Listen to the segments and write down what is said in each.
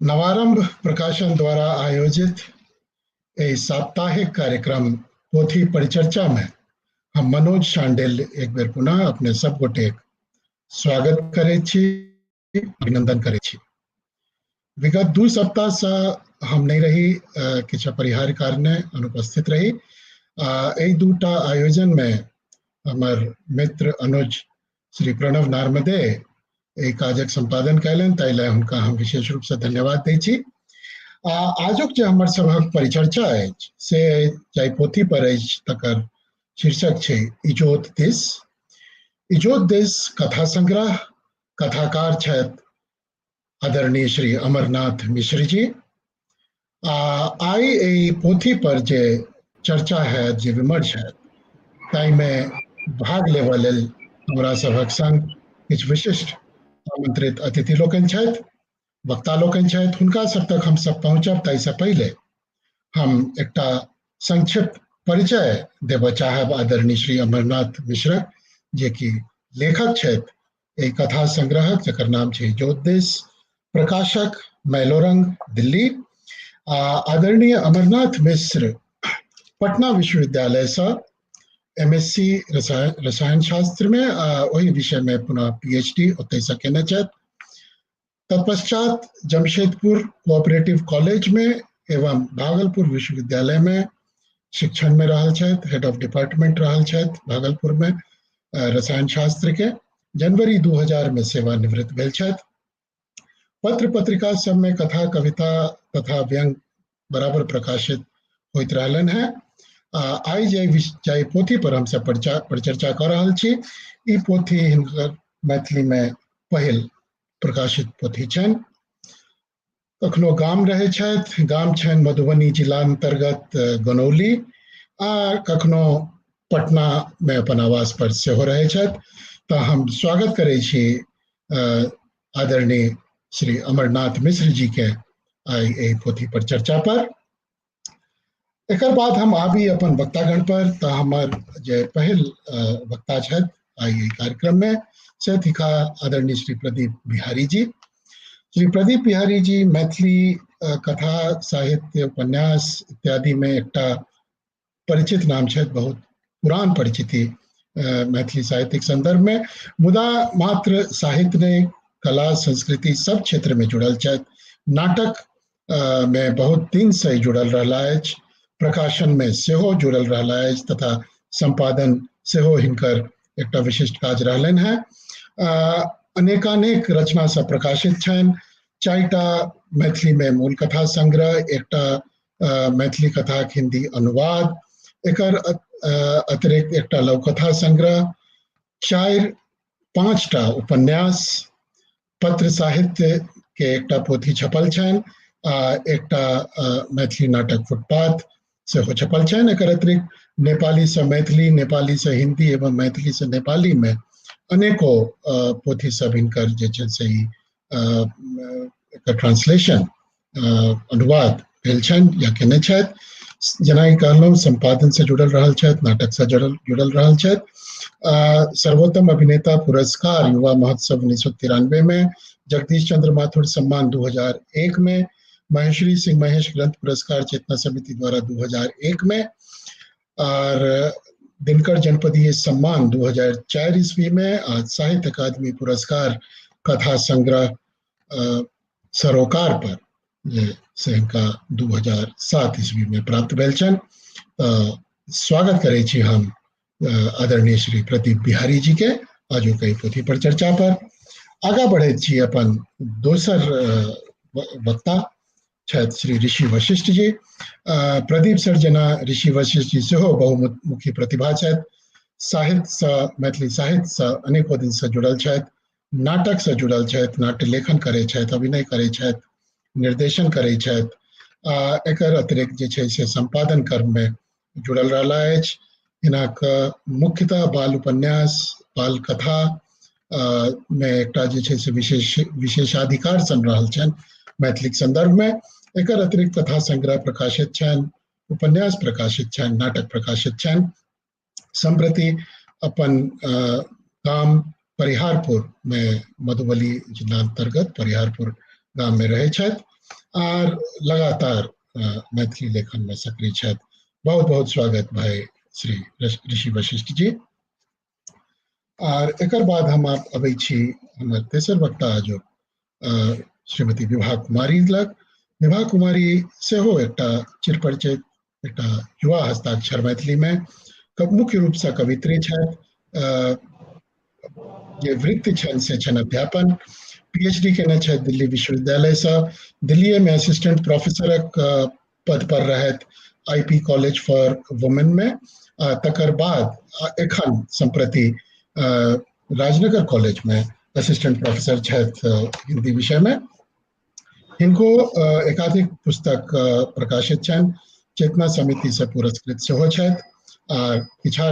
नवारंभ प्रकाशन द्वारा आयोजित एहि साप्ताहिक कार्यक्रम पोथी परिचर्चा में हम मनोज शांडिल्य एक बेर पुनः अपने सब गोटेक स्वागत करै छी, अभिनंदन करै छी। विगत 2 सप्ताह से हम नहीं रही, किछु अपरिहार्य कारणे अनुपस्थित रही। एहि दूटा आयोजन में हमर मित्र अनुज श्री प्रणव नार्मदे एहि काजक संपादन कयलनि, ताहि लए हुनका हम विशेष रूप से धन्यवाद दै छी। आ आजुक जे हमर सभक परिचर्चा अछि से जाहि पोथी पर अछि तकर शीर्षक छै इजोत दिस। इजोत दिस कथा संग्रह, कथाकार छथि आदरणीय श्री अमरनाथ मिश्र जी। आ आइ एहि पोथी पर जे चर्चा है, जे विमर्श है, ताहिमे भाग लेबऽ लेल हमरा सभक संग किछु विशिष्ट आमंत्रित अतिथि लोकनि छथि, वक्ता लोकनि छथि। हुनका सब तक हम सब पहुँचब ताहिसँ पहिले हम एकटा संक्षिप्त परिचय देबऽ चाहब आदरणीय श्री अमरनाथ मिश्र, जे कि लेखक छथि एहि कथा संग्रहक, जकर नाम छै ज्योतिष, प्रकाशक मैलोरंग दिल्ली। आ आदरणीय अमरनाथ मिश्र पटना विश्वविद्यालय से एमएससी रसायन शास्त्र में आ ओहि विषय में पुनः पीएचडी ओतहि से केने छथि। तत्पश्चात जमशेदपुर कोऑपरेटिव कॉलेज में एवं भागलपुर विश्वविद्यालय में शिक्षण में रहल छथि, हेड ऑफ डिपार्टमेंट रहल छथि भागलपुर में रसायन शास्त्र के। जनवरी 2000 में सेवानिवृत्त भेल छथि। पत्र पत्रिका सब में कथा, कविता तथा व्यंग बराबर प्रकाशित होइत रहलनि हैं। आइ जाहि पोथी पर हमसब परिचर्चा कऽ रहल छी, ई पोथी हिनकर मैथिली में पहिल प्रकाशित पोथी छनि। कखनो गाम रहै छथि, गाम छनि मधुबनी जिला अंतर्गत गनौली, आ कखनो पटना में अपन आवास पर सेहो रहै छथि। तऽ हम स्वागत करै छी आदरणीय श्री अमरनाथ मिश्र जी के आइ एहि पोथी पर चर्चा पर। एकर बाद हम आबी अपन वक्तागण पर। तऽ हमर जे पहिल वक्ता छथि आइ एहि कार्यक्रम में से थिका आदरणीय श्री प्रदीप बिहारी जी। श्री प्रदीप बिहारी जी मैथिली कथा, साहित्य, उपन्यास इत्यादि में एकटा परिचित नाम छथि, बहुत पुरान परिचिति मैथिली साहित्यिक संदर्भ में। मुदा मात्र साहित्य नहि, कला संस्कृति सब क्षेत्र में जुड़ल छथि। नाटक में बहुत दिन से जुड़ल रहला अछि, प्रकाशन में सेहो जुड़ल रहला अछि तथा संपादन सेहो हिनकर एकटा विशिष्ट काज रहलनि हैं। अनेकानेक रचना सब प्रकाशित छनि। 4टा मैथिली में मूल कथा संग्रह, एकटा मैथिली कथाक हिंदी अनुवाद, एकर अतिरिक्त एकटा लघुकथा संग्रह, 4-5टा उपन्यास, पत्र साहित्य के एकटा पोथी छपल छनि आ एकटा मैथिली नाटक फुटपाथ सेहो छपल छनि। एकर अतिरिक्त नेपाली से मैथिली, नेपाली से हिंदी एवं मैथिली से नेपाली में अनेको पोथी सब हिनकर जे छै से ई एकर ट्रांसलेशन अनुवाद भेल छनि या केने छथि। जेना कि कहलहुँ, संपादन से जुड़ल रहल छथि, नाटक से जुड़ल रहल छथि। सर्वोत्तम अभिनेता पुरस्कार युवा महोत्सव 1993 में, जगदीश चंद्र माथुर सम्मान 2001 में, महेश्वरी सिंह महेश ग्रंथ पुरस्कार चेतना समिति द्वारा 2001 में, और दिनकर जनपदीय सम्मान 2004 ईस्वी में, आज साहित्य अकादमी पुरस्कार कथा संग्रह सरोकार पर जे से हिनका 2007 ईस्वी में प्राप्त भेल छनि। स्वागत करै छी हम आदरणीय श्री प्रदीप बिहारी जी के आजुक एहि पोथी पर चर्चा पर। आगा बढ़ैत छी अपन दोसर वक्ता छथि श्री ऋषि वशिष्ठ जी। प्रदीप सर जेना ऋषि वशिष्ठ जी सेहो बहुमुखी प्रतिभा छथि। साहित्य सँ, मैथिली साहित्य सँ अनेको दिन सँ जुड़ल छथि, नाटक सँ जुड़ल छथि, नाट्य लेखन करै छथि, अभिनय करै छथि, निर्देशन करै छथि। एकर अतिरिक्त जे छै से संपादन कर्म में जुड़ल रहला अछि। हिनक मुख्यतः बाल उपन्यास, बाल कथा में एकटा जे छै से विशेषाधिकार सन रहल छनि मैथिलीक संदर्भ में। एकर अतिरिक्त कथा संग्रह प्रकाशित छनि, उपन्यास प्रकाशित छनि, नाटक प्रकाशित छनि। सम्प्रति अपन गाम परिहारपुर में, मधुबनी जिला अंतर्गत परिहारपुर गाम में रहै छथि। आर लगातार मैथिली लेखन में सक्रिय छथि। बहुत बहुत स्वागत भाई श्री ऋषि वशिष्ठ जी। आर एकर बाद हम अबै छी हमर तेसर वक्ता जो श्रीमती विभा कुमारी लग। विभा कुमारी सेहो एकटा चिरपरिचित एकटा युवा हस्ताक्षर मैथिली में मुख्य रूप से कवित्री छथि। जे वृत्ति छनि से छनि अध्यापन। पीएचडी केने छथि दिल्ली विश्वविद्यालयसँ। दिल्लीए में असिस्टेंट प्रोफेसरक पद पर रहथि आईपी कॉलेज फॉर वुमेन में। तकर बाद एखन सम्प्रति राजनगर कॉलेज में असिस्टेंट प्रोफेसर छथि हिंदी विषय में। हिनको एकाधिक पुस्तक प्रकाशित छनि। चेतना समिति से पुरस्कृत सेहो छथि। आ किछु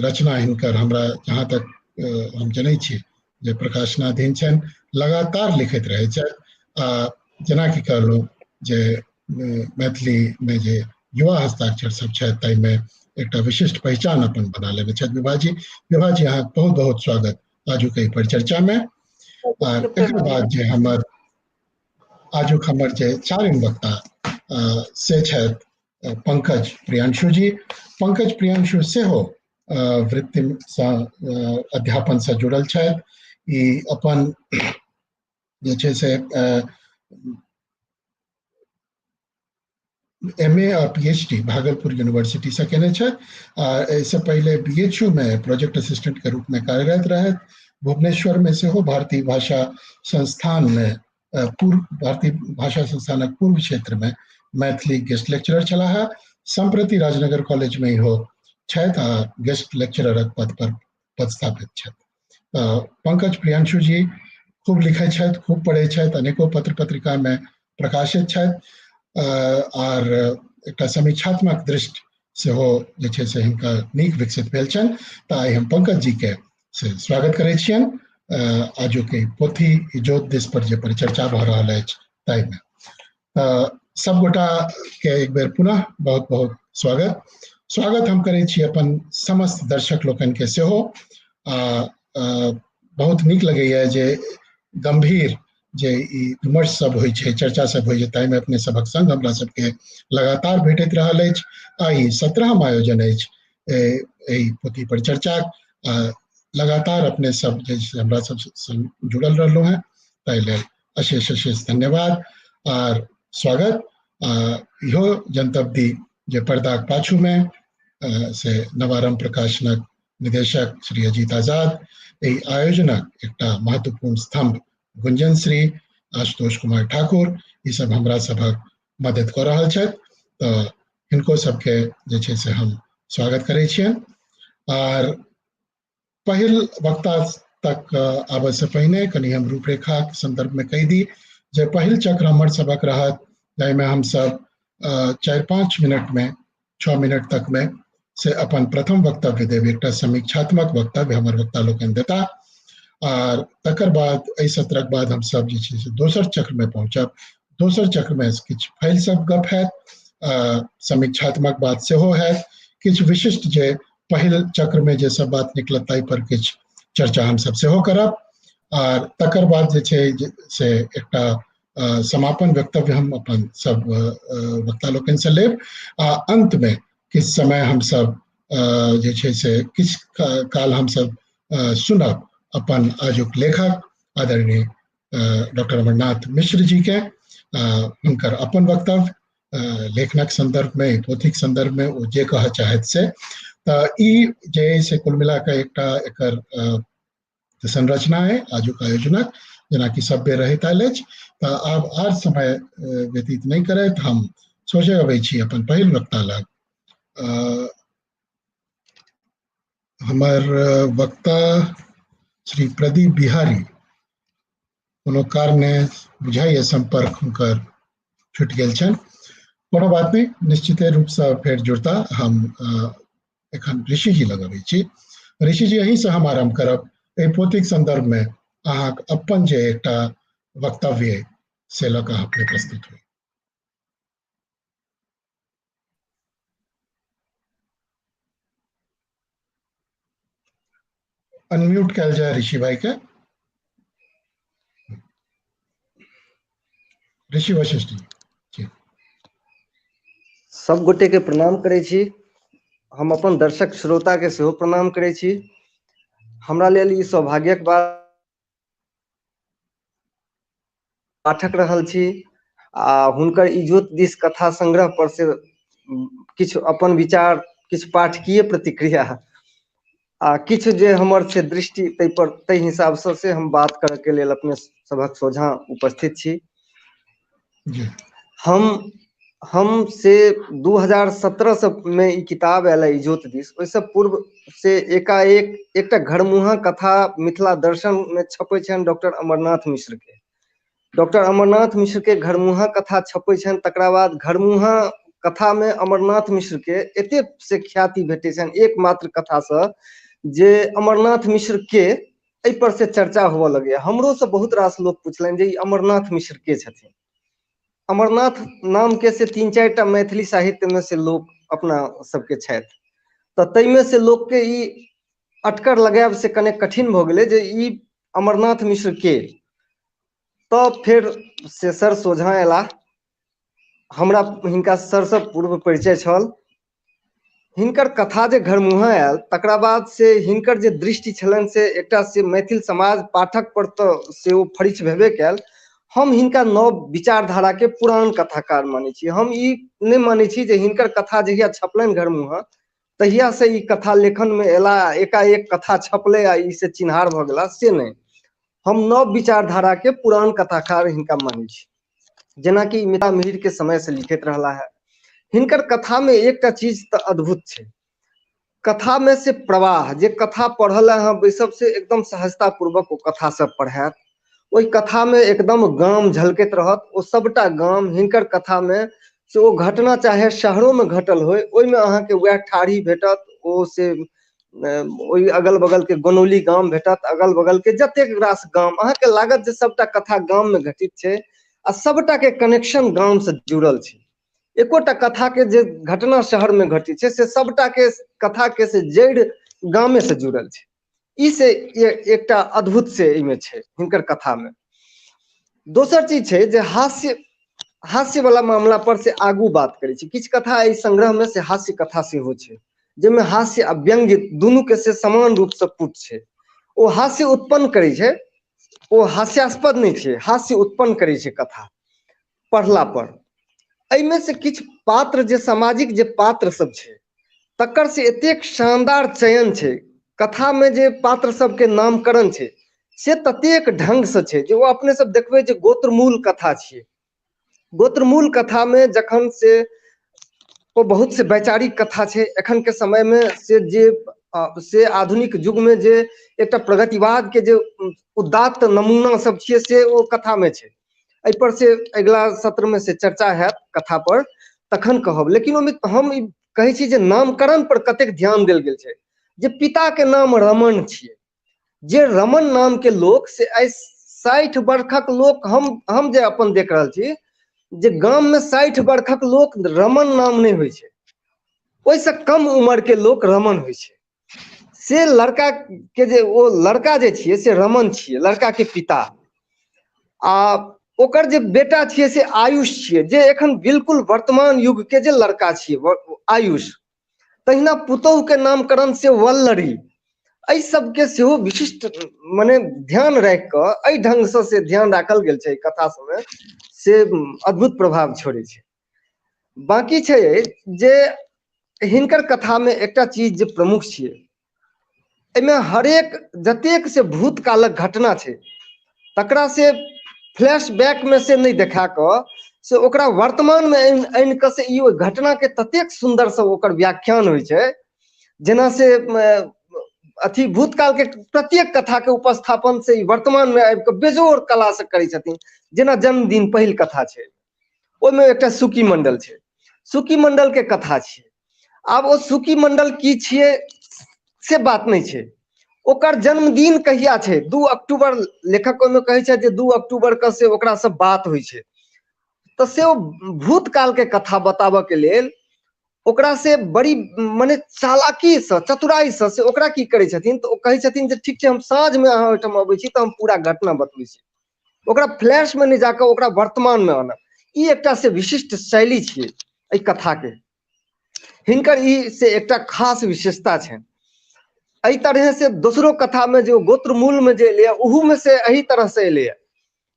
रचना हिनकर हमरा जहाँ तक हम जनै छी जे प्रकाशनाधीन छनि, लगातार लिखैत रहै छथि। आ जेनाकि कहलहुँ जे मैथिली में जे युवा हस्ताक्षर सब छथि ताहिमे एकटा विशिष्ट पहिचान अपन बना लेने छथि विभाजी। विभाजी अहाँके बहुत बहुत स्वागत आजुक एहि परिचर्चा में। आर एकर बाद जे हमर आजुक हमर जे चारिम वक्ता से छथि पंकज प्रियांशु जी। पंकज प्रियांशु सेहो वृत्तिसँ अध्यापनसँ जुड़ल छथि। ई अपन जे छै से एम ए और पीएचडी भागलपुर यूनिवर्सिटी से केने छथि। आ एहिसँ पहिले बीएचयू में प्रोजेक्ट असिस्टेंट के रूप में कार्यरत रहथि। भुवनेश्वर में सेहो भारतीय भाषा संस्थान में पूर्व भारतीय भाषा संस्थानक पूर्व क्षेत्र में मैथिली गेस्ट लेक्चरर छलाह। सम्प्रति राजनगर कॉलेज में इहो छथि आ गेस्ट लेक्चररक पद पर पदस्थापित छथि। पंकज प्रियांशु जी खूब लिखै छथि, खूब पढ़ै छथि, अनेको पत्र पत्रिका में प्रकाशित छथि आर एकटा समीक्षात्मक दृष्टि सेहो जे छै से हिनका नीक विकसित भेल छनि। तऽ आइ हम पंकज जी के से स्वागत करै छियनि आजुक ई पोथी इजोत दिस पर जे परिचर्चा भऽ रहल अछि ताहिमे। तऽ सबगोटा के एक बेर पुनः बहुत बहुत स्वागत। स्वागत हम करै छी अपन समस्त दर्शक लोकनि के सेहो। आ बहुत नीक लगैया जे गंभीर जे ई विमर्श सब होइ छै, चर्चा सब होइ छै, ताहिमे अपने सबक संग हमरा सबके लगातार भेटैत रहल अछि। आ ई 17म आयोजन अछि एहि पोथी पर चर्चा। लगातार अपने सब जे हमरा सब संग जुड़ल रहलहुँ हेँ ताहि लेल अशेष अशेष धन्यवाद आर स्वागत। इहो जनतब दी जे पर्दाक पाछू में से नवारंभ प्रकाशनक निदेशक श्री अजीत आजाद, एहि आयोजनक एकटा महत्वपूर्ण स्तंभ गुंजन श्री आशुतोष कुमार ठाकुर, ई सब हमरा सभक मदद कऽ रहल छथि। तऽ हिनको सबके जे छै से हम स्वागत करै छियनि। आर पहिल वक्ता तक आबय से पहिने कनि हम रूपरेखा के संदर्भ में कहि दी जे पहिल चक्र हमर सबक रहत जाहिमे हमसब 4-5 मिनट में 6 मिनट तक में से अपन प्रथम वक्तव्य देब, एकटा समीक्षात्मक वक्तव्य हमर वक्ता लोकनि देता। आर तकर बाद एहि सत्रक बाद हमसब जे छै से दोसर चक्र में पहुंचब। दोसर चक्र में किछु फैल सब गप हैत, समीक्षात्मक बात सेहो हैत, किछु विशिष्ट जे पहिल चक्र में जे सब बात निकलत ताहि पर किछु चर्चा हमसब सेहो करब। आर तकर बाद जे छै से एकटा समापन वक्तव्य हम अपन सब वक्ता लोकनि से लेब। आ अंत में किछु समय हमसब जे छै से किछु काल हमसब सुनब अपन आजुक लेखक आदरणीय डॉक्टर अमरनाथ मिश्र जी के, हुनकर अपन वक्तव्य लेखनक संदर्भ में, पोथीक संदर्भ में ओ जे कहऽ चाहत से। तऽ ई जे से कुल मिला कऽ एकटा एकर संरचना है आजुक आयोजनक, जेनाकि सब बेर रहैत आयल अछि। तऽ आब आर समय व्यतीत नहि करैत हम सोझे अबै छी अपन पहिल वक्ता लग। हमर वक्ता श्री प्रदीप बिहारी कोनो कारणे बुझाइए संपर्क हुनकर छुटि गेल छनि। कोनो बात नहि, निश्चिते रूपसँ फेर जुड़ता। हम एखन ऋषि जी लग अबै छी। ऋषि जी, अहीं से हम आरम्भ करब। एहि पोथीक संदर्भ में अहाँक अपन जे एकटा वक्तव्य से लऽ कऽ अहाँ अपने प्रस्तुत होइ। अनम्यूट कयल जाय ऋषि भाई के। ऋषि वशिष्ठ जी। जी, सब गोटे के प्रणाम करै छी। हम अपन दर्शक श्रोता के सेहो प्रणाम करै छी। हमरा लेल ई सौभाग्यक बात पाठक रहल छी आ हुनकर इजोत दिस कथा संग्रह पर से किछु अपन विचार, किछु पाठकीय प्रतिक्रिया आ किछु जे हमर छै दृष्टि ताहि पर, ताहि हिसाबसँ से हम बात करऽ के लेल अपने सभक सोझाँ उपस्थित छी। हम से 2017 से में ई किताब आयल है इजोत दिस, ओहिसँ पूर्व से एकाएक एकटा घरमुहा कथा मिथिला दर्शन में छपै छनि डॉक्टर अमरनाथ मिश्र के। डॉक्टर अमरनाथ मिश्र के घरमुहा कथा छपै छनि, तकरा बाद घरमुहा कथा में अमरनाथ मिश्र के एतेक से ख्याति भेटै छनि एकमात्र कथासँ जे अमरनाथ मिश्र के एहि पर से चर्चा होअ लगैया। हमरो से बहुत रास लोक पुछलनि जे ई अमरनाथ मिश्र के छथिन। अमरनाथ नाम के से 3-4 टा मैथिली साहित्य में से लोक अपना सबके छथि, तऽ ताहिमे से लोक के ई अटकर लगायब से कने कठिन भऽ गेलै जे ई अमरनाथ मिश्र के। तब फेर से सर सोझाँ अयलाह। हमरा हिनका सरसँ पूर्व परिचय छल। हिनकर कथा जे घरमुहा आयल तकरा बाद से हिनकर जे दृष्टि छलनि से एकटा से मैथिल समाज पाठक पर तऽ से ओ फरिछ भेबे कयल। हम हिनका नव विचारधारा के पुरान कथाकार मानै छी। हम ई नहि मानै छी जे हिनकर कथा जहिया छपलनि घरमुहा तहिया से ई कथा लेखन में एला, एकाएक कथा छपलै आ ई से चिन्हार भऽ गेला, से नहि। हम नव विचारधारा के पुरान कथाकार हिनका मानै छी। जेनाकि मिथिला मिहिर के समय से लिखैत रहला है। हिनकर कथा में एकटा चीज तऽ अद्भुत छै, कथा में से प्रवाह, जे कथा पढ़ल अहाँ बैसब से एकदम सहजता पूर्वक ओ कथा सब पढ़ायत। ओहि कथा में एकदम गाम झलकैत रहत, ओ सबटा गाम हिनकर कथा में से ओ घटना चाहे शहरों में घटल होय ओहिमे अहाँके वएह ठाढ़ी भेटत, ओ से ओहि अगल बगल के गोनौली गाम भेटत, अगल बगल के जतेक रास गाम, अहाँके लागत जे सबटा कथा गाम में घटित छै आ सबटा के कनेक्शन गाम से जुड़ल छै। एकोटा कथा के जे घटना शहर में घटित छै से सबटा के कथा के से जड़ि गामे से जुड़ल छै। ई से एकटा अद्भुत से एहिमे छै हिनकर कथा में। दोसर चीज छै जे हास्य, हास्य वाला मामला पर से आगू बात करै छी। किछु कथा एहि संग्रह में से हास्य कथा सेहो छै जाहिमे हास्य आ व्यंग्य दुनू के से समान रूप से पुट छै। ओ हास्य उत्पन्न करै छै, ओ हास्यास्पद नहि छै, हास्य उत्पन्न करै छै कथा पढ़ला पर। एहिमे से किछु पात्र जे सामाजिक जे पात्र सब छै तकर से एतेक शानदार चयन छै। कथा में जे पात्र सबके नामकरण छै से ततेक ढंग से छै जे ओ अपने सब देखबै जे गोत्रमूल कथा छियै। गोत्रमूल कथा में जखन से ओ बहुत से वैचारिक कथा छै। एखन के समय में से जे से आधुनिक युग में जे एकटा प्रगतिवाद के जे उदात्त नमूना सब छियै से ओ कथा में छै। एहि पर से अगिला सत्र में से चर्चा हैत कथा पर, तखन कहब। लेकिन ओहिमे हम ई कहै छी जे नामकरण पर कतेक ध्यान देल गेल छै। जे पिता के नाम रमन छियै, जे रमन नाम के लोक से आइ 60 वर्षक लोक, हम जे अपन देख रहल छी जे गाम में 60 वर्षक लोक रमन नाम नहि होइ छै, ओहिसँ कम उम्र के लोक रमन होइ छै। से लड़का के जे ओ लड़का जे छियै से रमन छियै, लड़का के पिता, आ ओकर जे बेटा छियै से आयुष छियै, जे एखन बिल्कुल वर्तमान युग के जे लड़का छियै आयुष। तहिना पुतोहु के नामकरण से वल्लरी। एहि सबके सेहो विशिष्ट मने ध्यान राखि कऽ एहि ढंगसँ से ध्यान राखल गेल छै कथा सबमे, से अद्भुत प्रभाव छोड़ै छै। बाकी छै जे हिनकर कथामे एकटा चीज जे प्रमुख छियै, एहिमे हरेक जतेक से भूतकालक घटना छै तकरा से फ्लैशबैक में से नहि देखा कऽ से ओकरा वर्तमान में आनि कऽ से ई ओहि घटना के ततेक सुन्दर से ओकर व्याख्यान होइ छै, जेना से अथी भूतकाल के प्रत्येक कथा के उपस्थापन से ई वर्तमान में आबि कऽ बेजोड़ कला से करै छथिन। जेना जन्मदिन पहिल कथा छै, ओहिमे एकटा सुकी मंडल छै, सुकी मंडल के कथा छियै। आब ओ सुकी मंडल की छियै से बात नहि छै, ओकर जन्मदिन कहिया छै, 2 अक्टूबर, लेखक ओहिमे कहै छै जे 2 अक्टूबर के से ओकरा से बात होइ छै। तऽ से ओ भूतकाल के कथा बताबऽ के लेल ओकरा से बड़ी मने चालाकी से, चतुराई से से ओकरा की करै छथिन, तऽ ओ कहै छथिन जे ठीक छै हम साँझ में अहाँ ओहिठाम अबै छी तऽ हम पूरा घटना बतबै छी। ओकरा फ्लैश में नहि जाकऽ ओकरा वर्तमान में आनब। ई एकटा से विशिष्ट शैली छियै एहि कथाके। हिनकर ई से एकटा खास विशेषता छनि। एहि तरह से दोसरो कथामे जे गोत्रमूलमे जे एलैए ओहूमे से एहि तरहसँ एलैए,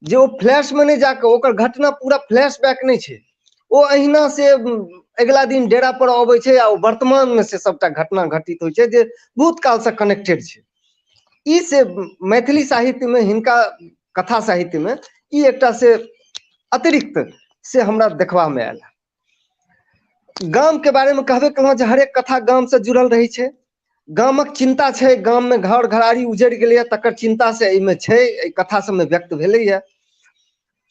जे ओ फ्लैशमे नहि जाकऽ ओकर घटना पूरा फ्लैश बैक नहि छै, ओ अहिना से अगिला दिन डेरा पर अबै छै आ ओ वर्तमानमे से सबटा घटना घटित होइ छै जे भूतकालसँ कनेक्टेड छै। ई से मैथिली साहित्यमे हिनका कथा साहित्यमे ई एकटा से अतिरिक्त से हमरा देखबामे आयल। गामके बारेमे कहबे केलहुँ जे हरेक कथा गामसँ जुड़ल रहै छै, गामक चिन्ता छै, गाममे घर घराड़ी उजड़ि गेलैए तकर चिन्ता से एहिमे छै, एहि कथा सबमे व्यक्त भेलैए।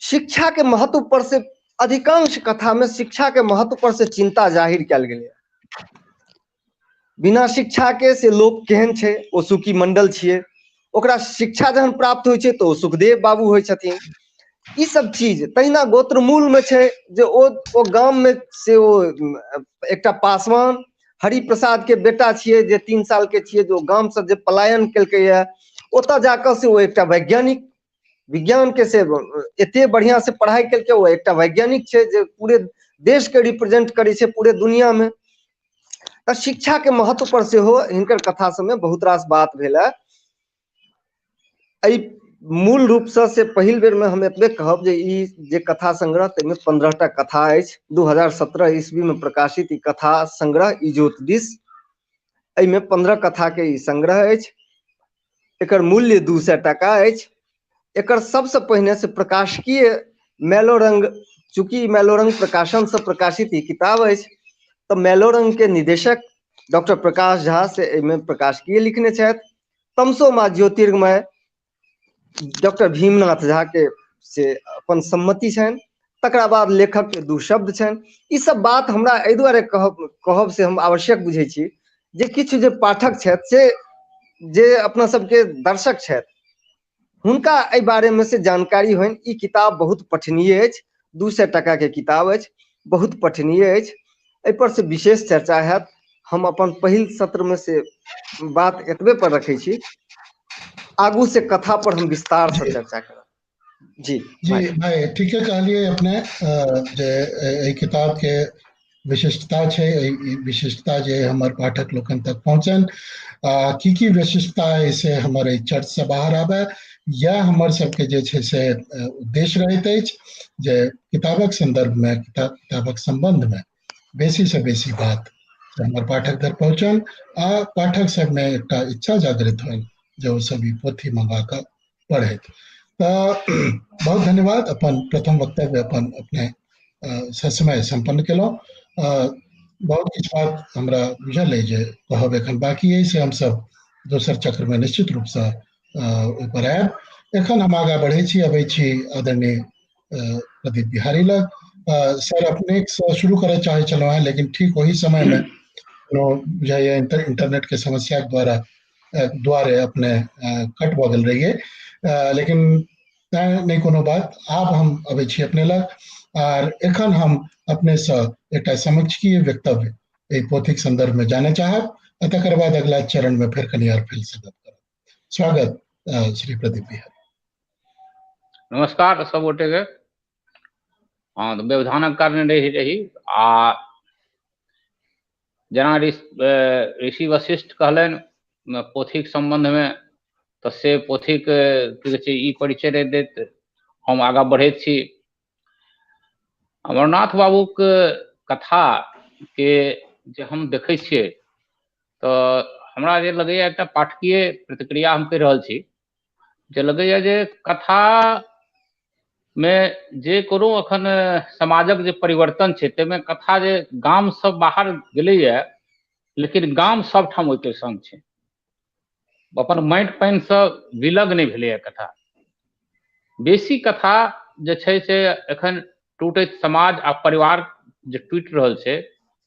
शिक्षाके महत्व पर से अधिकांश कथामे शिक्षाके महत्व पर से चिन्ता जाहिर कयल गेलैए। बिना शिक्षाके से लोक केहन छै, ओ सुखी मंडल छियै, ओकरा शिक्षा जहन प्राप्त होइ छै तऽ ओ सुखदेव बाबू होइ छथिन। ई सब चीज तहिना गोत्रमूलमे छै जे ओ गाममे से ओ एकटा पासवान हरिप्रसाद के बेटा छियै जे 3 साल के छियै, जो गामसँ जे पलायन केलकैए ओतऽ जाकऽ से ओ एकटा वैज्ञानिक, विज्ञान के से एते बढ़िआँ से पढ़ाइ केलकै, ओ एकटा वैज्ञानिक छै जे पूरे देशके रिप्रेजेंट करै छै पूरे दुनियामे। तऽ शिक्षाके महत्व पर सेहो हिनकर कथा सबमे बहुत रास बात भेल है। एहि मूल रूपसँ से पहिल बेरमे हम एतबे कहब जे ई जे कथा संग्रह ताहिमे 15टा कथा अछि। 2017 ईस्वीमे प्रकाशित ई कथा संग्रह इजोत दिस, एहिमे 15 कथाके ई संग्रह अछि। एकर मूल्य 200 टाका अछि। एकर सबसँ पहिने से प्रकाशकीय मैलोरंग, चूँकि मैलोरंग प्रकाशनसँ प्रकाशित ई किताब अछि तऽ मैलोरंगके निदेशक डॉक्टर प्रकाश झा से एहिमे प्रकाशकीय लिखने छथि। तमसो मा ज्योतिर्मय डॉक्टर भीमनाथ झा के से अपन सम्मति छनि। तकरा बाद लेखक के 2 शब्द छनि। ई सब बात हमरा एहि दुआरे कहब से हम आवश्यक बुझै छी जे किछु जे पाठक छथि से जे अपना सबके दर्शक छथि हुनका एहि बारेमे से जानकारी होइन। ई किताब बहुत पठनीय अछि, 200 टाका के किताब अछि, बहुत पठनीय अछि। एहिपर से विशेष चर्चा हैत। हम अपन पहिल सत्रमे से बात एतबे पर रखै छी, आगू से कथा पर हम विस्तार से चर्चा करब। जी जी भाई, ठीके कहलियै अपने जे एहि किताब के विशिष्टता छै, एहि विशिष्टता जे हमर पाठक लोकनि तक पहुँचन, की की विशिष्टता है से हमर एहि चर्च से बाहर आबे, यह हमर सबके जे छै से उद्देश्य रहैत अछि जे किताबक संदर्भ में, किताबक संबंध में बेसी से बेसी बात हमर पाठक धरि पहुँचन आ पाठक सबमे एकटा इच्छा जागृत होइन जे ओ सब ई पोथी मंगा कऽ पढ़ैत। तऽ बहुत धन्यवाद, अपन प्रथम वक्तव्य अपन अपने ससमय सम्पन्न केलहुँ। बहुत किछु बात हमरा बुझल अइ जे कहब एखन बाकी अइ, से हमसब दोसर चक्रमे निश्चित रूपसँ ओहिपर आयब। एखन हम आगाँ बढ़ै छी, अबै छी आदरणीय प्रदीप बिहारी लग। सर, अपने से शुरू करय चाहै छलहुँ हेँ, लेकिन ठीक ओही समयमे कोनो बुझाइए इंटरनेट के समस्या के द्वारे अपने कट भऽ गेल रहियै, लेकिन तैं नहि कोनो बात। आब हम अबै छी अपने लग आर एखन हम अपनेसँ एकटा समीक्षकीय वक्तव्य एहि पोथीक संदर्भमे जानय चाहब आ तकर बाद अगला चरणमे फेर कनि आर फेर से गप करब। स्वागत श्री प्रदीप बिहारी। नमस्कार सब गोटे के। हाँ, तऽ व्यवधानक कारण रही आ जेना ऋषि वशिष्ठ कहलनि पोथीक सम्बन्धमे, तऽ से पोथीक की कहै छै ई परिचय नहि दैत हम आगाँ बढ़ैत छी। अमरनाथ बाबूक कथाके जे हम देखै छियै तऽ हमरा जे लगैए एकटा पाठकीय प्रतिक्रिया हम कहि रहल छी जे लगैए जे कथा मे जे कोनो अखन समाजक जे परिवर्तन छै ताहिमे कथा जे गामसँ बाहर गेलैए, लेकिन गाम सबठाम ओहिके संग छै, अपन माटि पानिसँ विलग नहि भेलैए कथा। बेसी कथा जे छै से एखन टूटैत समाज आ परिवार जे टूटि रहल छै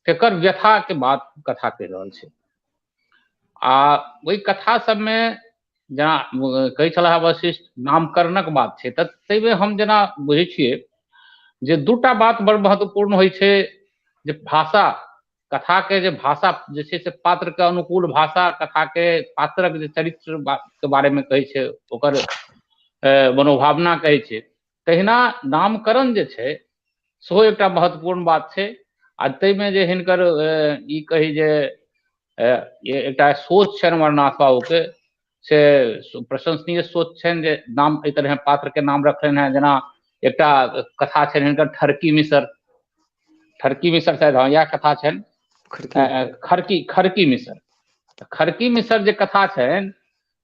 तेकर व्यथाके बात कथा कहि रहल छै। आ ओहि कथा सबमे जेना कहै छलाह वशिष्ठ नामकरणक बात छै, तऽ ताहिमे हम जेना बुझै छियै जे दूटा बात बड़ महत्वपूर्ण होइ छै, जे भाषा, कथाके जे भाषा जे छै से पात्रके अनुकूल भाषा, कथाके पात्रक जे चरित्र के बारेमे कहै छै, ओकर मनोभावना कहै छै। तहिना नामकरण जे छै सेहो एकटा महत्वपूर्ण बात छै। आ ताहिमे जे हिनकर ई कही जे एकटा सोच छनि अमरनाथ बाबूके, से प्रशंसनीय सोच छनि जे नाम एहि तरहे पात्रके नाम रखलनि हेँ। जेना एकटा कथा छनि हिनकर ठरकी मिसर, ठरकी मिसर शायद, हँ इएह कथा छनि, खरकी, खरकी मिसर। खरकी मिसर जे कथा छनि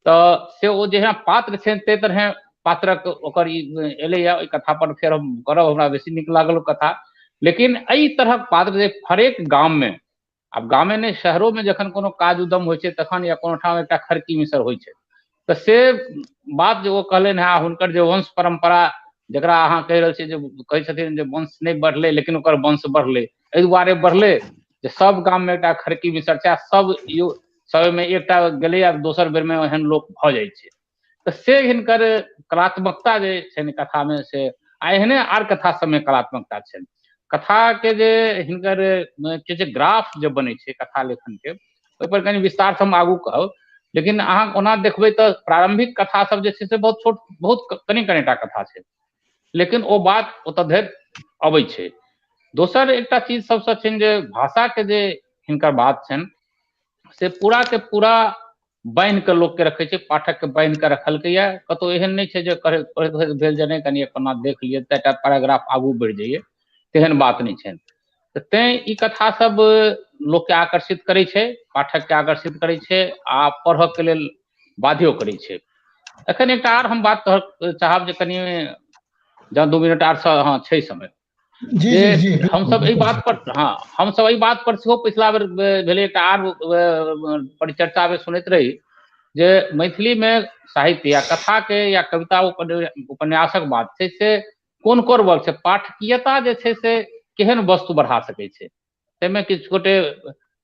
तऽ से ओ जेहन पात्र छनि ताहि तरहे पात्रक ओकर ई एलैए। ओहि कथा पर फेर हम करब, हमरा बेसी नीक लागल ओ कथा। लेकिन एहि तरहक पात्र जे हरेक गाममे, आब गामे नहि शहरोमे जखन कोनो काज उद्यम होइ छै तखन या कोनो ठाम एकटा खरकी मिसर होइ छै, तऽ से बात जे ओ कहलनि हेँ, हुनकर जे वंश परम्परा जकरा अहाँ कहि रहल छियै जे कहै छथिन जे वंश नहि बढ़लै लेकिन ओकर वंश बढ़लै, एहि दुआरे बढ़लै जे सब गाममे एकटा खरकी मिसर छै आ सब यो सबमे एकटा गेलैए दोसर बेरमे एहन लोक भऽ जाइ छै। तऽ से हिनकर कलात्मकता जे छनि कथामे से, आ एहने आर कथा सबमे कलात्मकता छनि। कथाके जे हिनकर के जे ग्राफ जे बनै छै कथा लेखनके, ओहिपर कनि विस्तारसँ हम आगू कहब। लेकिन अहाँ ओना देखबै तऽ प्रारम्भिक कथा सब जे छै से बहुत छोट, बहुत कनि कनिटा कथा छै, लेकिन ओ बात ओतऽ धरि अबै छै। दोसर एकटा चीज सबसँ छनि जे भाषाके जे हिनकर बात छनि से पूरा के पूरा बान्हि कऽ लोकके रखै छै, पाठकके बान्हि कऽ रखलकैए। कतहु एहन नहि छै जे पढ़ैत पढ़ैत भेल जे नहि कनि एक पन्ना देख लियै तऽ एकटा पैराग्राफ आगू बढ़ि जाइए, तेहन बात नहि छनि। तऽ तैँ ई कथा सब लोकके आकर्षित करै छै, पाठकके आकर्षित करै छै आ पढ़ऽके लेल बाध्यो करै छै। एखन एकटा आर हम बात कहऽ चाहब जे कनि जँ 2 मिनट आर हँ छै समय, जे हमसब एहि बात पर, हँ हमसब एहि बात पर सेहो पिछला बेर भेलै एकटा आर परिचर्चा मे सुनैत रही जे मैथिलीमे साहित्य या कथाके या कविता उपन्यासक बात छै से कोन कोन वर्ग छै, पाठकीयता जे छै से केहन वस्तु बढ़ा सकै छै। ताहिमे किछु गोटे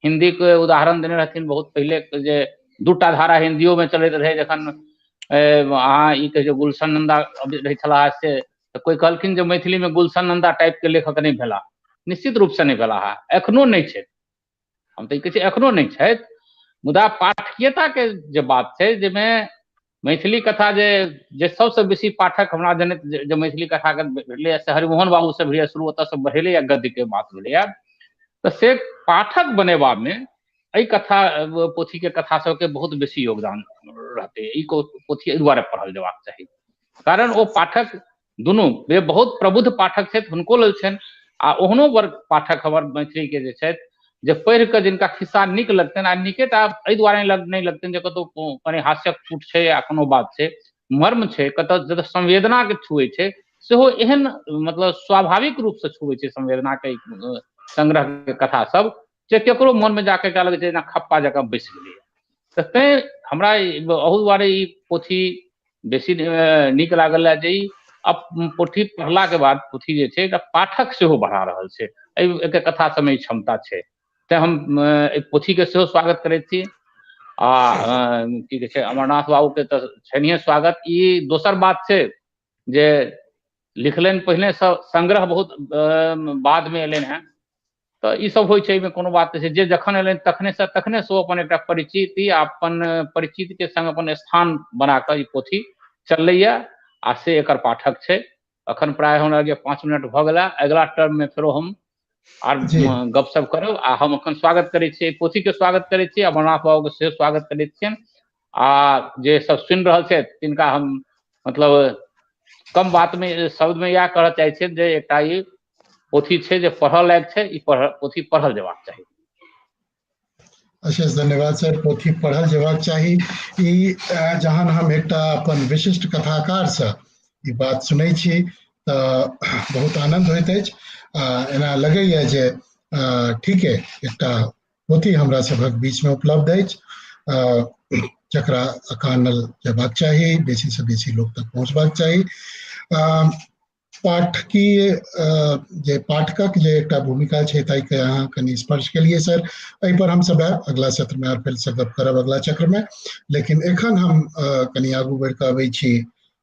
हिन्दीके उदाहरण देने रहथिन बहुत पहिले जे 2टा धारा हिन्दियोमे चलैत रहै, जखन अहाँ ई कहै छै गुलशन नन्दा रहै छलाह से, तऽ कोइ कहलखिन जे मैथिलीमे गुलशन नन्दा टाइपके लेखक नहि भेला। निश्चित रूपसँ नहि भेला है, एखनो नहि छथि, हम तऽ ई कहै छी एखनो नहि छथि। मुदा पाठकीयताके जे बात छै जाहिमे मैथिली कथा जे जे सबसँ बेसी पाठक हमरा जनैत जे मैथिली कथाके भेटलैए से हरिमोहन बाबूसँ भेलैए शुरू, ओतऽसँ बढ़ेलैए गद्यके बात भेलैए। तऽ से पाठक बनेबामे एहि कथा पोथीके कथा सबके बहुत बेसी योगदान रहतै। ई पोथी एहि दुआरे पढ़ल जेबाक चाही, कारण ओ पाठक दुनू जे बहुत प्रबुद्ध पाठक छथि हुनको लेल छनि, आ ओहनो वर्ग पाठक हमर मैथिलीके जे छथि जे पढ़ि कऽ जिनका खिस्सा नीक लगतनि, आ नीके टा एहि दुआरे नहि लगतनि जे कतहु कनि हास्यक पुट छै या कोनो बात छै, मर्म छै, कतऽ जतऽ संवेदनाके छुए छै सेहो एहन मतलब स्वाभाविक रूपसँ छुए छै संवेदनाके संग्रहके कथा सब जे केकरो मनमे जाके एकटा लगै छै जेना खप्पा जकाँ बैसि गेलैए। तऽ तैँ हमरा अहू दुआरे ई पोथी बेसी नीक लागल है जे ई पोथी पढ़लाके बाद पोथी जे छै एकटा पाठक सेहो बढ़ा रहल छै, एहि एकर कथा सबमे ई क्षमता छै। तैँ हम एहि पोथीके सेहो स्वागत करैत छी आ की कहै छै अमरनाथ बाबूके तऽ छैन्हिए स्वागत। ई दोसर बात छै जे लिखलनि पहिने संग्रह बहुत बादमे एलनि हेँ, तऽ ई सब होइ छै, एहिमे कोनो बात नहि छै। जे जखन एलनि तखनेसँ तखनेसँ ओ अपन एकटा परिचिति आ अपन परिचितके संग अपन स्थान बना कऽ ई पोथी चललैए आ से एकर पाठक छै। अखन प्रायः हमरा जे 5 मिनट भऽ गेला, अगिला टर्ममे फेरो हम आर गपशप करब। आ हम अखन स्वागत करै छी, पोथीके स्वागत करै छी, अमरनाथ बाबूके सेहो स्वागत करै छियनि। आ जे सब सुनि रहल छथि तिनका हम मतलब कम बातमे शब्दमे इएह कहऽ चाहै छियनि जे एकटा ई पोथी छै जे पढ़ऽ लायक छै, ई पोथी पढ़ल जेबाक चाही। अशेष धन्यवाद सर। पोथी पढ़ल जेबाक चाही ई जहन हम एकटा अपन विशिष्ट कथाकारसँ ई बात सुनै छी तऽ बहुत आनन्द होइत अछि। एना लगैए जे ठीके एकटा पोथी हमरा सभक बीचमे उपलब्ध अछि जकरा अकानल जेबाक चाही, बेसीसँ बेसी लोक तक पहुँचबाक चाही। पाठकीय जे पाठकक जे एकटा भूमिका छै ताहिके अहाँ कनि स्पर्श केलियै सर, एहिपर हमसब आयब अगला सत्रमे आर फेरसँ गप करब अगला चक्रमे। लेकिन एखन हम कनि आगू बढ़ि कऽ अबै छी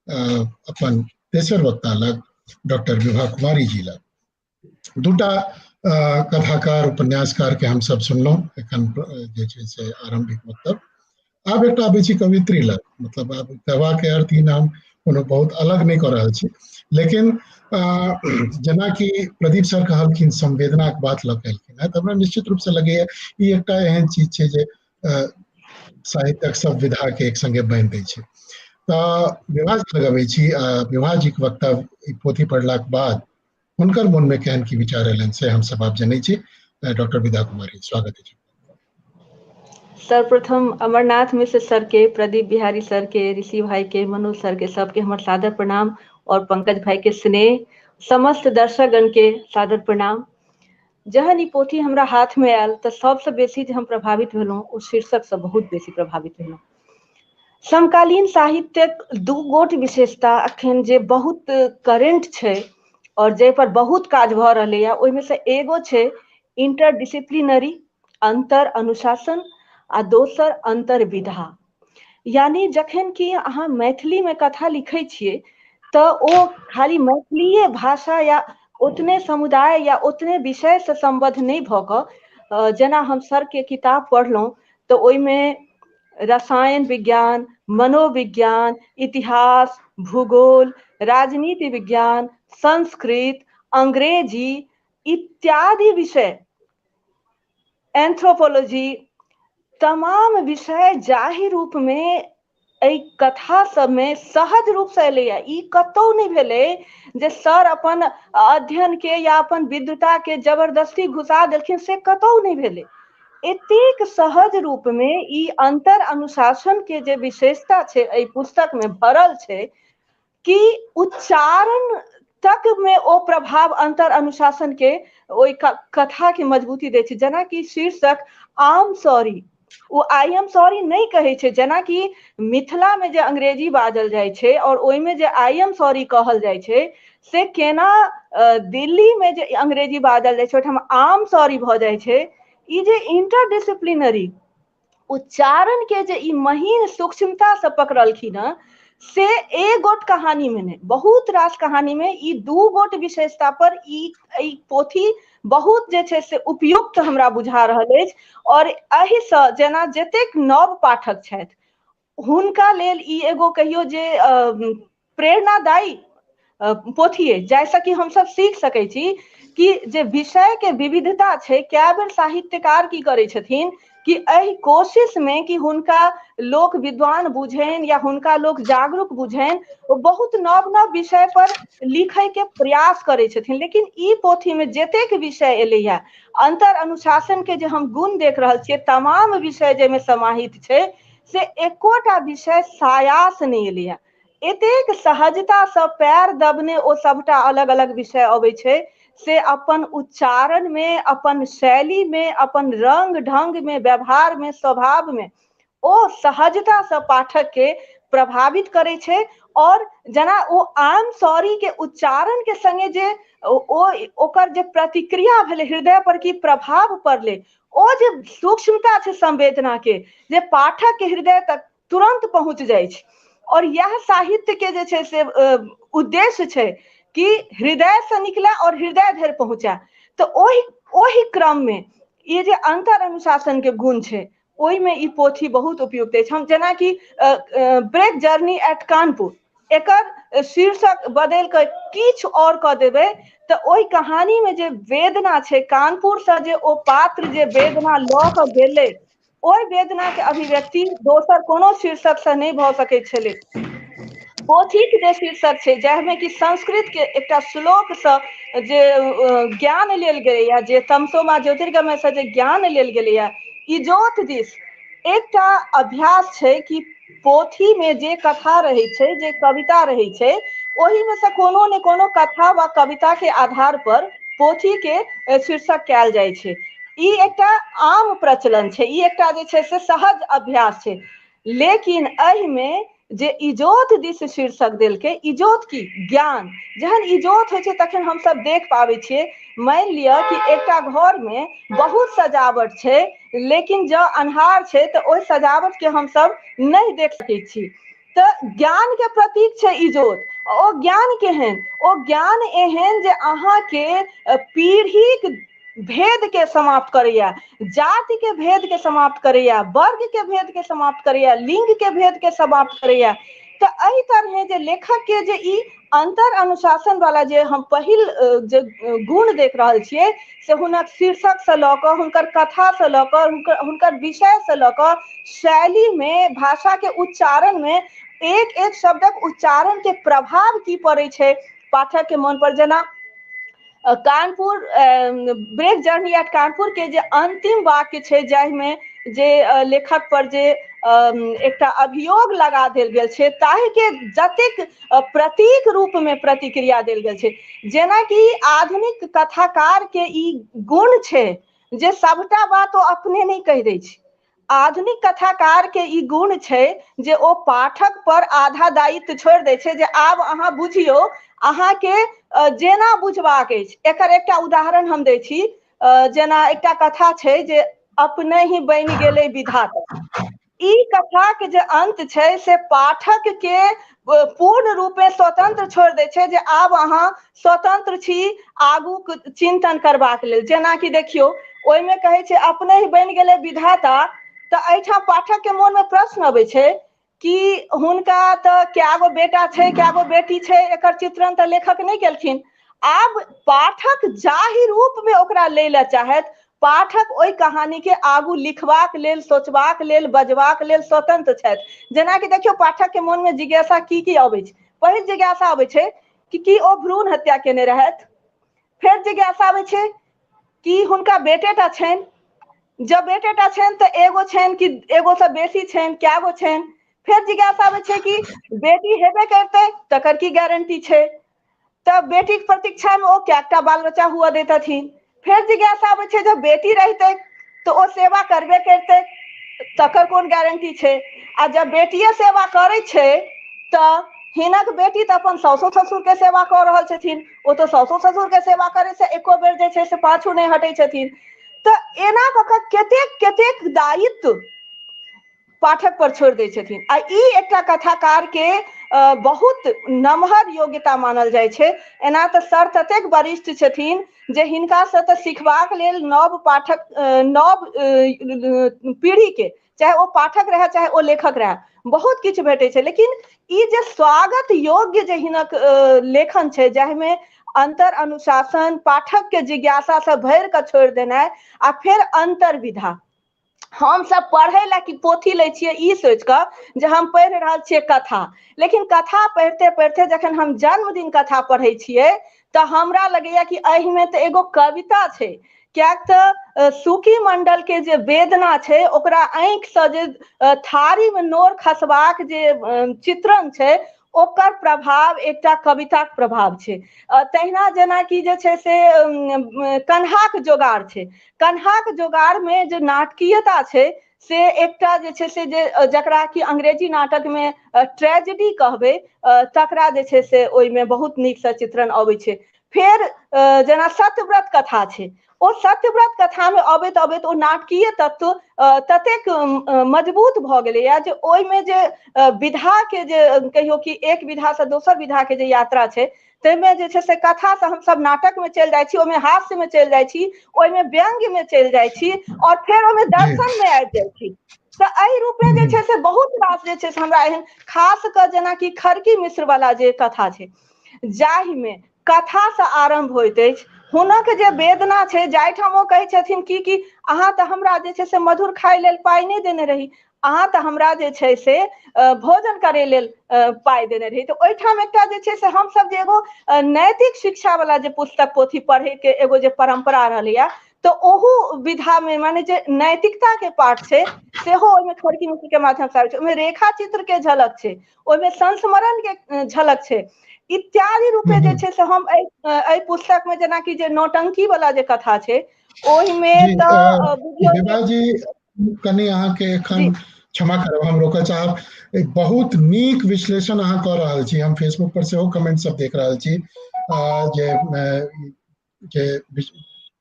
अपन तेसर वक्ता लग, डॉक्टर विभा कुमारी जी लग। दूटा कथाकार उपन्यासकार के हमसब सुनलहुँ एखन जे छै से आरम्भिक वक्तव्य। आब एकटा अबै छी कवित्री लग, मतलब आब कहबाके अर्थ ही हम कोनो बहुत अलग नहि कऽ रहल छी। लेकिन जेनाकि प्रदीप सर कहलखिन, संवेदनाके बात लऽ कऽ एलखिन हेँ, तऽ हमरा निश्चित रूपसँ लगैए ई एकटा एहन चीज छै जे साहित्यक सब विधाके एक सङ्गे बान्हि दै छै। तऽ विभाजी लगबै छी, विभाजीके वक्तव्य पोथी पढ़लाक बाद हुनकर मोनमे केहन की विचार एलनि से हमसब आब जनै छी। डॉक्टर विधा कुमारी, स्वागत अछि। सर्वप्रथम अमरनाथ मिश्र सर के, प्रदीप बिहारी सर के, ऋषि भाई के, मनोज सर के, सबके हमर सादर प्रणाम और पंकज भाई के स्नेह, समस्त दर्शकगण के सादर प्रणाम। जहन ई पोथी हमरा हाथ में आयल तऽ सबसँ बेसी जे हम प्रभावित भेलहुँ ओ शीर्षकसँ बहुत बेसी प्रभावित भेलहुँ। समकालीन साहित्यक दू गोट विशेषता अखन जे बहुत करेंट छै और जाहि पर बहुत काज भऽ रहलैए, ओहिमे से एगो छै इंटरडिसिप्लिनरी अंतर अनुशासन आ दोसर अंतर विधा। यानी जखन कि अहाँ मैथिली में कथा लिखै छियै तऽ ओ खाली मैथिलीए भाषा या ओतने समुदाय या ओतने विषय से सम्बद्ध नहि भऽ कऽ, जेना हम सर के किताब पढ़लहुँ तऽ ओहिमे रसायन विज्ञान, मनोविज्ञान, इतिहास, भूगोल, राजनीति विज्ञान, संस्कृत, अंग्रेजी इत्यादि विषय, एंथ्रोपोलॉजी, तमाम विषय जाहि रूप में एहि कथा सबमे सहज रूपसँ एलैया। ई कतौ नहि भेलै जे सर अपन अध्ययन के या अपन विद्वता के जबरदस्ती घुसा देलखिन, से कतौ नहि भेलै। एतेक सहज रूप में ई अंतर अनुशासन के जे विशेषता छै एहि पुस्तक में भरल छै कि उच्चारण तक में ओ प्रभाव अंतर अनुशासन के ओहि कथा के मजबूती दै छै। जेनाकि शीर्षक आम sorry, oh I am sorry नहि कहै छै। जेनाकि मिथिला में जे अंग्रेजी बाजल जाइ छै और ओहिमे जे I am sorry कहल जाइ छै, से केना दिल्ली में जे अंग्रेजी बाजल जाइ छै ओहिठाम आम सॉरी भऽ जाइ छै। ई जे इंटरडिसिप्लिनरी उच्चारण के जे ई महीन सूक्ष्मता से पकड़लखिन हँ, से एक गोट कहानी में नहि, बहुत रास कहानी में ई दू गोट विशेषता पर ई पोथी बहुत जे छै से उपयुक्त हमरा बुझा रहल अछि। और एहिसँ जेना जतेक नव पाठक छथि हुनका लेल ई एगो कहियो जे प्रेरणादायी पोथी अछि, जाहिसँ कि हमसब सीख सकै छी कि जे विषय के विविधता छै। कए बेर साहित्यकार की करै छथिन कि एहि कोशिश में कि हुनका लोक विद्वान बुझनि या हुनका लोक जागरूक बुझनि, ओ बहुत नव नव विषय पर लिखै के प्रयास करै छथिन। लेकिन ई पोथी में जतेक विषय एलैया, अंतर अनुशासन के जे हम गुण देख रहल छियै, तमाम विषय जाहिमे समाहित छै, से एकोटा विषय सायास नहि एलैया। एतेक सहजता से पैर दबने ओ सबटा अलग अलग विषय अबै छै, से अपन उच्चारण में, अपन शैली में, अपन रंग ढंग में, व्यवहार में, स्वभाव में ओ सहजता से पाठक के प्रभावित करै छै। और जेना ओ आम सॉरी के उच्चारण के संगे जे ओ ओकर जे प्रतिक्रिया भेलै, हृदय पर की प्रभाव पड़लै, ओ जे सूक्ष्मता छै संवेदना के, जे पाठक के हृदय तक तुरंत पहुंच जाइ छै। और यह साहित्य के जे छै से उद्देश्य छै कि हृदय से निकले और हृदय धरि पहुंचे। तऽ ओहि ओहि क्रम में ई जे अंतर अनुशासन के गुण छै, ओहिमे ई पोथी बहुत उपयुक्त अछि। हम जेनाकि ब्रेक जर्नी एट कानपुर, एकर शीर्षक बदलि कऽ किछु और कऽ देबै तऽ ओहि कहानी में जे वेदना छै, कानपुर से जे ओ पात्र जे वेदना लऽ कऽ गेलै, ओहि वेदना के अभिव्यक्ति दोसर कोनो शीर्षक से नहि भऽ सकैत छलै। पोथीके जे शीर्षक छै, जाहिमे कि संस्कृत के एकटा श्लोकसँ जे ज्ञान लेल गेलैया, जे तमसोमा ज्योतिर्गमय से जे ज्ञान लेल गेलैया, इजोत दिस एकटा अभ्यास छै कि पोथी में जे कथा रहै छै, जे कविता रहै छै, ओहिमे से कोनो ने कोनो कथा वा कविता के आधार पर पोथी के शीर्षक कयल जाइ छै। ई एकटा आम प्रचलन छै, ई एकटा जे छै से सहज अभ्यास छै। लेकिन एहिमे जे इजोत दिस शीर्षक देलकै, इजोत की ज्ञान, जहन इजोत होइ छै तखन हमसब देख पाबै छियै। मानि लिअ कि एकटा घरमे बहुत सजावट छै, लेकिन जँ अन्हार छै तऽ ओहि सजावटके हमसब नहि देख सकै छी। तऽ ज्ञान के प्रतीक छै इजोत। ओ ज्ञान केहन? ओ ज्ञान एहन जे अहाँके पीढ़ीक भेद के समाप्त करैया, जाति के भेद के समाप्त करैया, वर्ग के भेद के समाप्त करैया, लिंग के भेद के समाप्त करैया। तऽ एहि तरहे जे लेखक के जे ई अन्तर अनुशासन वाला जे हम पहिल जे गुण देख रहल छियै, से हुनक शीर्षकसँ लऽ कऽ, हुनकर कथासँ लऽ कऽ, हुनकर विषयसँ लऽ कऽ, शैलीमे, भाषाके उच्चारणमे, एक एक शब्दक उच्चारण के प्रभाव की पड़ै छै पाठक के मन पर। जेना Kanpur, brief journey at Kanpur के जे अंतिम वाक्य छै, जाहिमे जे लेखक पर जे एकटा अभियोग लगा देल गेल छै, ताहि के जतेक प्रतीक रूप में प्रतिक्रिया देल गेल छै, जेनाकि आधुनिक कथाकार के ई गुण छै जे सबटा बात ओ अपने नहि कहि दै छै। आधुनिक कथाकार के ई गुण छै जे ओ पाठक पर आधा दायित्व छोड़ि दै छै जे आब अहाँ बुझियौ, अहाँके जेना बुझबाक अछि। एकर एकटा उदाहरण हम दै छी, जेना एकटा कथा छै जे अपने ही बनि गेलै विधाता। ई कथा के जे अंत छै से पाठक के पूर्ण रूपे स्वतंत्र छोड़ि दै छै जे आब अहाँ स्वतंत्र छी आगूक चिंतन करबाक लेल। जेनाकि देखियौ, ओहिमे कहै छै अपने ही बनि गेलै विधाता, तऽ एहिठाम पाठक के मोन मे प्रश्न अबै छै कि हुनका तऽ कए गो बेटा छै, कए गो बेटी छै, एकर चित्रण तऽ लेखक नहि केलखिन। आब पाठक जाहि रूप मे ओकरा लै लए चाहत, पाठक ओहि कहानी के आगू लिखबाक लेल, सोचबाक लेल, बजबाक लेल स्वतंत्र छथि। जेनाकि देखियौ, पाठक के मोन मे जिज्ञासा की की अबै छै। पहिल जिज्ञासा अबै छै कि की ओ भ्रूण हत्या केने रहथि। फेर जिज्ञासा अबै छै कि हुनका बेटेटा छनि, जब बेटेटा छनि तऽ एगो छनि कि एगो से बेसी छनि, कए गो छनि। फेर जिज्ञासा आबै छै कि बेटी हेबे करतै तकर की गारंटी छै, तऽ बेटीके प्रतीक्षामे ओ कएकटा बाल बच्चा हुअ दैतथिन। फेर जिज्ञासा आबै छै जब बेटी रहितै तऽ ओ सेवा करबे करतै, तकर कोन गारंटी छै। आ जब बेटिए सेवा करै छै तऽ हिनक बेटी तऽ अपन साउसो ससुरके सेवा कऽ रहल छथिन, ओ तऽ साउसो ससुरके सेवा करै से एको बेर जे छै से पाछू नहि हटै छथिन। तऽ एना कऽ कऽ कतेक कतेक दायित्व पाठक पर छोड़ि दै छथिन। आ ई एकटा कथाकार के बहुत नमहर योग्यता मानल जाइ छै। एना तऽ सर ततेक वरिष्ठ छथिन जे हिनकासँ तऽ सिखबाक लेल नव पाठक, नव पीढ़ी के, चाहे ओ पाठक रहए चाहे ओ लेखक रहए, बहुत किछु भेटै छै। लेकिन ई जे स्वागत योग्य जे हिनक लेखन छै, जाहिमे अन्तर अनुशासन, पाठक के जिज्ञासासँ भरि कऽ छोड़ि देनाइ, आ फेर अन्तर्विधा। हमसभ पढ़ै लए कि पोथी लै छियै ई सोचि कऽ जे हम पढ़ि रहल छियै कथा, लेकिन कथा पढ़िते पढ़िते जखन हम जन्मदिन कथा पढ़ै छियै तऽ हमरा लगैया कि एहिमे तऽ एगो कविता छै, किएक तऽ सुकी मंडल के जे वेदना छै, ओकरा आँखिसँ जे थारीमे नोर खसबाक जे चित्रण छै, ओकर प्रभाव एकटा कविताक प्रभाव छै। तहिना जेनाकि जे छै से कन्हाक जोगार छै, कन्हाक जोगारमे जे नाटकीयता छै से एकटा जे छै से जे जकरा कि अंग्रेजी नाटकमे ट्रेजेडी कहबै, तकरा जे छै से ओहिमे बहुत नीकसँ चित्रण अबै छै। फेर जेना सत्यव्रत कथा छै, ओ सत्यव्रत कथामे अबैत अबैत ओ नाटकीय तत्व ततेक मजबूत भऽ गेलैया जे ओहिमे जे विधाके जे कहियो कि एक विधासँ दोसर विधाके जे यात्रा छै, ताहिमे जे छै से कथासँ हमसभ नाटकमे चलि जाइ छी, ओहिमे हास्यमे चलि जाइ छी, ओहिमे व्यंग्यमे चलि जाइ छी, आओर फेर ओहिमे दर्शनमे आबि जाइ छी। तऽ एहि रूपे जे छै से बहुत रास जे छै से हमरा एहन खास कऽ जेनाकि खड़की मिश्र वाला जे कथा छै, जाहिमे कथासँ आरम्भ होइत अछि, हुनक जे वेदना छै, जाहिठाम ओ कहै छथिन कि कि अहाँ तऽ हमरा जे छै से मधुर खाय लेल पाइ नहि देने रही, अहाँ तऽ हमरा जे छै से भोजन करै लेल पाइ देने रही। तऽ ओहिठाम एकटा जे छै से हमसभ जे एगो नैतिक शिक्षा वाला जे पुस्तक पोथी पढ़ैके एगो जे परम्परा रहलैया, तऽ ओहू विधामे माने जे नैतिकता के पाठ छै सेहो ओहिमे खड़की मुखी के माध्यमसँ आबै छै, ओहिमे रेखा चित्र के झलक छै, ओहिमे संस्मरण के झलक छै, इत्यादि रूपे जे छै से हम एहि पुस्तक मे जेनाकि जे नौटंकी वाला जे कथा छै ओहिमे तऽ बुझियौ जी कनि अहाँके एखन क्षमा करब, हम रोकऽ चाहब। बहुत नीक विश्लेषण अहाँ कऽ रहल छी। हम फेसबुक पर सेहो कमेंट सब देख रहल छी जे जे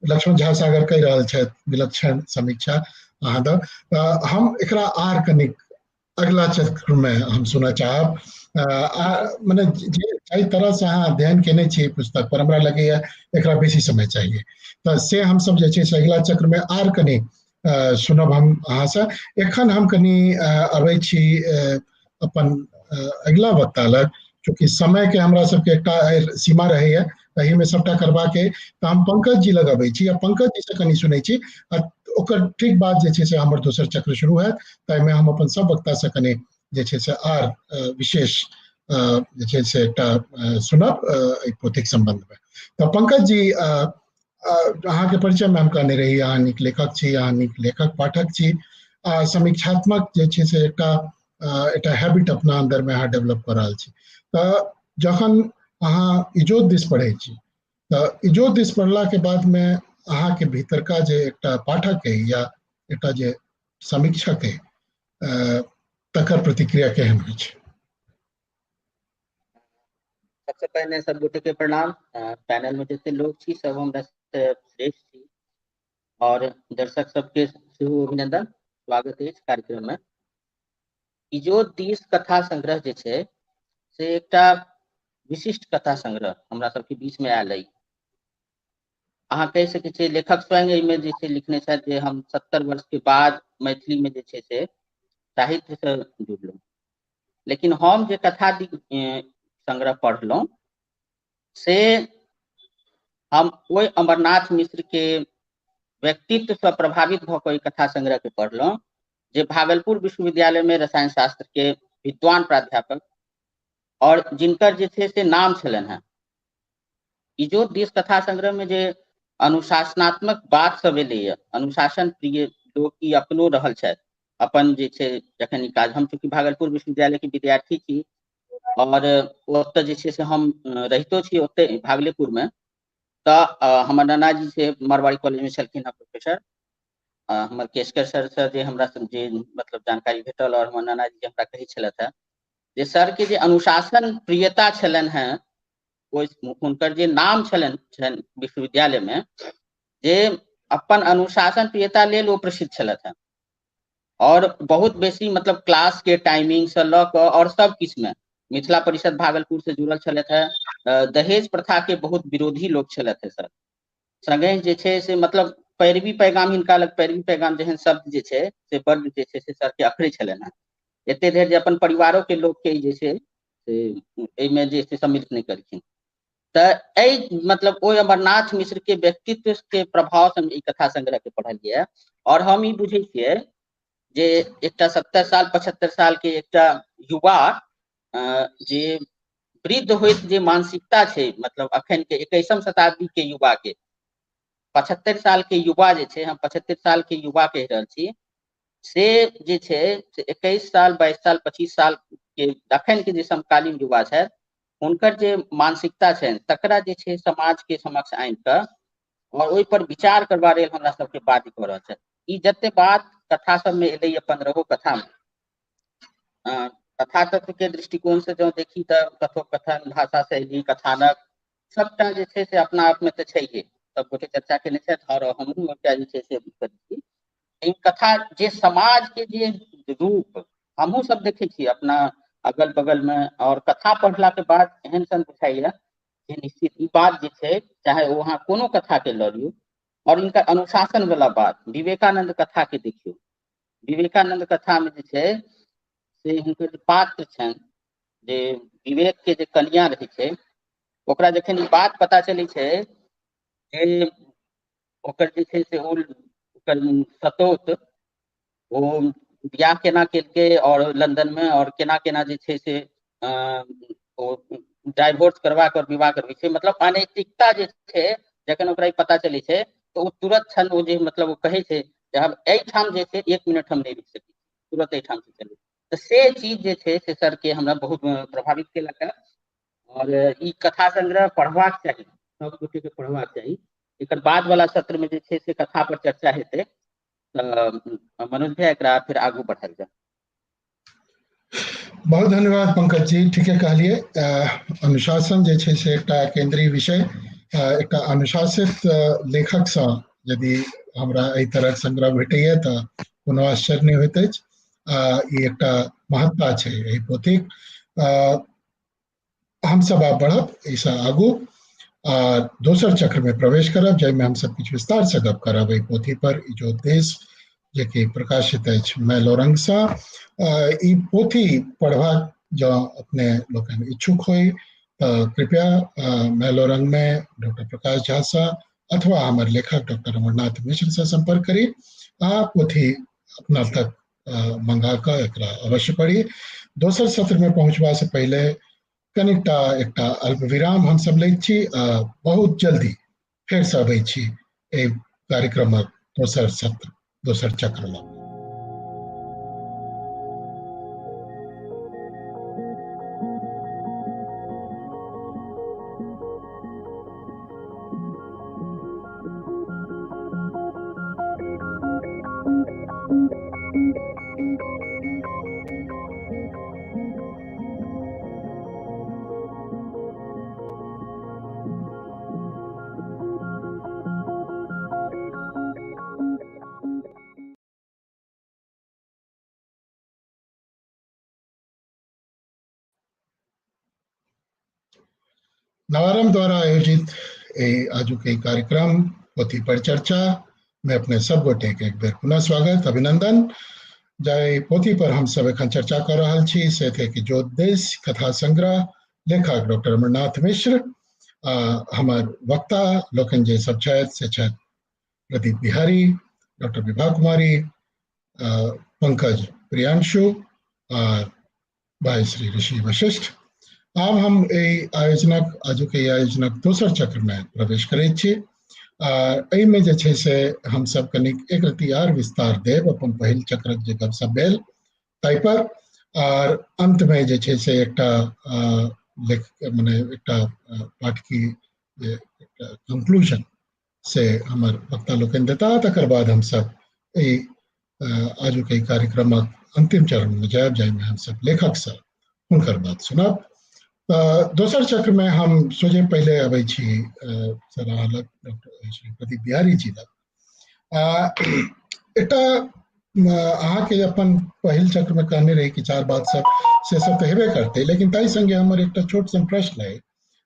लक्ष्मण झा सागर कहि रहल छथि विलक्षण समीक्षा अहाँ दऽ। हम एकरा आर कनिक अगला चक्र में हम सुनऽ चाहब। मने जे एहि तरह से अहाँ अध्ययन केने छी पुस्तक पर, हमरा लगैया एकरा बेसी समय चाहिए, तऽ से हमसब जे छै से अगिला चक्र में आर कनि सुनब हम अहाँसँ। एखन हम कनि अबै छी अपन अगिला वक्ता लग, चूँकि समय के हमरा सबके एकटा सीमा रहैया, एहिमे सबटा करबाक अइ, तऽ हम पंकज जी लग अबै छी आ पंकज जी से कनि सुनै छी आ ओकर ठीक बाद जे छै से हमर दोसर चक्र शुरू हैत, ताहिमे हम अपन सब वक्ता से कनि जे छै से आर विशेष जे छै से एकटा सुनब एहि पोथीक सम्बन्धमे। तऽ पंकज जी, अहाँके परिचयमे हम कहने रही अहाँ नीक लेखक छी, अहाँ नीक लेखक पाठक छी, आ समीक्षात्मक जे छै से एकटा एकटा हैबिट अपना अन्दरमे अहाँ डेवलप कऽ रहल छी। तऽ जखन अहाँ इजोत दिस पढ़ै छी तऽ इजोत दिस पढ़लाके बादमे अहाँके भीतरका जे एकटा पाठक अइ या एकटा जे समीक्षक अइ तकर प्रतिक्रिया केहन होइ छै? सबसे पहिने सब गोटे के प्रणाम। पैनल में जते लोग छी सब हमरा श्रेष्ठ छी और दर्शक सबके सेहो अभिनंदन, स्वागत अछि कार्यक्रम में। इजोत दिस कथा संग्रह जे छै से एकटा विशिष्ट कथा संग्रह हमरा सबके बीच में आयल अछि। अहाँ कहि सकै छियै लेखक स्वयं एहिमे जे छै लिखने छथि जे हम 70 वर्ष के बाद मैथिली में जे छै से साहित्य से जुड़लहुँ, लेकिन हम जे कथा संग्रह पढ़लहुँ से हम ओहि अमरनाथ मिश्र के व्यक्तित्व से प्रभावित भऽ कऽ ओहि कथा संग्रह के पढ़लहुँ जे भागलपुर विश्वविद्यालय में रसायन शास्त्र के विद्वान प्राध्यापक और जिनकर जे छै से नाम छलनि हेँ। इजोत दिस कथा संग्रह में जे अनुशासनात्मक बात सब एलैया, अनुशासन प्रिय लोक ई अपनो रहल छथि अपन जे छै जखन ई काज, हम चूँकि भागलपुर विश्वविद्यालय के विद्यार्थी छी और ओतऽ जे छै से हम रहितो छी ओतऽ भागलेपुर में, तऽ हमर नानाजी से मारवाड़ी कॉलेज में छलखिन हेँ प्रोफेसर। हमर केशकर सर से जे हमरा जे मतलब जानकारी भेटल और हमर नानाजी जे हमरा कहै छलथि हेँ जे सर के जे अनुशासन प्रियता छलनि हेँ, हुनकर जे नाम छलनि विश्वविद्यालय में जे अपन अनुशासन प्रियता लेल ओ प्रसिद्ध छलथि हेँ और बहुत बेसी मतलब क्लास के टाइमिंग से लऽ कऽ और सब किछु में मिथिला परिषद भागलपुर से जुड़ल छलथि हेँ। दहेज प्रथा के बहुत विरोधी लोक छलथि हेँ सर। संगहि जे छै से मतलब पैरवी पैगाम, हिनका लग पैरवी पैगाम जेहन शब्द जे छै से बड्ड जे छै से सर के अखरै छलनि हेँ, एते धरि जे अपन परिवारो के लोक के जे छै से एहिमे जे छै सम्मिलित नहि करखिन। तऽ एहि मतलब ओहि अमरनाथ मिश्र के व्यक्तित्व के प्रभाव से हम ई कथा संग्रह के पढ़लियै और हम ई बुझै छियै जे एकटा 70 साल 75 साल के एकटा युवा जे वृद्ध होइत जे मानसिकता छै, मतलब अखन के 21म शताब्दी के युवा के 75 साल के युवा जे छै, हम 75 साल के युवा कहि रहल छी, से जे छै से 21 साल 22 साल 25 साल के अखन के जे समकालीन युवा छथि हुनकर जे मानसिकता छनि तकरा जे छै समाज के समक्ष आनि कऽ और ओहि पर विचार करबा लेल हमरा सबके बाध्य कऽ रहल छथि। ई जते बात कथा सबमे एलैया 15 कथा मे, कथा तत्व के दृष्टिकोण से जँ देखी तऽ कथोपकथन, भाषा शैली, कथानक सबटा जे छै से अपना आप में तऽ छैहे, सब गोटे चर्चा केने छथि और हमहूँ एकटा जे छै से करै छी। ई कथा जे समाज के जे रूप हमहूँ सब देखै छी अपना अगल बगल में, और कथा पढ़ला के बाद एहन सन बुझाइया जे निश्चित ई बात जे छै चाहे ओ अहाँ कोनो कथा के लऽ लियौ, और इनका अनुशासन वाला बात विवेकानंद कथा के देखियौ, विवेकानंद कथा में जे छै से हुनकर जे पात्र छनि जे विवेक के जे कनिया रहै छै ओकरा जखन ई बात पता चलै छै जे ओकर जे छै से ओ ओकर सतोत ओ बियाह केना केलकै और लंदन में और केना केना जे छै से ओ डाइवोर्स करवा कऽ विवाह करबै छै, मतलब अनैतिकता जे छै जखन ओकरा ई पता चलै छै तऽ ओ तुरंत क्षण ओ जे मतलब ओ कहै छै जे हम एहिठाम जे छै 1 मिनट हम नहि रुकि सकै छी, तुरंत एहिठाम से चलू। तऽ से चीज जे छै से सर के हमरा बहुत प्रभावित केलक हँ और ई कथा संग्रह पढ़बाक चाही, सब गोटे के पढ़बाक चाही। एकर बाद वाला सत्र में जे छै से कथा पर चर्चा हेतै, तऽ मनोज भैया एकरा फिर आगू बढ़ायल जाय। बहुत धन्यवाद पंकज जी, ठीके कहलियै, अनुशासन जे छै से एकटा केंद्रीय विषय, एकटा अनुशासित लेखकसँ यदि हमरा एहि तरहक संग्रह भेटैया तऽ कोनो आश्चर्य नहि होइत अछि। ई एकटा महत्ता छै एहि पोथीक। हमसब आब बढ़ब एहिसँ आगू आ दोसर चक्र में प्रवेश करब जाहिमे हमसब किछु विस्तार से गप करब एहि पोथी पर, इजोत देश जेकि प्रकाशित अछि मैलोरंगसँ। ई पोथी पढ़बाक जँ अपने लोकनि इच्छुक होइ तऽ कृपया मैलोरंग में डॉक्टर प्रकाश झा सँ अथवा हमर लेखक डॉक्टर अमरनाथ मिश्र से संपर्क करी आ पोथी अपना तक मंगा कऽ एकरा अवश्य पढ़ी। दोसर सत्र में पहुंचबा से पहिले कनिकटा एकटा अल्प विराम हम सब लैत छी आ बहुत जल्दी फेर से अबै छी एहि कार्यक्रमक दोसर सत्र, दोसर चक्र लग। नवारंभ द्वारा आयोजित एहि आजुक एहि कार्यक्रम पोथी परिचर्चा में अपने सब गोटे के एक बेर पुनः स्वागत अभिनंदन। जाहि पोथी पर हम सब एखन चर्चा कर रहल छी से थिक ज्योतिष कथा संग्रह, लेखक डॉक्टर अमरनाथ मिश्र आ हमर वक्ता लोकनि जे सब छथि से छथि प्रदीप बिहारी, डॉक्टर विभा कुमारी, पंकज प्रियांशु आ भाई श्री ऋषि वशिष्ठ। आब हम एहि आयोजनक आजुक एहि आयोजनक दोसर चक्र में प्रवेश करैत छी आ एहिमे जे छै से हमसब कनिक एक रति आर विस्तार देब अपन पहिल चक्रक जे गपशप भेल ताहि पर, आर अंत में जे छै से एकटा लेख मने एकटा पाठकी जे एकटा कंक्लूजन से हमर वक्ता लोकनि देता, तकर बाद हमसब एहि आजुक एहि कार्यक्रमक अंतिम चरण में जायब जाहिमे हमसब लेखक से हुनकर बात सुनब। दोसर चक्र में हम सोझे पहिले अबै छी सर अहाँ लग, डॉक्टर श्री प्रदीप बिहारी जी लग। एकटा अहाँके अपन पहिल चक्र में कहने रही कि चार बात सब से सब तऽ हेबे करतै, लेकिन ताहि संगे हमर एकटा छोट सन प्रश्न अइ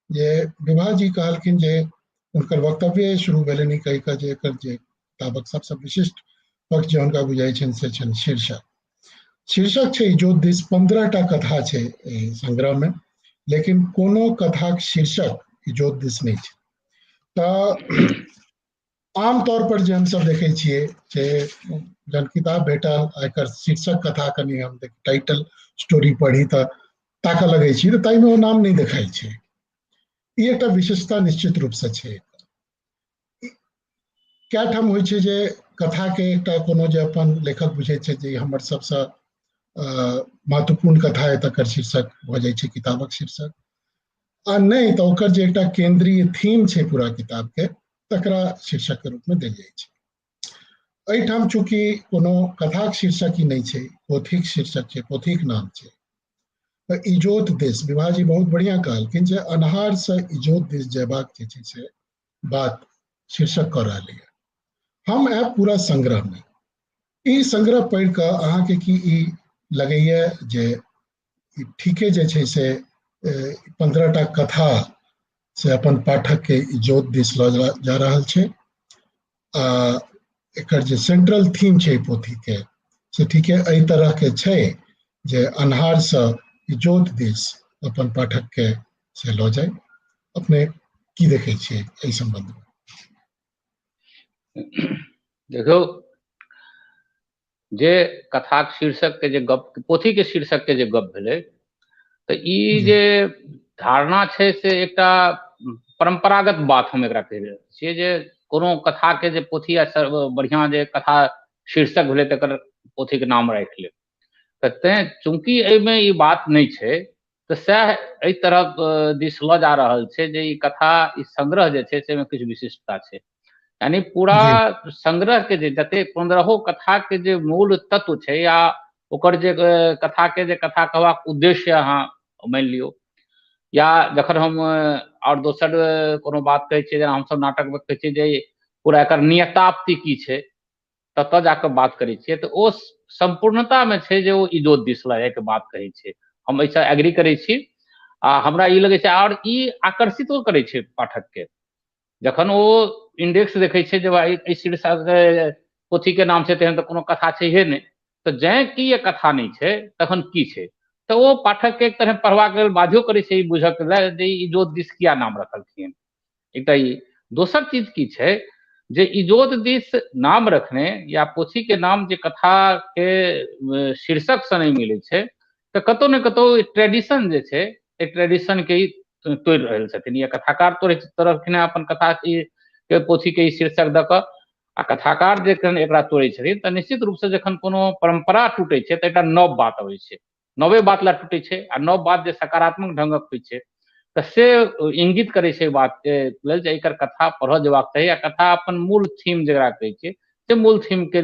जे विभा जी कहलखिन जे हुनकर वक्तव्य शुरू भेलनि कहि कऽ जे एकर जे किताबक सबसँ विशिष्ट पक्ष जे हुनका बुझाइ छनि से छनि शीर्षक। शीर्षक छै ज्योतिष, 15 टा कथा छै एहि संग्रह में, लेकिन कोनो कथाक शीर्षक ज्योतिष नहि छै। तऽ आमतौर पर जे हमसब देखै छियै जे जहन किताब भेटल आ एकर शीर्षक कथा कनि हम टाइटल स्टोरी पढ़ी तऽ ताकऽ लगै छी तऽ ताहिमे ओ नाम नहि देखाइ छै। ई एकटा विशेषता निश्चित रूपसँ छै। कए ठाम होइ छै जे कथा के एकटा कोनो जे अपन लेखक बुझै छै जे हमर सबसँ महत्वपूर्ण कथा है तकर शीर्षक भऽ जाइ छै किताबक शीर्षक, आ नहि तऽ ओकर जे एकटा केंद्रीय थीम छै पूरा किताब के तकरा शीर्षक के रूप में देल जाइ छै। एहिठाम चूँकि कोनो कथाक शीर्षक ही नहि छै, पोथीक शीर्षक छै, पोथीक नाम छै, तऽ इजोत देश। विभा जी बहुत बढ़िया कहलखिन जे अन्हार से इजोत देश जयबाक जे छै से बात शीर्षक कऽ रहल यऽ। हम आयब पूरा संग्रह में, ई संग्रह पढ़ि कऽ अहाँके की ई लगैया जे ठीके जे छै से 15 टा कथा से अपन पाठक के इजोत दिस लऽ जा रहल छै आ एकर जे सेंट्रल थीम छै पोथी के से ठीके एहि तरह के छै जे अन्हार से इजोत दिस अपन पाठक के से लऽ जाय? अपने की देखै छियै एहि संबंध में? देखियौ, जे कथाक शीर्षक के जे गप, पोथी के शीर्षक के जे गप भेलै, तऽ ई जे धारणा छै से एकटा परम्परागत बात हम एकरा कहि रहल छियै जे कोनो कथा के जे पोथी आ बढ़िआँ जे कथा शीर्षक भेलै तकर पोथीके नाम राखि लेब। तऽ तेँ चूँकि एहिमे ई बात नहि छै तऽ सएह एहि तरह दिस लऽ जा रहल छै जे ई कथा, ई संग्रह जे छै से एहिमे किछु विशिष्टता छै। यानी पूरा संग्रह के जे जते 15 कथा के जे मूल तत्व छै या ओकर जे कथा के जे कथा कहबाक उद्देश्य अहाँ मानि लियौ, या जखन हम आओर दोसर कोनो बात कहै छियै, जेना हमसब नाटकमे कहै छियै जे पूरा एकर नियताप्ति की छै ततऽ जाकऽ बात करै छियै, तऽ ओ सम्पूर्णतामे छै जे ओ इजोत दिस लऽ जाइके बात कहै छै। हम एहिसँ एग्री करै छी आ हमरा ई लगै छै, आओर ई आकर्षितो करै छै पाठकके। जखन ओ इंडेक्स देखै छै जे भाइ एहि शीर्षक पोथीके नाम छै तेहन तऽ कोनो कथा छैहे नहि, तऽ जैं कि ई कथा नहि छै तखन की छै, तऽ तऽ ओ पाठकके एक तरहे पढ़बाक लेल बाध्यो करै छै ई बुझऽके लेल जे इजोत दिस किया नाम रखलखिन। एकटा ई दोसर चीज की छै जे इजोत दिस नाम रखने या पोथीके नाम जे कथाके शीर्षकसँ नहि मिलै छै, तऽ कतहु ने कतहु ट्रेडिशन जे छै, एहि ट्रेडिशनके ई तोड़ि रहल छथिन या कथाकार तोड़ि रहलखिन हेँ अपन कथा के पोथीके ई शीर्षक दऽ कऽ। आ कथाकार जखन एकरा तोड़ै छथिन तऽ निश्चित रूपसँ जखन कोनो परम्परा टूटै छै तऽ एकटा नव बात अबै छै, नवे बात लए टूटै छै, आ नव बात जे सकारात्मक ढङ्गक होइ छै तऽ से इंगित करै छै बातके लेल जे एकर कथा पढ़ऽ जेबाक चाही। आ कथा अपन मूल थीम जकरा कहै छै से मूल थीमके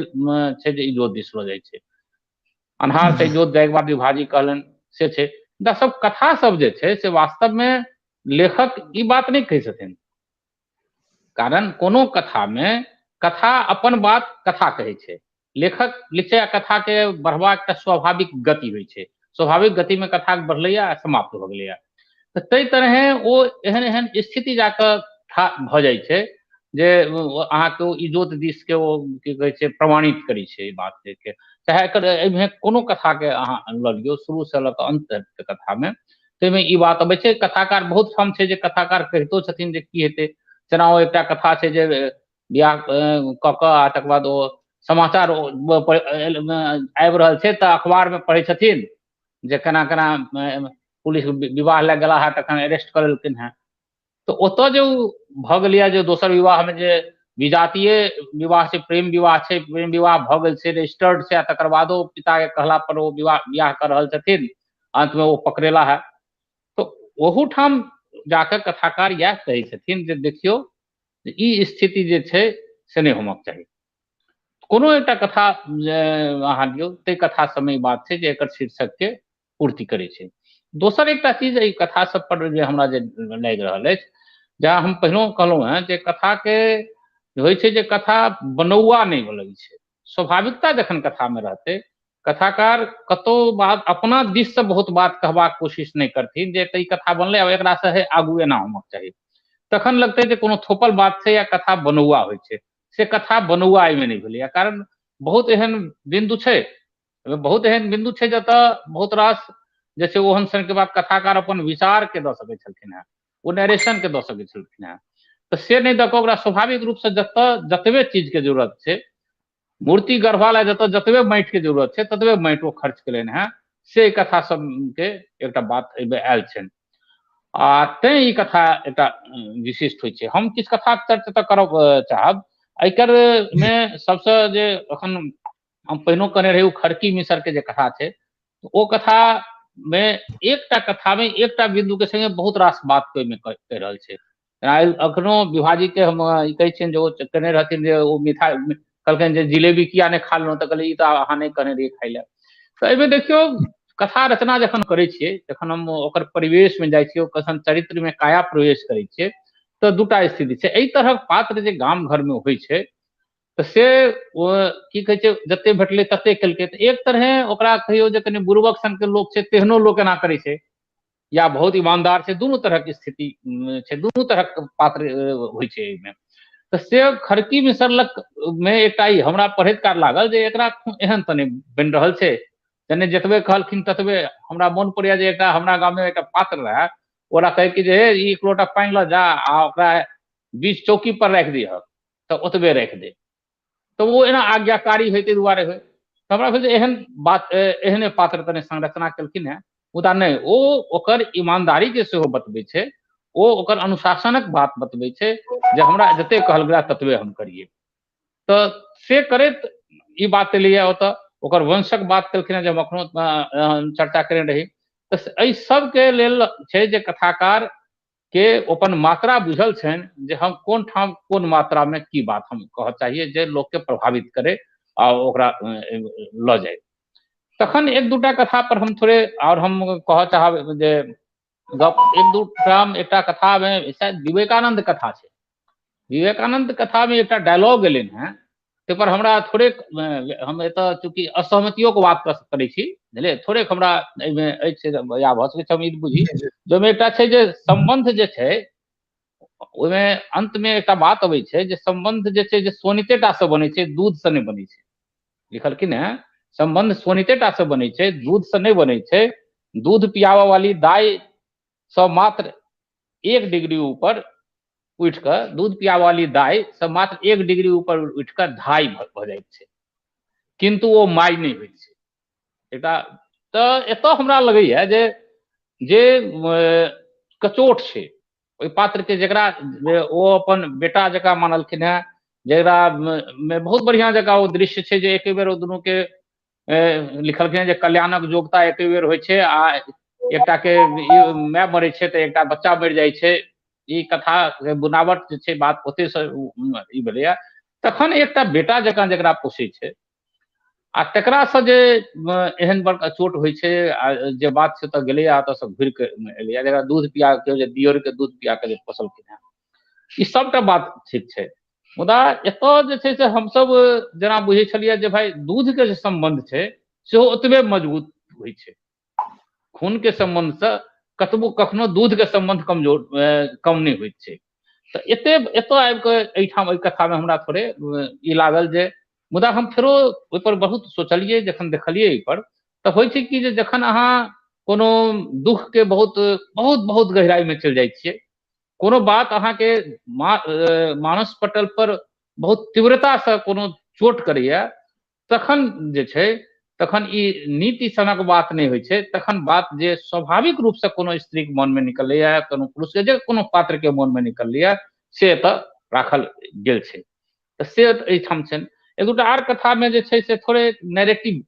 छै जे इजोत दिस लऽ जाइ छै, अन्हार से इजोत जाइके बाद विभाजी कहलनि से छै। मुदा सब कथा सब जे छै से वास्तवमे लेखक ई बात नहि कहै छथिन, कारण कोनो कथामे कथा अपन बात कथा कहै छै, लेखक लिखै आ कथाके बढ़बाक एकटा स्वाभाविक गति होइ छै, स्वाभाविक गतिमे कथा बढ़लैए आ समाप्त भऽ गेलैए। तऽ ताहि तरहे ओ एहन एहन स्थिति जाकऽ भऽ जाइ छै जे अहाँके ओ इजोत दिसके ओ की कहै छै प्रमाणित करै छै एहि बातके। चाहे एकर एहिमे कोनो कथाके अहाँ लऽ लियौ शुरूसँ लऽ कऽ अन्त तकके कथामे, ताहिमे ई बात अबै छै। कथाकार बहुत ठाम छै जे कथाकार कहितो छथिन जे की हेतै, जेना ओ एकटा कथा छै जे बियाह कऽ कऽ आ तकर बाद ओ समाचार आबि रहल छै तऽ अखबारमे पढ़ै छथिन जे केना केना पुलिस विवाह लए गेला हे तखन अरेस्ट कऽ लेलखिन हेँ। तऽ ओतऽ जे ओ भऽ गेलैए जे दोसर विवाहमे जे विजातीय विवाह छै, प्रेम विवाह छै, प्रेम विवाह भऽ गेल छै, रजिस्टर्ड छै, आ तकर बादो पिताके कहला पर ओ विवाह कऽ रहल छथिन, अन्तमे ओ पकड़ेला हे। तऽ ओहूठाम जाकऽ कथाकार इएह कहै छथिन जे देखियौ ई स्थिति जे छै से नहि होमक चाही। कोनो एकटा कथा जे अहाँ लियौ ताहि कथा सबमे ई बात छै जे एकर शीर्षकके पूर्ति करै छै। दोसर एकटा चीज एहि कथा सब पर जे हमरा जे लागि रहल अछि, जहाँ हम पहिनो कहलहुँ हेँ जे कथाके होइ छै जे कथा बनौआ नहि लगै छै, स्वाभाविकता जखन कथामे रहतै, कथाकार कतहु बात अपना दिससँ बहुत बात कहबाक कोशिश नहि करथिन जे ई कथा बनलै आब एकरासँ हे आगू एना होमक चाही, तखन लगतै जे कोनो थोपल बात छै या कथा बनौआ होइ छै। से कथा बनौआ एहिमे नहि भेलैए, कारण बहुत एहन बिन्दु छै, बहुत एहन बिन्दु छै जतऽ बहुत रास जे छै ओहन सनके बात कथाकार अपन विचारके दऽ सकै छलखिन हेँ, ओ नरेशनके दऽ सकै छलखिन हेँ, तऽ से नहि दऽ कऽ ओकरा स्वाभाविक रूपसँ जतऽ जतबे चीजके जरूरत छै, मूर्ति गढ़बा लए जतऽ जतबे माटिके जरूरत छै ततबे माटि ओ खर्च केलनि हेँ, से एहि कथा सबके एकटा बात एहिमे आयल छनि। आ तैँ ई कथा एकटा विशिष्ट होइ छै। हम किछु कथाके चर्चा तऽ करब चाहब। एकर मे सबसँ जे एखन हम पहिनो कहने रही ओ खड़की मिसरके जे कथा छै, ओ कथामे एकटा कथामे एकटा बिन्दुके सङ्गे बहुत रास बात ओहिमे कहि रहल छै। एखनो विभाजीके हम ई कहै छियनि जे ओ कहने रहथिन जे ओ मिठाइ कहलखिन जे जिलेबी किया नहि खा लेलहुँ, तऽ कहलियै ई तऽ अहाँ नहि कहने रहियै खाइ लए। तऽ एहिमे देखियौ कथा रचना जखन करै छियै, जखन हम ओकर परिवेशमे जाइ छियै, कखन चरित्रमे काया प्रवेश करै छियै, तऽ दूटा स्थिति छै। एहि तरहक पात्र जे गाम घरमे होइ छै तऽ से ओ की कहै छै जते भेटलै तते केलकै, तऽ एक तरहे ओकरा कहियौ जे कनि बुड़बक सनके लोक छै तेहनो लोक एना करै छै, या बहुत ईमानदार छै, दुनू तरहक स्थिति छै, दुनू तरहक पात्र होइ छै एहिमे। तऽ से खड़की मिसरलक मे एकटा ई हमरा पढ़ैत काल लागल जे एकरा एहन तऽ नहि बनि रहल छै, तने जतबे कहलखिन ततबे। हमरा मोन पड़ैया जे एकटा हमरा गाममे एकटा पात्र रहए, ओकरा कहै कि जे हे ई एक लोटा पानि लऽ जा आ ओकरा बीच चौकी पर राखि दिहऽ, तऽ ओतबे राखि दे, तऽ ओ एना आज्ञाकारी होइ ताहि दुआरे होइ। तऽ हमरा भेल जे एहन बात एहने पात्र तने संरचना केलखिन हेँ, मुदा नहि, ओ ओकर ईमानदारीके सेहो बतबै छै, ओ ओकर अनुशासनक बात बतबै छै जे हमरा जते कहल गेला ततबे हम करियै। तऽ से करैत ई बात एलैए ओतऽ ओकर वंशक बात केलखिन हेँ जे हम एखनो चर्चा केने रही। तऽ एहि सबके लेल छै जे कथाकार के अपन मात्रा बुझल छनि जे हम कोन ठाम कोन मात्रामे की बात हम कहऽ चाहिए जे लोकके प्रभावित करे आ ओकरा लऽ जाय। तखन एक दूटा कथा पर हम थोड़े आओर हम कहऽ चाहब जे गप एक दू ठाम एकटा कथामे शायद विवेकानंद कथा छै, विवेकानंद कथामे एकटा डायलॉग एलनि हेँ ताहि पर हमरा थोड़े हम एतऽ चूँकि असहमतियोके बात करै छी, बुझलियै, थोड़ेक हमरा एहिमे अछि या भऽ सकै छै हम ई बुझी, जाहिमे एकटा छै जे सम्बन्ध जे छै ओहिमे अन्तमे एकटा बात अबै छै जे सम्बन्ध जे छै जे सोनिते टा से बनै छै, दूध से नहि बनै छै। लिखलखिन हेँ सम्बन्ध सोनिते टा से बनै छै, दूध से नहि बनै छै। दूध पियाबऽ वाली दाइ सँ मात्र 1 डिग्री ऊपर उठि कऽ, दूध पियाबऽ वाली दाइ सँ मात्र 1 डिग्री ऊपर उठि कऽ धाइ भऽ जाइत छै, किन्तु ओ माय नहि होइत छै। एकटा तऽ एतऽ हमरा लगैया जे जे कचोट छै ओहि पात्रके, जकरा ओ अपन बेटा जकाँ मानलखिन हेँ, जकरा मे बहुत बढ़िआँ जकाँ ओ दृश्य छै जे एके बेर ओ दुनूके लिखलखिन जे कल्याणक योग्यता एके बेर होइ छै आ एकटा के माय मरै छै तऽ एकटा बच्चा मरि जाइ छै। ई कथा बुनावट जे छै बात ओतेसँ ई भेलैया। तखन एकटा बेटा जकाँ जकरा पोसै छै आ तकरासँ जे एहन बड़का चोट होइ छै आ जे बात छै तऽ गेलैया ओतऽसँ घुरि कऽ एलैया, जकरा दूध पिया के जे दियोर के दूध पिया के जे पोसलखिन हेँ, ई सबटा बात ठीक छै। मुदा एतऽ जे छै से हमसब जेना बुझै छलियै जे भाय दूध के जे सम्बन्ध छै सेहो ओतबे मजबूत होइ छै, खून के सम्बन्धसँ कतबो कखनो दूध के सम्बन्ध कमजोर कम नहि होइत छै। तऽ एते एतऽ आबि कऽ एहिठाम एहि कथामे हमरा थोड़े ई लागल जे, मुदा हम फेरो ओहिपर बहुत सोचलियै जखन देखलियै एहिपर, तऽ होइ छै कि जे जखन अहाँ कोनो दुःखके बहुत बहुत बहुत गहराइमे चलि जाइ छियै, कोनो बात अहाँके मानस पटल पर बहुत तीव्रतासँ कोनो चोट करैया, तखन जे छै तखन ई नीति सनक बात नहि होइ छै, तखन बात जे स्वाभाविक रूपसँ कोनो स्त्रीके मनमे निकलैया, कोनो पुरुषके जे कोनो पात्रके मनमे निकलैया से एतऽ राखल गेल छै। तऽ से एहिठाम छनि। एक दूटा आर कथामे जे छै से थोड़े नैरेटिव,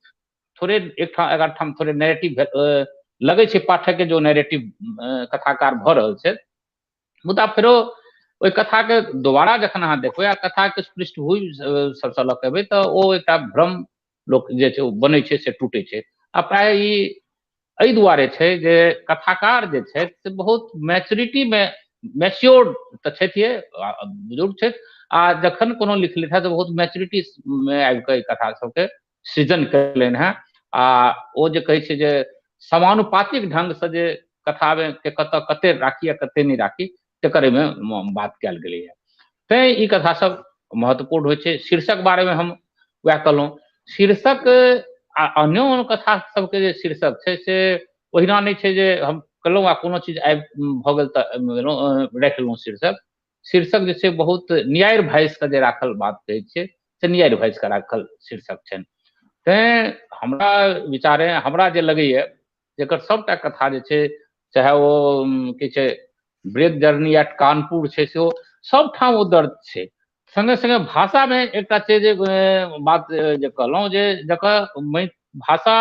थोड़े एकठाम एक ठाम थोड़े नैरेटिव लगै छै पाठकके, जो नैरेटिव कथाकार भऽ रहल छै। मुदा फेरो ओहि कथाके दोबारा जखन अहाँ देखबै आ कथाके पृष्ठभूमि सबसँ लऽ कऽ एबै तऽ ओ एकटा भ्रम लोक जे छै ओ बनै छै से टूटै छै। आ प्रायः ई एहि दुआरे छै जे कथाकार जे छथि से बहुत मैच्योरिटीमे मैच्योर्ड तऽ छथिए, बुजुर्ग छथि, आ जखन कोनो लिखलथि तऽ बहुत मैच्योरिटीमे आबि कऽ एहि कथा सबके सृजन कयलनि हेँ। आ ओ जे कहै छै जे समानुपातिक ढङ्गसँ जे कथामे के कतऽ कते राखी आ कते नहि राखी तकर एहिमे बात कयल गेलैए। तैँ ई कथा सब महत्वपूर्ण होइ छै। शीर्षक बारेमे हम वएह कहलहुँ, शीर्षक आ अन्यो अन्य कथा सबके जे शीर्षक छै से ओहिना नहि छै जे हम कहलहुँ आ कोनो चीज आबि भऽ गेल तऽ राखि लेलहुँ शीर्षक। शीर्षक जे छै बहुत नियारि भाषिके जे राखल बात कहै छियै से नियारि भाषिके राखल शीर्षक छनि। तैँ हमरा विचारे हमरा जे लगैए जेकर सबटा कथा जे छै, चाहे ओ की छै ब्रेक जर्नी एट कानपुर छै, सेहो सबठाम ओ दर्द छै। सङ्गे सङ्गे भाषामे एकटा छै जे बात जे कहलहुँ जे जकर भाषा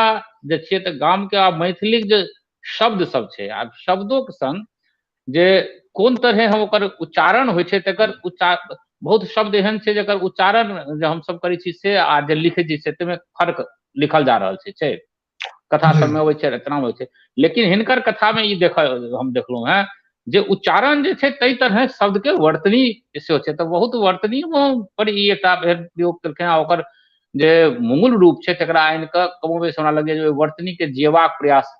जे छियै तऽ गामके आ मैथिलीके जे शब्द सब छै आ शब्दोके सङ्ग जे कोन तरहे हम ओकर उच्चारण होइ छै तकर उच्चारण, बहुत शब्द एहन छै जकर उच्चारण जे हमसब करै छी से आ जे लिखै छी से ताहिमे फर्क लिखल जा रहल छै, छै कथा सबमे अबै छै, रचनामे होइ छै। लेकिन हिनकर कथामे ई देख हम देखलहुँ हेँ जे उच्चारण जे छै ताहि तरहे शब्दके वर्तनी सेहो छै। तऽ बहुत वर्तनी पर ई एकटा प्रयोग केलखिन आ ओकर जे मूल रूप छै तकरा आनि कऽ कमोबेश हमरा लगैए जे ओहि वर्तनीके जियबाक प्रयास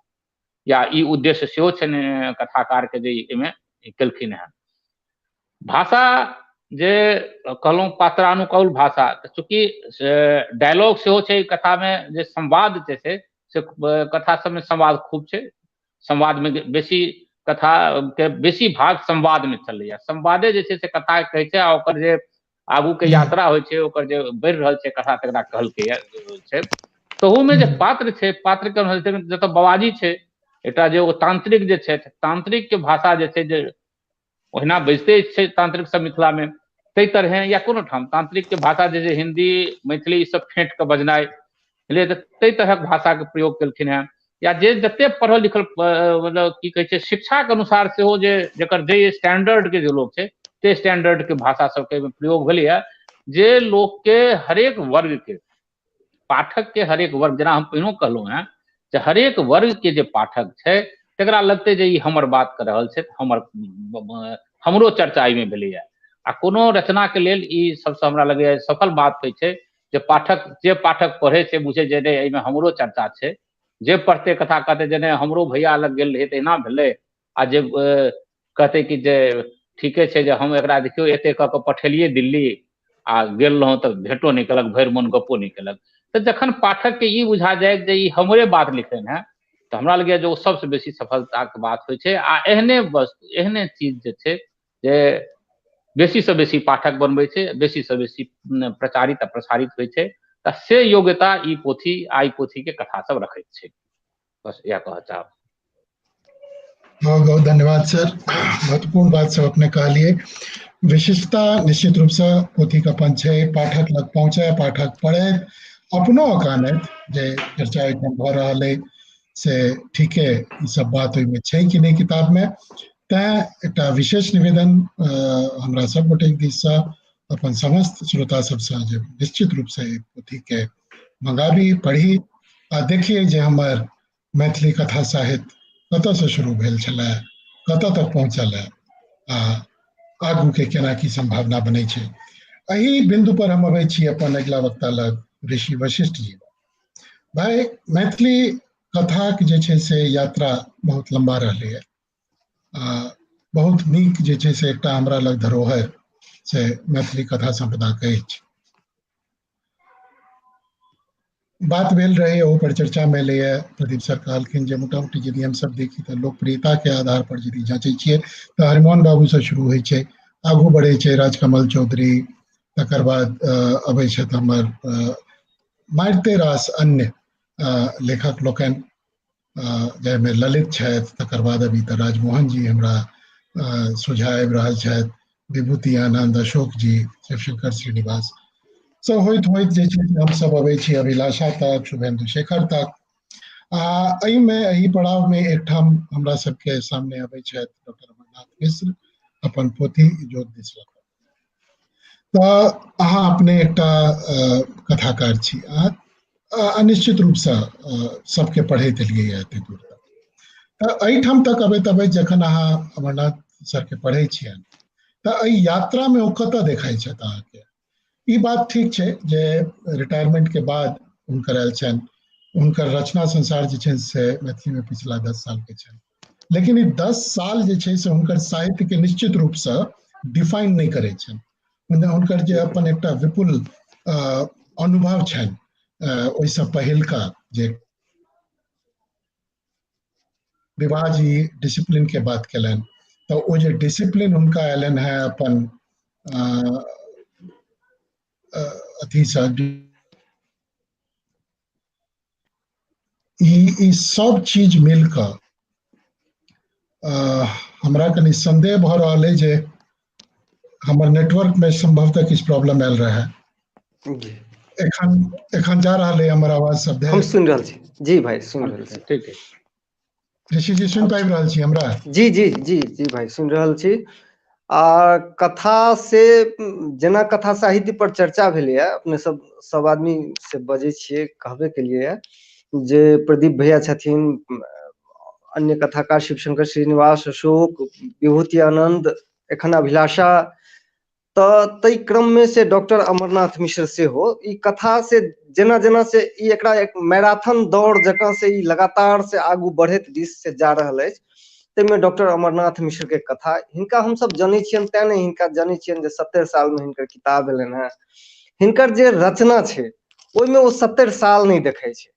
या ई उद्देश्य सेहो छनि कथाकारके जे एहिमे केलखिन हेँ। भाषा जे कहलहुँ पात्रानुकूल भाषा, तऽ चूँकि डायलॉग सेहो छै कथामे, जे संवाद जे छै से कथा सबमे संवाद खूब छै, संवादमे बेसी कथाके बेसी भाग संवादमे चलैया, संवादे जे छै से कथा कहै छै आ ओकर जे आगूके यात्रा होइ छै ओकर जे बढ़ि रहल छै कथा तकरा कहलकैया छै। तहूमे जे पात्र छै, पात्रके जतऽ बबाजी छै एकटा जे ओ तांत्रिक जे छथि, तांत्रिकके भाषा जे छै जे ओहिना बजिते छै तांत्रिक सब मिथिलामे ताहि तरहे या कोनो ठाम तांत्रिकके भाषा जे छै हिन्दी मैथिली ई सब फेँट कऽ बजनाइ बुझलियै, तऽ ताहि तरहक भाषाके प्रयोग केलखिन हेँ। या जे जते पढ़ल लिखल मतलब की कहै छै शिक्षाके अनुसार सेहो जे जकर जे स्टैंडर्डके जे लोक छै ते स्टैंडर्डके भाषा सबके एहिमे प्रयोग भेलैए, जे लोकके हरेक वर्गके पाठकके हरेक वर्ग, जेना हम पहिनो कहलहुँ हेँ जे हरेक वर्गके जे पाठक छै तकरा लगतै जे ई हमर बात कऽ रहल छै, हमर हमरो चर्चा एहिमे भेलैए। आ कोनो रचनाके लेल ई सबसँ हमरा लगैए सफल बात होइ छै जे पाठक जे पाठक पढ़ै छै बुझै जे नहि एहिमे हमरो चर्चा छै, जे पढ़तै कथा कहतै जे नहि हमरो भैया लग गेल रहै तऽ एना भेलै, आ जे कहतै कि जे ठीके छै जे हम एकरा देखियौ एते कऽ कऽ पठेलियै दिल्ली आ गेल रहौं तऽ भेटो नहि केलक, भरि मोन गप्पो नहि केलक। तऽ जखन पाठकके ई बुझा जाय जे ई हमरे बात लिखलनि हेँ तऽ हमरा लगैए जे ओ सबसँ बेसी सफलताके बात होइ छै। आ एहने वस्तु, एहने चीज जे छै जे बेसीसँ बेसी पाठक बनबै छै, बेसीसँ बेसी प्रचारित आ प्रसारित होइ छै, तऽ से योग्यता ई पोथी आ ई पोथीके कथा सब रखैत छै। बस इएह कहऽ चाहब। बहुत बहुत धन्यवाद सर, महत्वपूर्ण बात सब अपने कहलिए। विशिष्टता निश्चित रूप से पोथी के अपन छै, पाठक लग पहुँचे, पाठक पढ़े, अपनो अकानैत जे चर्चा एहिठाम भऽ रहल अइ से ठीके ई सब बात ओहिमे छै कि नहि किताब में। तैं एकटा विशेष निवेदन हमरा सब गोटेक दिससँ अपन समस्त श्रोता सबसँ जे निश्चित रूपसँ एहि पोथीके मंगाबी, पढ़ी आ देखिए जे हमर मैथिली कथा साहित्य कतऽसँ शुरू भेल छलै, कतऽ तक पहुँचल है आ आगूके केना की सम्भावना बनै छै। एहि बिन्दु पर हम अबै छी अपन अगिला वक्ता लग, ऋषि वशिष्ठ जी। भाई, मैथिली कथाके जे छै से यात्रा बहुत लम्बा रहलैए आ बहुत नीक जे छै से एकटा हमरा लग धरोहर से मैथिली कथा सम्पदाके अछि। बात भेल रहै, ओहू पर चर्चामे एलैए, प्रदीप सर कहलखिन जे मोटा मोटी यदि हमसब देखी तऽ लोकप्रियताके आधार पर यदि जाँचै छियै तऽ हरिमोहन बाबूसँ शुरू होइ छै, आगू बढ़ै छै राजकमल चौधरी, तकर बाद अबै छथि हमर मारिते रास अन्य लेखक लोकनि, जाहिमे ललित छथि, तकर बाद अभी तऽ राजमोहन जी हमरा सोझा आबि रहल छथि, विभूति आनन्द, अशोक जी, शिवशंकर श्रीनिवास सब होइत होइत जे छै हमसब अबै छी अभिलाषा तक, शुभेन्दु शेखर तक। आ एहिमे एहि पड़ावमे एकठाम हमरा सबके सामने अबै छथि डॉक्टर अमरनाथ मिश्र अपन पोथी इजोत दिस लऽ कऽ। तऽ अहाँ अपने एकटा कथाकार छी, अहाँ अनिश्चित रूपसँ सबके पढ़ैत एलियै एते दूर तक, तऽ एहिठाम तक अबैत अबैत जखन अहाँ अमरनाथ सरके पढ़ै छियनि तऽ एहि यात्रामे ओ कतऽ देखाइ छथि अहाँके? ई बात ठीक छै जे रिटायरमेंट के बाद हुनकर आयल छनि, हुनकर रचना संसार जे छनि से मैथिलीमे पिछला 10 साल के छनि, लेकिन ई 10 साल जे छै से हुनकर साहित्य के निश्चित रूपसँ डिफाइन नहि करै छनि। हुनकर जे अपन एकटा विपुल अनुभव छनि ओहिसँ पहिलका जे विवाह जी डिसिप्लिन के बात केलनि, तऽ ओ जे डिसिप्लिन हुनका एलनि हेँ अपन अथीसँ, ई सब चीज मिल कऽ हमरा कनि संदेह भऽ रहल अइ जे हमर नेटवर्क में संभवतः किछु प्रॉब्लम आयल रहै। एखन एखन जा रहल अइ हमर आवाज सब? हम सुनि रहल छी जी भाई, सुनि रहल छी। ठीक है। ऋषि जी, सुनि पाबि रहल छी हमरा? जी जी जी जी भाई, सुनि रहल छी। आ कथा से जेना कथा साहित्य पर चर्चा भेलैए, अपने सब सब आदमी से बजै छियै, कहबे केलियै जे प्रदीप भैया छथिन, अन्य कथाकार शिवशंकर श्रीनिवास, अशोक, विभूति आनंद, एखन अभिलाषा, तऽ ताहि क्रममे से डॉक्टर अमरनाथ मिश्र सेहो ई कथा से जेना जेना से ई एकरा एक मैराथन दौड़ जकाँ से ई लगातार से आगू बढ़ैत दिस से जा रहल अछि, ताहिमे डॉक्टर अमरनाथ मिश्र के कथा, हिनका हमसब जनै छियनि तें नहि हिनका जनै छियनि जे 70 सालमे हिनकर किताब भेलनि हेँ। हिनकर जे रचना छै ओहिमे ओ 70 साल नहि देखै छै,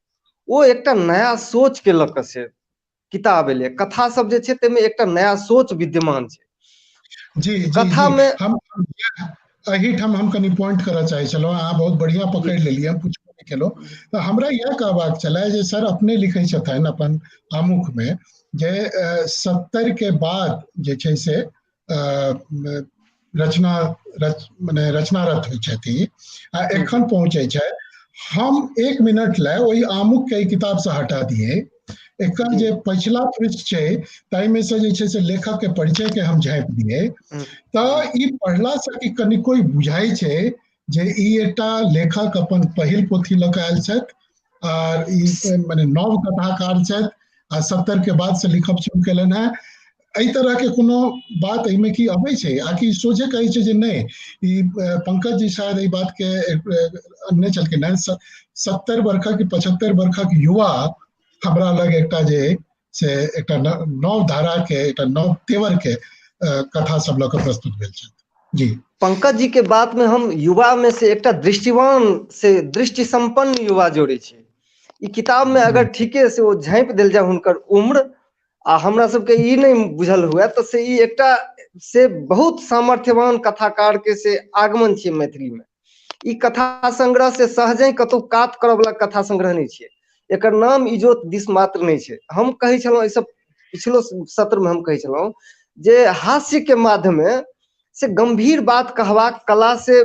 ओ एकटा नया सोच के लऽ कऽ से किताब एलै, कथा सब जे छै ताहिमे एकटा नया सोच विद्यमान छै। जी जी कथा में हम एहिठाम हम कनि पॉइंट करऽ चाहै छलहुँ, अहाँ बहुत बढ़िआँ पकड़ि लेलियै, हम पुछबो नहि केलहुँ। तऽ हमरा इएह कहबाक छलै जे सर अपने लिखै छथिन अपन आमुखमे जे 70 के बाद जे छै से रचना रच मने रचनारत होइ छथि आ एखन पहुँचै छै। हम 1 मिनट लए ओहि आमुख के किताब से हटा दिए, एकर जे पछिला पृष्ठ छै ताहिमे से जे छै से लेखक के परिचय के हम झाँपि दिए, तऽ ई पढ़ला से कि कनिको बुझाइ छै जे ई एकटा लेखक अपन पहिल पोथी लऽ कऽ आयल छथि आर ई मने नव कथाकार छथि आ 70 के बाद से लिखब शुरू केलनि हेँ। एहि तरह के कोनो बात एहिमे की अबै छै आ कि सोझे कहै छै जे नहि, ई पंकज जी शायद एहि बात के अनने छलखिन हेँ, 70 बरखक 75 बरखक युवा हमरा लग एकटा जे से एकटा नव धारा के एकटा नव तेवर के कथा सब लऽ कऽ प्रस्तुत भेल छथि। जी पंकज जी के बात में हम युवा में से एकटा दृष्टिवान से दृष्टि संपन्न युवा जोड़े छी। ई किताब में अगर ठीके से ओ झाँपि देल जाय हुनकर उम्र आ हमरा सबके ई नहि बुझल हुए तऽ से ई एकटा से बहुत सामर्थ्यवान कथाकार के से आगमन छियै मैथिली में। ई कथा संग्रह से सहजे कतौ कात करऽ वाला कथा संग्रह नहि छियै। एकर नाम इजोत दिस मात्र नहि छै। हम कहै छलहुँ एहिसँ पिछलो सत्र में हम कहै छलहुँ जे हास्य के माध्यमे से गंभीर बात कहबाक कला से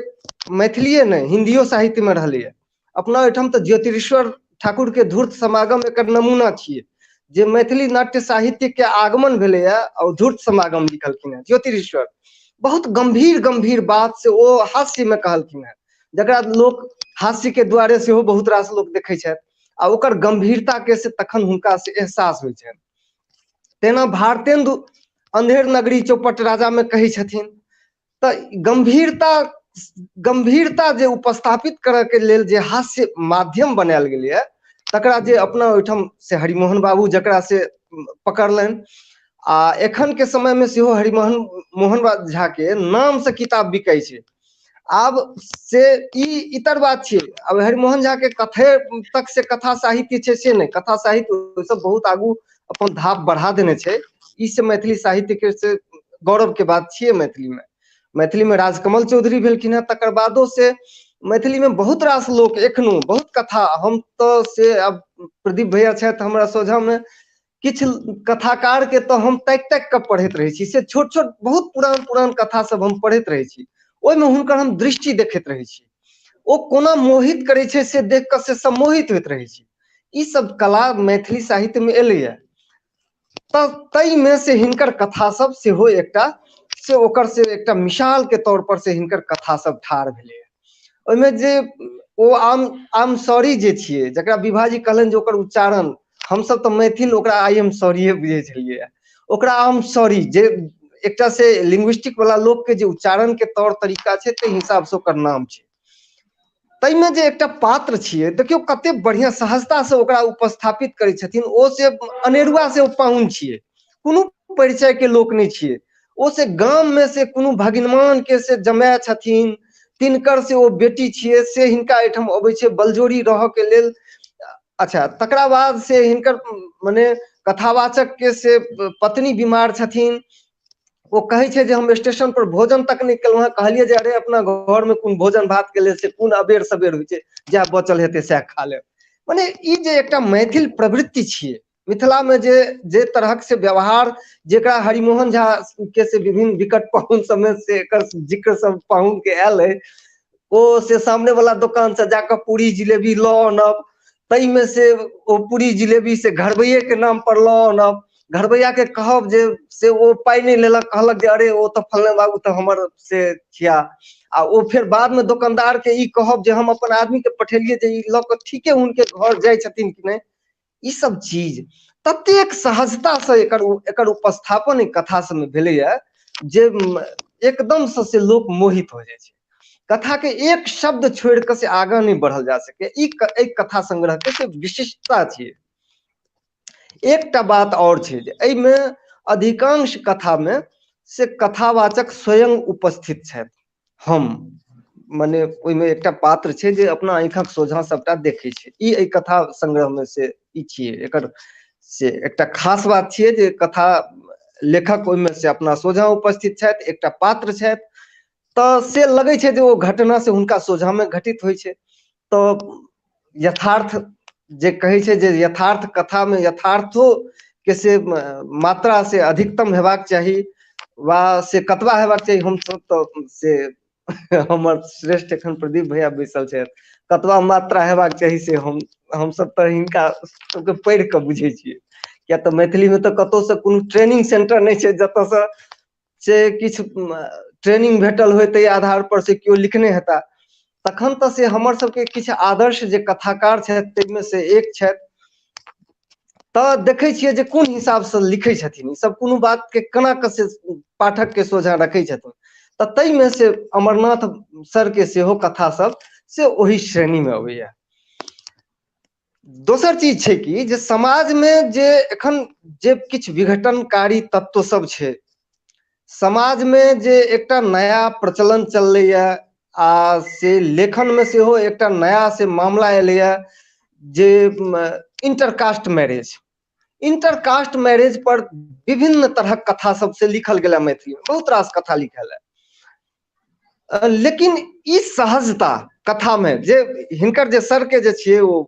मैथिलीए नहि हिन्दियो साहित्य में रहलैए। अपना ओहिठाम तऽ ज्योतिरीश्वर ठाकुर के धूर्त समागम एकर नमूना छियै, जे मैथिली नाट्य साहित्य के आगमन भेलैए आ धूर्त समागम लिखलखिन हेँ ज्योतिरीश्वर। बहुत गंभीर गंभीर बात से ओ हास्य में कहलखिन हेँ, जकरा लोक हास्य के द्वारे सेहो बहुत रास लोक देखै छथि आ ओकर गंभीरता के से तखन हुनका से एहसास होइ छनि। तेना भारतेन्दु अंधेर नगरी चौपट राजा में कहै छथिन। तऽ गंभीरता गंभीरता जे उपस्थापित करऽ के लेल जे हास्य माध्यम बनायल गेलैए तकरा जे अपना ओहिठाम से हरिमोहन बाबू जकरा से पकड़लनि आ एखन के समय में सेहो हरिमोहन मोहन झा के नाम से किताब बिकै छै। आब से ई इतर बात छियै। आब हरिमोहन झा के कथे तक से कथा साहित्य छै से नहि, कथा साहित्य ओहिसँ बहुत आगू अपन धाप बढ़ा देने छै। ई से मैथिली साहित्य के से गौरव के बात छियै। मैथिली में मैथिली में राजकमल चौधरी भेलखिन हेँ, तकर बादो से मैथिली में बहुत रास लोक एखनो बहुत कथा, हम तऽ से आब प्रदीप भैया छथि हमरा सोझा में, किछु कथाकार के तऽ हम ताकि ताकि कऽ पढ़ैत रहै छी, से छोट छोट बहुत पुरान पुरान कथा सब हम पढ़ैत रहै छी, ओहिमे हुनकर हम दृष्टि देखैत रहै छी, ओ कोना मोहित करै छै से देख कऽ से सम्मोहित होइत रहै छी। ई सब कला मैथिली साहित्य में एलैए तऽ ताहिमे से हिनकर कथा सब सेहो एकटा से ओकर से एकटा मिसाल के तौर पर से हिनकर कथा सब ठाढ़ भेलैए। ओहिमे जे ओ आम आम सॉरी जे छियै, जकरा विभाजी कहलनि जे ओकर उच्चारण हमसब तऽ मैथिल ओकरा I am सॉरीए बुझै छलियै, ओकरा आम सॉरी जे एकटा से लिंग्विस्टिक वाला लोक के जे उच्चारण के तौर तरीका छै ताहि हिसाब से ओकर नाम छै। ताहिमे जे एकटा पात्र छियै, देखियौ कते बढ़िआँ सहजता से ओकरा उपस्थापित करै छथिन। ओ से अनेरुआ से ओ पाहुन छियै, कोनो परिचय के लोक नहि छियै, ओ से गाम में से कोनो भगिनमान के से जमाय छथिन, तिनकर से ओ बेटी छियै, से हिनका एहिठाम अबै छै बलजोरी रहऽ के लेल। अच्छा, तकरा बाद से हिनकर मने कथावाचक के से पत्नी बीमार छथिन, ओ कहै छै जे हम स्टेशन पर भोजन तक नहि केलहुँ हेँ, कहलियै जे अरे अपना घर में कोन भोजन भात के लेल से कोन अबेर सबेर होइ छै, जएह बचल हेतै सएह खा लेब। मने ई जे एकटा मैथिल प्रवृत्ति छियै, मिथिला में जे जे तरहक से व्यवहार, जेकरा हरिमोहन झा के से विभिन्न विकट पाहुन सबमे से एकर जिक्र सब पाहुन के आयल अइ, ओ से सामने वाला दोकान से जाकऽ पूरी जिलेबी लऽ आनब, ताहिमे से ओ पूरी जिलेबी से घरबैये के नाम पर लऽ आनब, घरबैया के कहब जे से ओ पाइ नहि लेलक, कहलक जे अरे ओ तऽ फल्लाँ बाबू तऽ हमर से छिया, आ ओ फेर बाद में दोकानदार के ई कहब जे हम अपन आदमी के पठेलियै जे ई लऽ कऽ ठीके हुनके घर जाइ छथिन कि नहि। ई सब चीज ततेक सहजता से एकर एकर उपस्थापन एहि कथा सबमे भेलैए जे एकदम से से लोक मोहित हो जाइ छै। कथा के एक शब्द छोड़ि कऽ से आगाँ नहि बढ़ल जा सकैए। ई एहि कथा संग्रह के से विशिष्टता छियै। एकटा बात आओर छै जे एहिमे अधिकांश कथामे से कथावाचक स्वयं उपस्थित छथि। हम मने ओहिमे एकटा पात्र छै जे अपना आँखिक सोझाँ सबटा देखै छै। ई एहि कथा संग्रह मे से ई छियै, एकर से एकटा खास बात छियै जे कथा लेखक ओहिमे से अपना सोझाँ उपस्थित छथि, एकटा पात्र छथि, तऽ से लगै छै जे ओ घटना से हुनका सोझाँ मे घटित होइ छै। तऽ यथार्थ जे कहै छै जे यथार्थ कथा मे यथार्थो के से मात्रा से अधिकतम हेबाक चाही वा से कतबा हेबाक चाही, हमसब तऽ से हमर श्रेष्ठ एखन प्रदीप भैया बैसल छथि, कतबा मात्रा हेबाक चाही से हमसब तऽ हिनका सबके पढ़ि कऽ बुझै छियै, किया तऽ मैथिली मे तऽ कतहु से कोनो ट्रेनिंग सेंटर नहि छै जतऽ से से किछु ट्रेनिंग भेटल होय ताहि आधार पर से केओ लिखने हेता। तखन तऽ से हमर सबके किछु आदर्श जे कथाकार छथि ताहिमे से एक छथि, तऽ देखै छियै जे कोन हिसाबसँ लिखै छथिन, ई सब कोनो बात के केना कऽ से पाठक के सोझाँ रखै छथिन, तऽ ताहिमे से अमरनाथ सर के सेहो कथा सब से ओहि श्रेणी मे अबैया। दोसर चीज छै कि जे समाज मे जे एखन जे किछु विघटनकारी तत्व सब छै, समाज मे जे एकटा नया प्रचलन चललैया आ से लेखन मे सेहो एकटा नया से मामला एलैया जे इंटरकास्ट मैरिज, इंटरकास्ट मैरिज पर विभिन्न तरहक कथा सबसे लिखल गेल मैथिली में, बहुत रास कथा लिखल है, लेकिन ई सहजता कथा में जे हिनकर जे सर के जे छियै ओ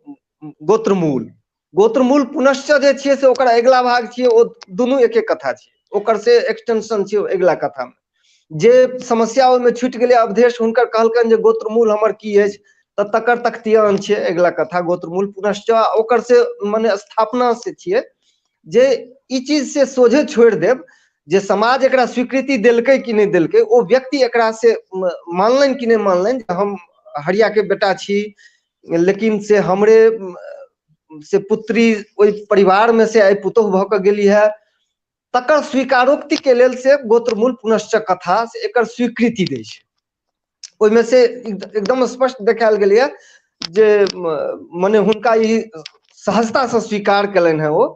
गोत्रमूल, गोत्रमूल पुनश्च जे छियै से ओकर अगिला भाग छियै, ओ दुनू एके कथा छियै, ओकर से एक्सटेंशन छियै अगिला कथा में। जे समस्या ओहिमे छुटि गेलै अवधेश हुनकर कहलकनि जे गोत्रमूल हमर की अछि, तऽ तकर तख्तियान छियै अगिला कथा गोत्रमूल पुनश्च, ओकर से मने स्थापना से छियै जे ई चीज से सोझे छोड़ि देब जे समाज एकरा स्वीकृति देलकै कि नहि देलकै, ओ व्यक्ति एकरा से मानलनि कि नहि मानलनि जे हम हरिया के बेटा छी, लेकिन से हमरे से पुत्री ओहि परिवार में से आइ पुतोहु भऽ कऽ गेली है, तकर स्वीकारोक्ति के लेल से गोत्रमूल पुनश्च कथा से एकर स्वीकृति दै छै। ओहिमे से एकदम स्पष्ट देखायल गेलैए जे मने हुनका ई सहजतासँ स्वीकार केलनि हेँ ओ।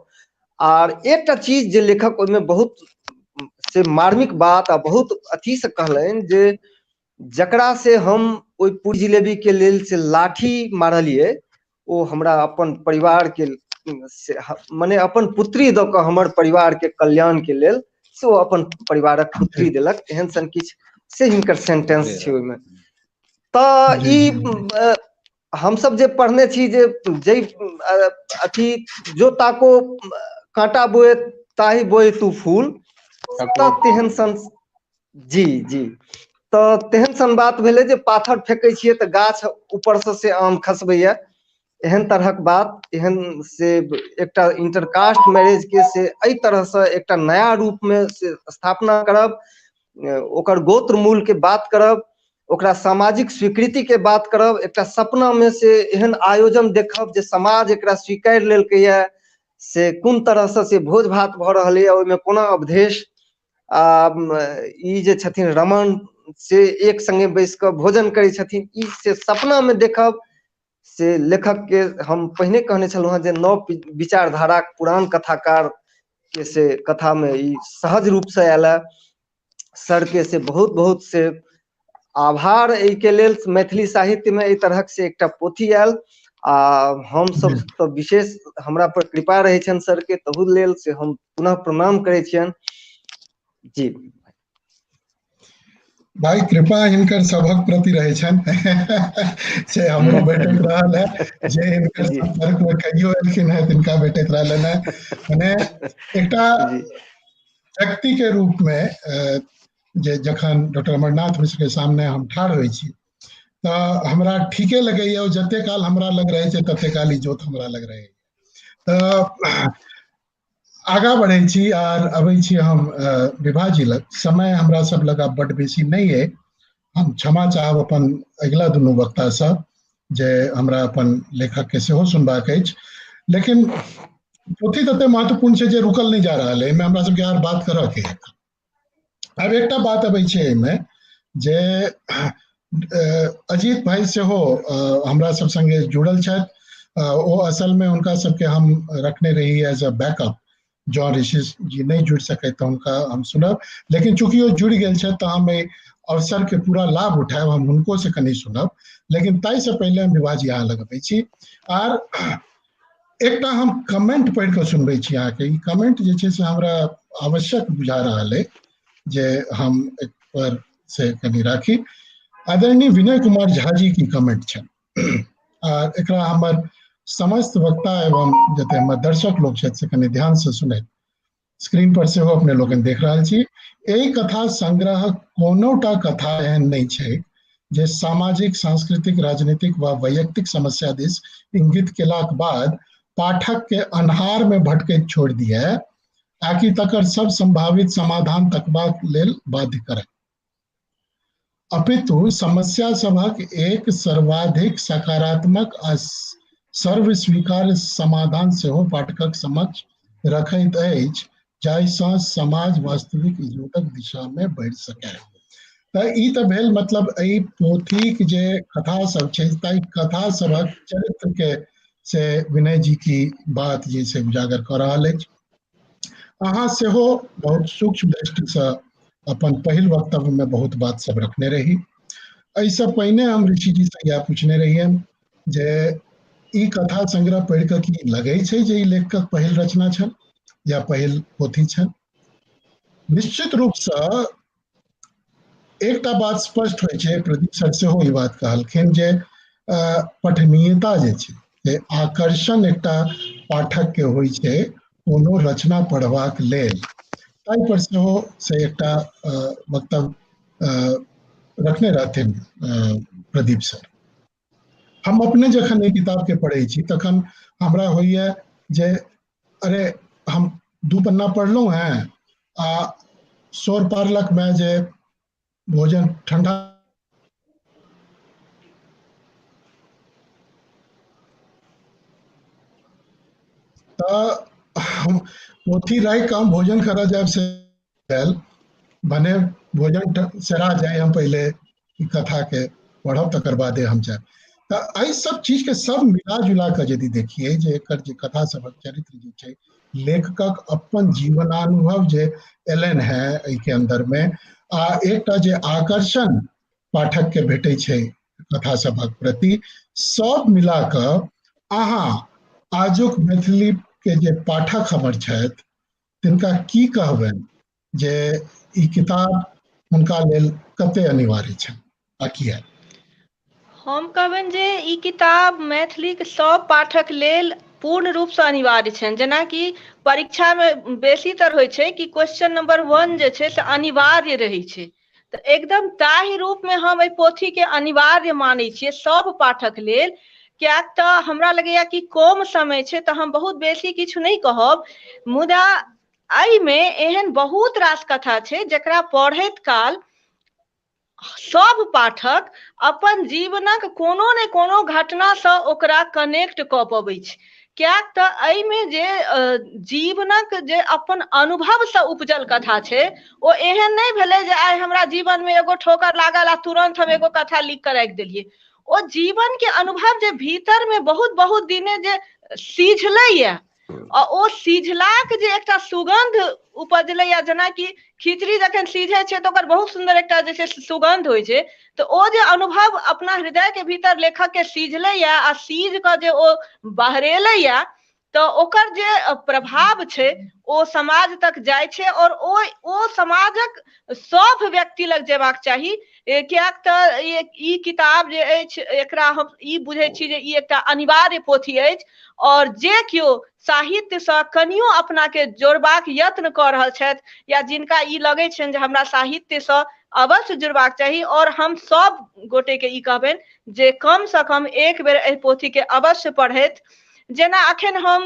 आर एकटा चीज जे लेखक ओहिमे बहुत से मार्मिक बात आ बहुत अथीसँ कहलनि जे जकरा से हम ओहि पूरी जिलेबी के लेल से लाठी मारलियै, ओ हमरा अपन परिवार के से मने अपन पुत्री दऽ कऽ हमर परिवार के कल्याण के लेल से ओ अपन परिवारक पुत्री देलक, एहन सन किछु से हिनकर सेंटेंस छै ओहिमे। तऽ ई हमसब जे पढ़ने छी जे जै अथी जो ताको कांटा बोए ताहि बोए तू फूल, तऽ तेहन सन जी जी तऽ तेहन सन बात भेलै जे पाथर फेकै छियै तऽ गाछ ऊपरसँ से आम खसबैया, एहन तरहक बात, एहन से एकटा इंटरकास्ट मैरिज के से एहि तरहसँ एकटा नया रूपमे से स्थापना करब, ओकर गोत्र मूल के बात करब, ओकरा सामाजिक स्वीकृति के बात करब, एकटा सपना में से एहन आयोजन देखब जे समाज एकरा स्वीकार लेलकैया, से कोन तरहसँ से भोज भात भऽ रहल यऽ, ओहिमे कोना अवधेश आ ई जे छथिन रमण से एक संगे बैस कऽ भोजन करै छथिन, ई से सपना में देखब से लेखक के हम पहिने कहने छलहुँ हेँ जे नव विचारधाराक पुरान कथाकार के से कथा में ई सहज रूपसँ आयल है। सर के से बहुत बहुत से आभार एहिके लेल, मैथिली साहित्य में एहि तरहक से एकटा पोथी आयल आ हम सब तऽ विशेष हमरा पर कृपा रहै छनि सर के, तहू लेल से हम पुनः प्रणाम करै छियनि जी। भाई कृपा हिनकर सभक प्रति रहै छनि से हमरो भेटैत रहल है, जे हिनकर संपर्क में कहियो एलखिन है तिनका भेटैत रहल है। मने एकटा व्यक्ति के रूप में जे जखन डॉक्टर अमरनाथ मिश्र के सामने हम ठाढ़ होइ छी तऽ हमरा ठीके लगैया, जते काल हमरा लग रहै छै तते काल इजोत हमरा लग रहैया। तऽ आगाँ बढ़ै छी आर अबै छी हम विभा जी लग। समय हमरा सब लग आब बड बेसी नहि अइ, हम क्षमा चाहब अपन अगिला दुनू वक्तासँ जे हमरा अपन लेखक के सेहो सुनबाक अछि, लेकिन पोथी तते महत्वपूर्ण छै जे रुकल नहि जा रहल है, एहिमे हमरा सबके आर बात करऽ के है। आब एकटा बात अबै छै एहिमे जे अजीत भाई सेहो हमरा सब संगे जुड़ल छथि, ओ असल में हुनका सबके हम रखने रही एज अ बैकअप, जँ ऋषि जी नहि जुड़ि सकै तऽ हुनका हम सुनब, लेकिन चूँकि ओ जुड़ि गेल छथि तऽ हम एहि अवसर के पूरा लाभ उठायब, हम हुनको से कनि सुनब, लेकिन ताहिसँ पहिले हम विभा जी अहाँ लग अबै छी आर एकटा हम कमेंट पढ़ि कऽ सुनबै छी अहाँके। ई कमेंट जे छै से हमरा आवश्यक बुझा रहल अइ जे हम एक पर से कनि राखी। आदरणीय विनय कुमार झा जी की कमेंट छनि आर एकरा हमर समस्त वक्ता एवं जते हमर दर्शक लोक छथि से कनि ध्यान से सुनैत। स्क्रीन पर सेहो अपने लोकनि देख रहल छी। एहि कथा संग्रहक कोनोटा कथा एहन नहि छै जे सामाजिक, सांस्कृतिक, राजनीतिक वा वैयक्तिक समस्या दिस इंगित केलाक बाद पाठक के अन्हार में भटकैत छोड़ि दिए, आकि तकर सब संभावित समाधान तकबाक लेल बाध्य करय। अपितु समस्या सभक एक सर्वाधिक सकारात्मक आ सर्वस्वीकार्य समाधान सेहो पाठकक समक्ष रखैत अछि, जाहिसँ समाज वास्तविक इजोतक दिशा मे बढ़ि सकय। तऽ ई तऽ भेल मतलब एहि पोथीक जे कथा सब छै ताहि कथा सभक चरित्र के से विनय जी की बात जे से उजागर कऽ रहल अछि। अहाँ सेहो बहुत सूक्ष्म दृष्टिसँ अपन पहिल वक्तव्य में बहुत बात सब रखने रही। एहिसँ पहिने हम ऋषि जी से इएह पूछने रहियनि जे ई कथा संग्रह पढ़ि कऽ की लगै छै जे ई लेखकक पहिल रचना छनि या पहिल पोथी छनि? निश्चित रूपसँ एकटा बात स्पष्ट होइ छै, प्रदीप सर सेहो ई बात कहलखिन जे पठनीयता जे छै, जे आकर्षण एकटा पाठक के होइ छै कोनो रचना पढ़बाक लेल, ताहि पर सेहो से एकटा वक्तव्य रखने रहथिन प्रदीप सर। हम अपने जखन एहि किताब के पढ़ै छी तखन हमरा होइए जे अरे हम 2 पन्ना पढ़लहुँ हैं आ शोर पारलक में जे भोजन ठंडा तऽ हम पोथी राखि कऽ हम भोजन करऽ जायब से आयल, भने भोजन सेरा जाय, हम पहिले ई कथा के पढ़ब तकर बादे हम जायब। तऽ एहि सब चीज के सब मिला जुला कऽ यदि देखियै जे एकर जे कथा सभक चरित्र जे छै, लेखकक अपन जीवनानुभव जे एलनि हेँ एहिके अन्दर मे, आ एकटा जे आकर्षण पाठक के भेटै छै कथा सभक प्रति, सब मिला कऽ अहाँ आजुक मैथिली के जे पाठक हमर छथि तिनका की कहबनि जे ई किताब हुनका लेल कते अनिवार्य छनि आ किया? हम कहबनि जे ई किताब मैथिलीक सब पाठक लेल पूर्ण रूपसँ अनिवार्य छनि। जेनाकि परीक्षामे बेसीतर होइ छै कि क्वेश्चन नंबर 1 जे छै से अनिवार्य रहै छै, तऽ एकदम ताहि रूपमे हम एहि पोथीके अनिवार्य मानै छियै सब पाठक लेल। किएक तऽ हमरा लगैया कि कम समय छै तऽ हम बहुत बेसी किछु नहि कहब, मुदा एहिमे एहन बहुत रास कथा छै जकरा पढ़ैत काल सब पाठक अपन जीवनक कोनो ने कोनो घटनासँ ओकरा कनेक्ट कऽ पबै छै। किएक तऽ एहिमे जे जीवनक जे अपन अनुभवसँ उपजल कथा छै, ओ एहन नहि भेलै जे आइ हमरा जीवनमे एगो ठोकर लागल आ तुरन्त हम एगो कथा लिख कऽ राखि देलियै। ओ जीवनके अनुभव जे भीतरमे बहुत बहुत दिने जे सिझलैया आ ओ सिझलाक जे एकटा सुगन्ध उपजलैया, जेनाकि खिचड़ी जखन सिझै छै तऽ ओकर बहुत सुन्दर एकटा जे छै सुगन्ध होइ छै, तऽ ओ जे अनुभव अपना हृदय के भीतर लेखक के सिझलैया आ सीझ कऽ जे ओ बहरेलैया, तऽ ओकर जे प्रभाव छै ओ समाज तक जाइ छै और ओ समाजक सब व्यक्ति लग जेबाक चाही। किएक तऽ ई किताब जे अछि एकरा हम ई बुझै छी जे ई एकटा अनिवार्य पोथी अछि और जे केओ साहित्यसँ कनियो अपनाके जोड़बाक यत्न कऽ रहल छथि या जिनका ई लगै छनि जे हमरा साहित्यसँ अवश्य जुड़बाक चाही, और हम सब गोटेके ई कहबनि जे कमसँ कम एक बेर एहि पोथीके अवश्य पढ़थि। जेना अखन हम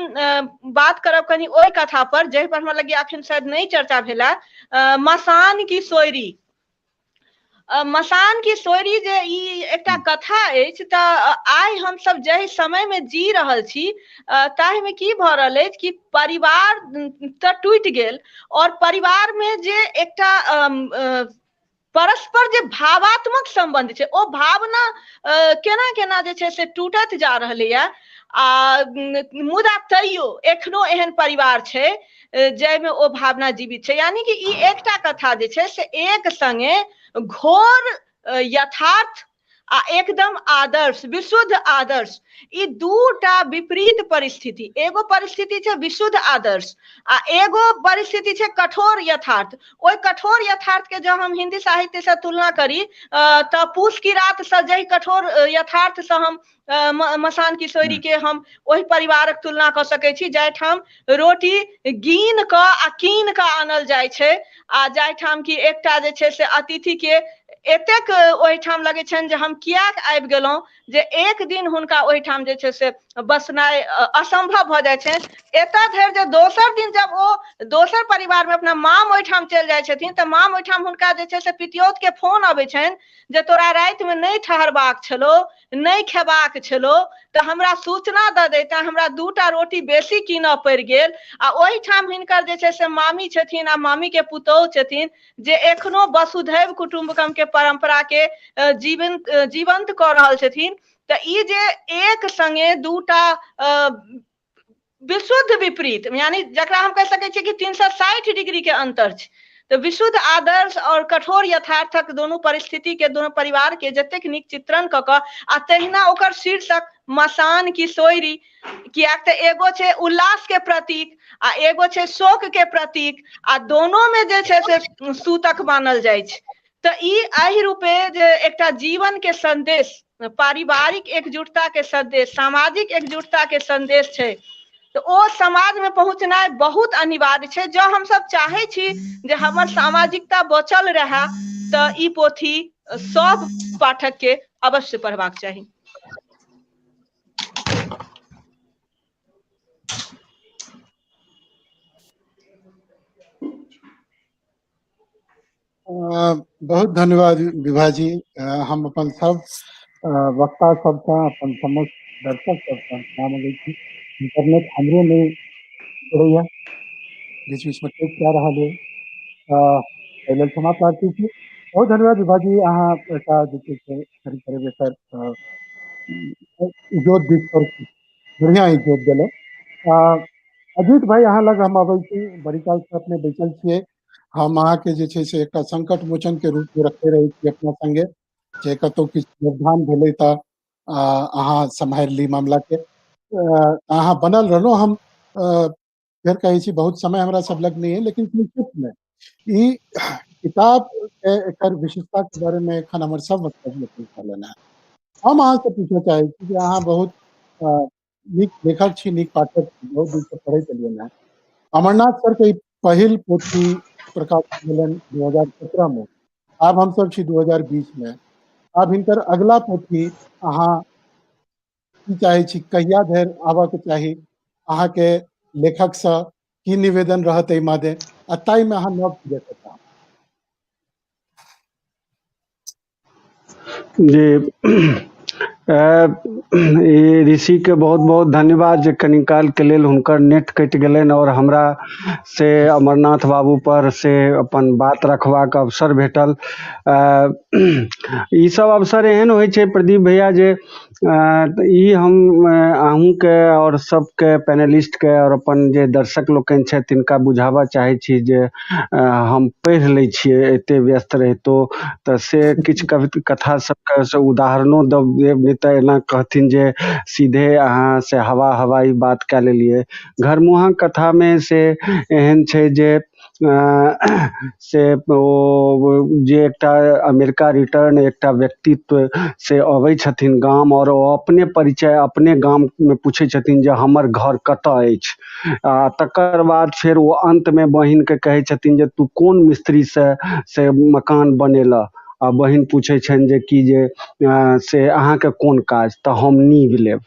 बात करब कनि ओहि कथा पर जाहि पर हमरा लगैया अखन शायद नहि चर्चा भेला, मसान की सोयरी। मसान की सोयरी जे ई एकटा कथा अछि, तऽ आइ हमसब जाहि समय मे जी रहल छी ताहिमे की भऽ रहल अछि कि परिवार तऽ टूटि गेल और परिवार मे जे एकटा परस्पर जे भावात्मक सम्बन्ध छै ओ भावना केना केना जे छै से टूटैत जा रहलैया। आ मुदा तैयो एखनो एहन परिवार छै जाहिमे ओ भावना जीवित छै। यानी कि ई एकटा कथा जे छै से एक संगे घोर यथार्थ आ एकदम आदर्श, विशुद्ध आदर्श, ई दूटा विपरीत परिस्थिति। एगो परिस्थिति छै विशुद्ध आदर्श आ एगो परिस्थिति छै कठोर यथार्थ। ओहि कठोर यथार्थ के जँ हम हिंदी साहित्य से तुलना करी तऽ पूस की रात से जाहि कठोर यथार्थ से हम मसान की सोयरी के हम ओहि परिवारक तुलना कऽ सकै छी जाहिठाम रोटी गिन कऽ आ कीन कऽ आनल जाइ छै आ जाहिठाम कि एकटा जे छै से अतिथि के एतेक ओहिठाम लगै छनि जे हम किएक आबि गेलहुँ, जे एक दिन हुनका ओहिठाम जे छै से बसनाइ असम्भव भऽ जाइ छनि। एतऽ धरि जे दोसर दिन जब ओ दोसर परिवारमे अपना माम ओहिठाम चलि जाइ छथिन तऽ माम ओहिठाम हुनका जे छै से पितियौत के फोन अबै छनि जे तोरा रातिमे नहि ठहरबाक छलौ, नहि खेबाक छलौ, तऽ हमरा सूचना दऽ दैता, हमरा 2टा रोटी बेसी कीनऽ पड़ि गेल। आ ओहिठाम हिनकर जे छै से मामी छथिन आ मामी के पुतोहु छथिन जे एखनो वसुधैव कुटुम्बकम के परम्परा के जीवंत कऽ रहल छथिन। तऽ ई जे एक संगे 2टा विशुद्ध विपरीत, यानी जकरा हम कहि सकै छियै कि 360 डिग्री के अंतर छै, तऽ विशुद्ध आदर्श और कठोर यथार्थक दोनू परिस्थिति के, दोनों परिवार के जतेक नीक चित्रण कऽ कऽ, आ तहिना ओकर शीर्षक मसान की सोयरी, कियाक तऽ एगो छै उल्लास के प्रतीक आ एगो छै शोक के प्रतीक, आ दोनो में जे छै से सूतक मानल जाइ छै। तऽ ई एहि रूपे जे एकटा जीवन के संदेश, पारिवारिक एकजुटता के संदेश, सामाजिक एकजुटता के संदेश छै, तऽ ओ समाज में पहुँचनाइ बहुत अनिवार्य छै। जँ हमसब चाहै छी जे हमर सामाजिकता बचल रहए तऽ ई पोथी सब पाठक के अवश्य पढ़बाक चाही। बहुत धन्यवाद विभा जी। हम अपन सब वक्ता सबसँ, अपन समस्त दर्शक सबसँ क्षमा मंगै छी। इंटरनेट हमरो नहि छोड़ैया, बीच बीच में कटि जा रहल है, एहि लेल क्षमा प्रार्थी छी। बहुत धन्यवाद विभा जी, अहाँ एकटा जे छै से करीब करीब एकर इजोत दिस पर बढ़िया इजोत देलहुँ। अजीत भाई, अहाँ लग हम अबै छी, बड़ी काल से अपने बैसल छियै। हम अहाँके जे छै से एकटा संकट मोचन के रूप में रखने रहै छी अपना संगे, जे कतहु किछु व्यवधान भेलै तऽ अहाँ सम्हारि ली मामला के। अहाँ बनल रहलहुँ। हम फेर कहै छी, बहुत समय हमरा सब लग नहि है, लेकिन संक्षिप्त में ई किताब के एकर विशेषता के बारे में एखन हमर सब वक्तव्य कहलनि हेँ। हम अहाँ से पूछऽ चाहै छी जे अहाँ बहुत नीक लेखक छी, नीक पाठक छी, बहुत दिन से पढ़ैत एलियनि हेँ। अमरनाथ सर के ई पहिल पोथी प्रकाशित भेलनि 2017 में, आब हमसब छी 2020 में। आब हिनकर अगला पोथी अहाँ की चाहै छी, कहिया धरि आबऽ के चाही, अहाँके लेखक सँ की निवेदन रहत एहि मादे, आ ताहिमे अहाँ नव की देखऽ चाहब? जी, ई ऋषिके बहुत बहुत धन्यवाद जे कनी कालके लेल हुनकर नेट कटि गेलनि आओर हमरा से अमरनाथ बाबू पर से अपन बात रखबाक अवसर भेटल। ई सब अवसर एहन होइ छै प्रदीप भैया जे ई हम अहूँके आओर सबके पैनलिस्टके आओर अपन जे दर्शक लोकनि छथि तिनका बुझाबऽ चाहै छी जे हम पढ़ि लै छियै एते व्यस्त रहितो, तऽ से किछु कविता कथा सबके से उदाहरणो देब, नहि तऽ एना कहथिन जे सीधे अहाँ से हवा हवाई बात कए लेलियै। घरमुहाँ कथामे से एहन छै जे से ओ जे एकटा अमेरिका रिटर्न एकटा व्यक्तित्व से अबै छथिन गाम, आओर ओ अपने परिचय अपने गाममे पूछै छथिन जे हमर घर कतऽ अछि, आ तकर बाद फेर ओ अन्तमे बहिनके कहै छथिन जे तू कोन मिस्त्रीसँ से मकान बनेलह, आ बहिन पूछै छनि जे कि जे से अहाँके कोन काज, तऽ हम नीव लेब।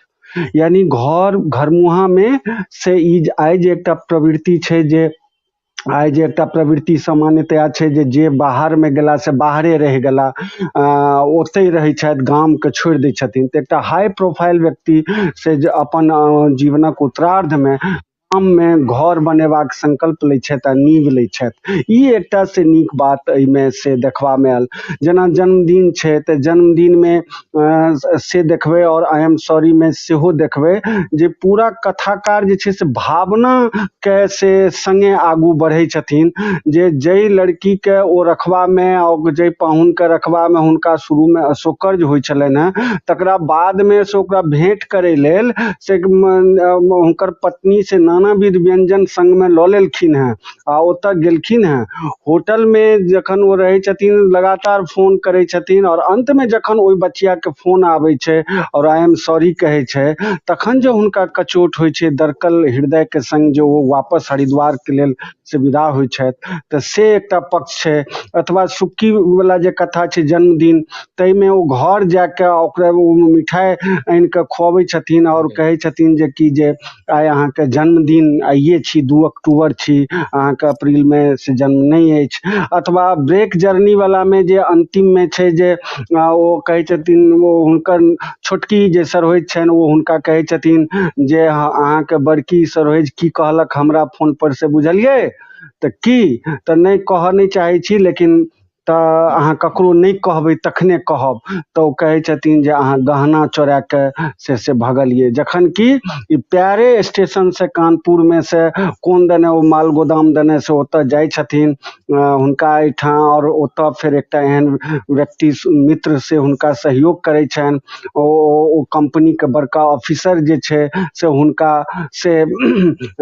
यानी घर घरमुहाँमे से ई आइ जे एकटा प्रवृत्ति छै जे आइ जे एकटा प्रवृत्ति सामान्यतया छै जे बाहरमे गेला से बाहरे रहि गेला, ओतहि रहै छथि, गामके छोड़ि दै छथिन, तऽ एकटा हाई प्रोफाइल व्यक्ति से जे अपन जीवनक उत्तरार्धमे गाममे घर बनेबाक संकल्प लै छथि आ नींव लै छथि, ई एकटा से नीक बात एहिमे से देखबामे आयल। जेना जन्मदिन छै तऽ जन्मदिनमे से देखबै आओर I am sorry मे सेहो देखबै जे पूरा कथाकार जे छै से भावनाके से सङ्गे आगू बढ़ै छथिन, जे जाहि लड़कीके ओ रखबामे आओर जाहि पाहुनके रखबामे हुनका शुरूमे असौकर्य होइ छलनि हेँ, तकरा बादमे से ओकरा भेँट करै लेल से हुनकर पत्नी से नानाविध व्यञ्जन सङ्गमे लऽ लेलखिन हेँ आ ओतऽ गेलखिन हेँ। होटलमे जखन ओ रहै छथिन लगातार फोन करै छथिन, आओर अन्तमे जखन ओहि बचियाके फोन आबै छै आओर I am sorry कहै छै, तखन जे हुनका कचोट होइ छै, दरकल हृदयके सङ्ग जे ओ वापस हरिद्वारके लेल से विदा होइ छथि, तऽ से एकटा पक्ष छै। अथवा सुक्कीवला जे कथा छै जन्मदिन, ताहिमे ओ घर जाके ओकरा ओ मिठाइ आनिकऽ खुअबै छथिन आओर कहै छथिन जे कि जे आइ अहाँके जन्मदिन आइए छी, 2 अक्टूबर छी, अहाँके अप्रीलमे से जन्म नहि अछि। अथवा ब्रेक जर्नीवलामे जे अन्तिममे छै जे ओ कहै छथिन, ओ हुनकर छोटकी जे सरहोइज छनि ओ हुनका कहै छथिन जे अहाँके बड़की सरहोइज की कहलक हमरा फोनपर से बुझलियै? तऽ की तऽ नहि कहऽ नहि चाहै छी, लेकिन तऽ अहाँ ककरो नहि कहबै तखने कहब। तऽ ओ कहै छथिन जे अहाँ गहना चोराके से भगलियै, जखन कि ई प्यारे स्टेशन से कानपुरमे से कोन दने ओ माल गोदाम दने से ओतऽ जाइ छथिन हुनका एहिठाम, आओर ओतऽ फेर एकटा एहन व्यक्ति मित्र से हुनका सहयोग करै छनि, ओ कम्पनीके बड़का ऑफिसर जे छै से हुनका से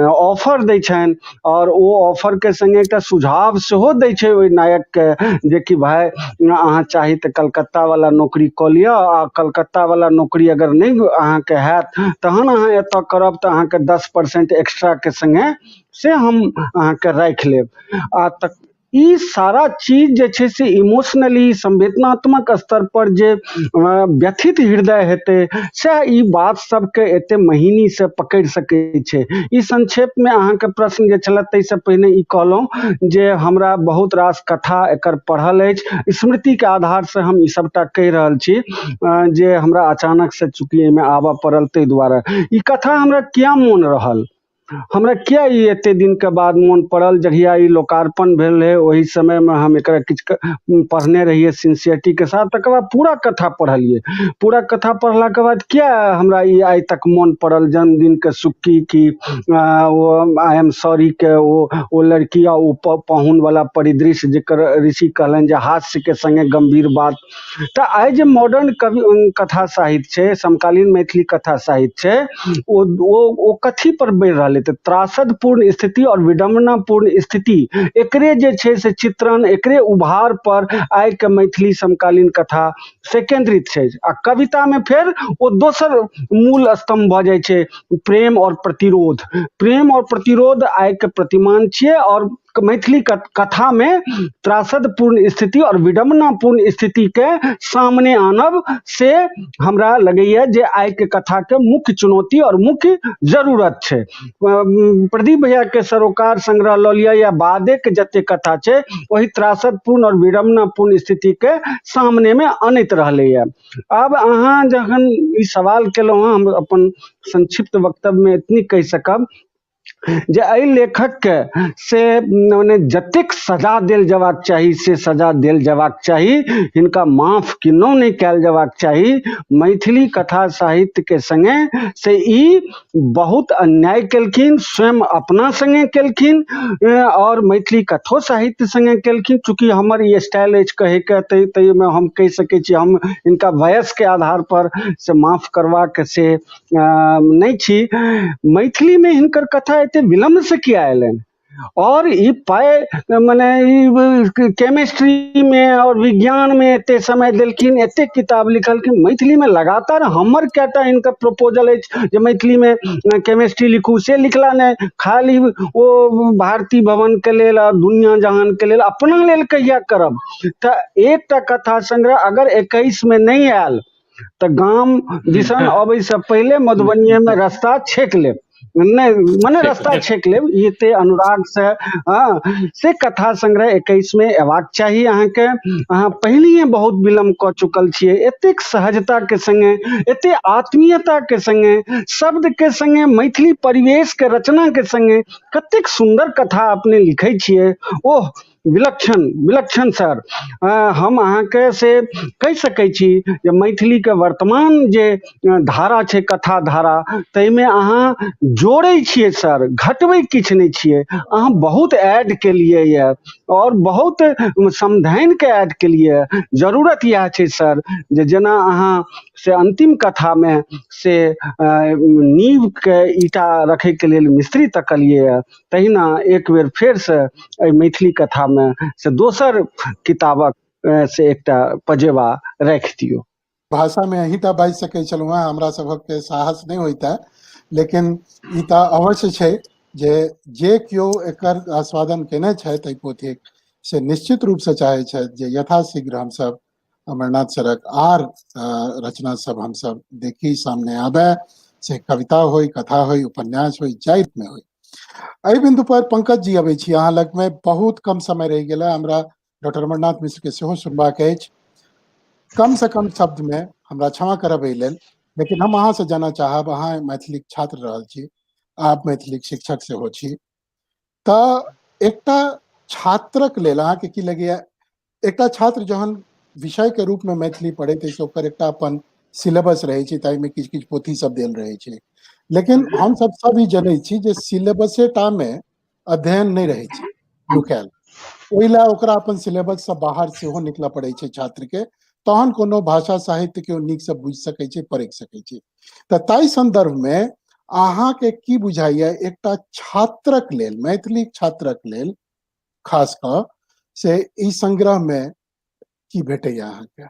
ऑफर दै छनि, आओर ओ ऑफरके सङ्गे एकटा सुझाव सेहो दै छै ओहि नायकके जेकि भाय अहाँ चाही तऽ कलकत्तावला नौकरी कऽ लिअ, आ कलकत्तावला नौकरी अगर नहि अहाँके हैत तहन अहाँ एतऽ करब तऽ अहाँके 10% एक्स्ट्राके सङ्गे से हम अहाँके राखि लेब। आ तऽ ई सारा चीज जे छै से इमोशनली संवेदनात्मक स्तर पर जे व्यथित हृदय हेतै सएह ई बात सबके एते महीनी से पकड़ि सकै छै। ई संक्षेप मे अहाँके प्रश्न जे छलै ताहिसँ पहिने ई कहलहुँ जे हमरा बहुत रास कथा एकर पढ़ल अछि, स्मृति के आधार से हम ई सबटा कहि रहल छी जे हमरा अचानक से चूँकि एहिमे आबऽ पड़ल ताहि दुआरे ई कथा हमरा किया मोन रहल, हमरा किया ई एते दिनके बाद मोन पड़ल। जहिया ई लोकार्पण भेल रहै ओहि समयमे हम एकरा किछु पढ़ने रहियै सिंसियरिटीके साथ, तकर बाद पूरा कथा पढ़लियै। पूरा कथा पढ़लाके बाद किया हमरा ई आइ तक मोन पड़ल, जन्मदिनके सुक्की कि ओ I am sorry के ओ लड़की आ ओ पाहुनवला परिदृश्य जकर ऋषि कहलनि जे हास्यके सङ्गे गम्भीर बात। तऽ आइ जे मॉडर्न कवि कथा साहित्य छै, समकालीन मैथिली कथा साहित्य छै, ओ ओ ओ कथी पर बढ़ि रहलै तऽ त्रासदपूर्ण स्थिति आओर विडम्बनापूर्ण स्थिति, एकरे जे छै से चित्रण, एकरे उभार पर आइके मैथिली समकालीन कथा से केन्द्रित छै। आ कवितामे फेर ओ दोसर मूल स्तम्भ भऽ जाइ छै, प्रेम आओर प्रतिरोध। प्रेम आओर प्रतिरोध आइके प्रतिमान छियै, आओर मैथिली कथा में त्रासदपूर्ण स्थिति और विडम्बनापूर्ण स्थिति के सामने आनब से हमरा लगैया जे आइ के कथा के मुख्य चुनौती और मुख्य जरूरत छै। प्रदीप भैया के सरोकार संग्रह लऽ लिअ या बादे के जते कथा छै ओहि त्रासदपूर्ण और विडम्बनापूर्ण स्थिति के सामने में अनैत रहलैया। आब अहाँ जखन ई सवाल केलहुँ हँ, हम अपन संक्षिप्त वक्तव्य में एतनी कहि सकब जे एहि लेखकके से मने जतेक सजा देल जयबाक चाही से सजा देल जयबाक चाही, हिनका माफ किन्नहुँ नहि कयल जयबाक चाही। मैथिली कथा साहित्यके सङ्गे से ई बहुत अन्याय केलखिन, स्वयं अपना सङ्गे केलखिन आओर मैथिली कथो साहित्य सङ्गे केलखिन। चूँकि हमर ई स्टाइल अछि कहैके ताहिमे हम कहि सकै छी, हम हिनका वयसके आधारपर से माफ करबाक से नहि छी। मैथिलीमे हिनकर कथा एते विलम्ब से किया अयलनि, और ई पाइ मने ई केमिस्ट्री मे और विज्ञान मे एते समय देलखिन, एते किताब लिखलखिन, मैथिली मे लगातार हमर कएटा हिनकर प्रपोजल अछि जे मैथिली मे केमिस्ट्री लिखू, से लिखला नहि, खाली ओ भारती भवन के लेल और दुनिया जहान के लेल, अपना लेल कहिया करब। तऽ एकटा कथा संग्रह अगर 21 मे नहि आयल तऽ गाम दिसन अबै से पहिले मधुबनीये मे रास्ता छेक लेब, नहि मने रास्ता छेक लेब, ई एते अनुराग से हँ से कथा संग्रह 21 मे अयबाक चाही अहाँके। अहाँ पहिनहिए बहुत विलम्ब कऽ चुकल छियै। एतेक सहजता के संगे, एते आत्मीयता के संगे, शब्द के संगे, मैथिली परिवेश के रचना के संगे कतेक सुन्दर कथा अपने लिखै छियै। ओह विलक्षण विलक्षण सर, हम अहाँके से कहि सकै छी जे मैथिलीके वर्तमान जे धारा छै कथा धारा, ताहिमे अहाँ जोड़ै छियै सर, घटबै किछु नहि छियै। अहाँ बहुत ऐड केलियै यऽ आओर बहुत समधैनके ऐड केलियै। जरूरत इएह छै सर जे जेना अहाँ से अंतिम कथामे से नींवके ईंटा रखैके लेल मिस्त्री तकलियै यऽ, तहिना एक बेर फेरसँ एहि मैथिली कथामे से दोसर किताबक से एकटा पजेबा राखि दियौ। भाषामे अहींटा बाजि सकै छलहुँ हेँ, हमरा सभक साहस नहि होइता, लेकिन ई तऽ अवश्य छै जे जे केओ एकर आस्वादन केने छथि एहि पोथीक, से निश्चित रूपसँ चाहै छथि जे यथाशीघ्र हमसभ अमरनाथ सरक आर रचना सब हमसभ देखी, सामने आबे, से कविता होय, कथा होय, उपन्यास होय, जाहि में होय। एहि बिंदु पर पंकज जी अबै छी अहाँ लग में, बहुत कम समय रहि गेल है, हमरा डॉक्टर अमरनाथ मिश्र के सेहो सुनबाक अछि। कम से कम शब्द में हमरा क्षमा करब एहि लेल, लेकिन हम अहाँ से जानऽ चाहब, अहाँ मैथिलीक छात्र रहल छी, आप मैथिलीक शिक्षक सेहो छी, तऽ एकटा छात्रक लेल अहाँके की लगैया एकटा छात्र जहन विषय के रूप में मैथिली पढ़ैत अछि ओकर एकटा अपन सिलेबस रहै छै, ताहिमे किछु किछु पोथी सब देल रहै छै। लेकिन हमसब सब ई जनै छी जे सिलेबसे टा मे अध्ययन नहि रहै छै नुकायल, ओहि लए ओकरा अपन सिलेबस से बाहर सेहो निकलऽ पड़ै छै छात्र के, तहन कोनो भाषा साहित्य के ओ नीकसँ बुझि सकै छै, परखि सकै छै। तऽ ताहि सन्दर्भ मे अहाँके की बुझाइया एकटा छात्रक लेल, मैथिली छात्रक लेल खास कऽ से ई संग्रह मे की भेटैया अहाँके,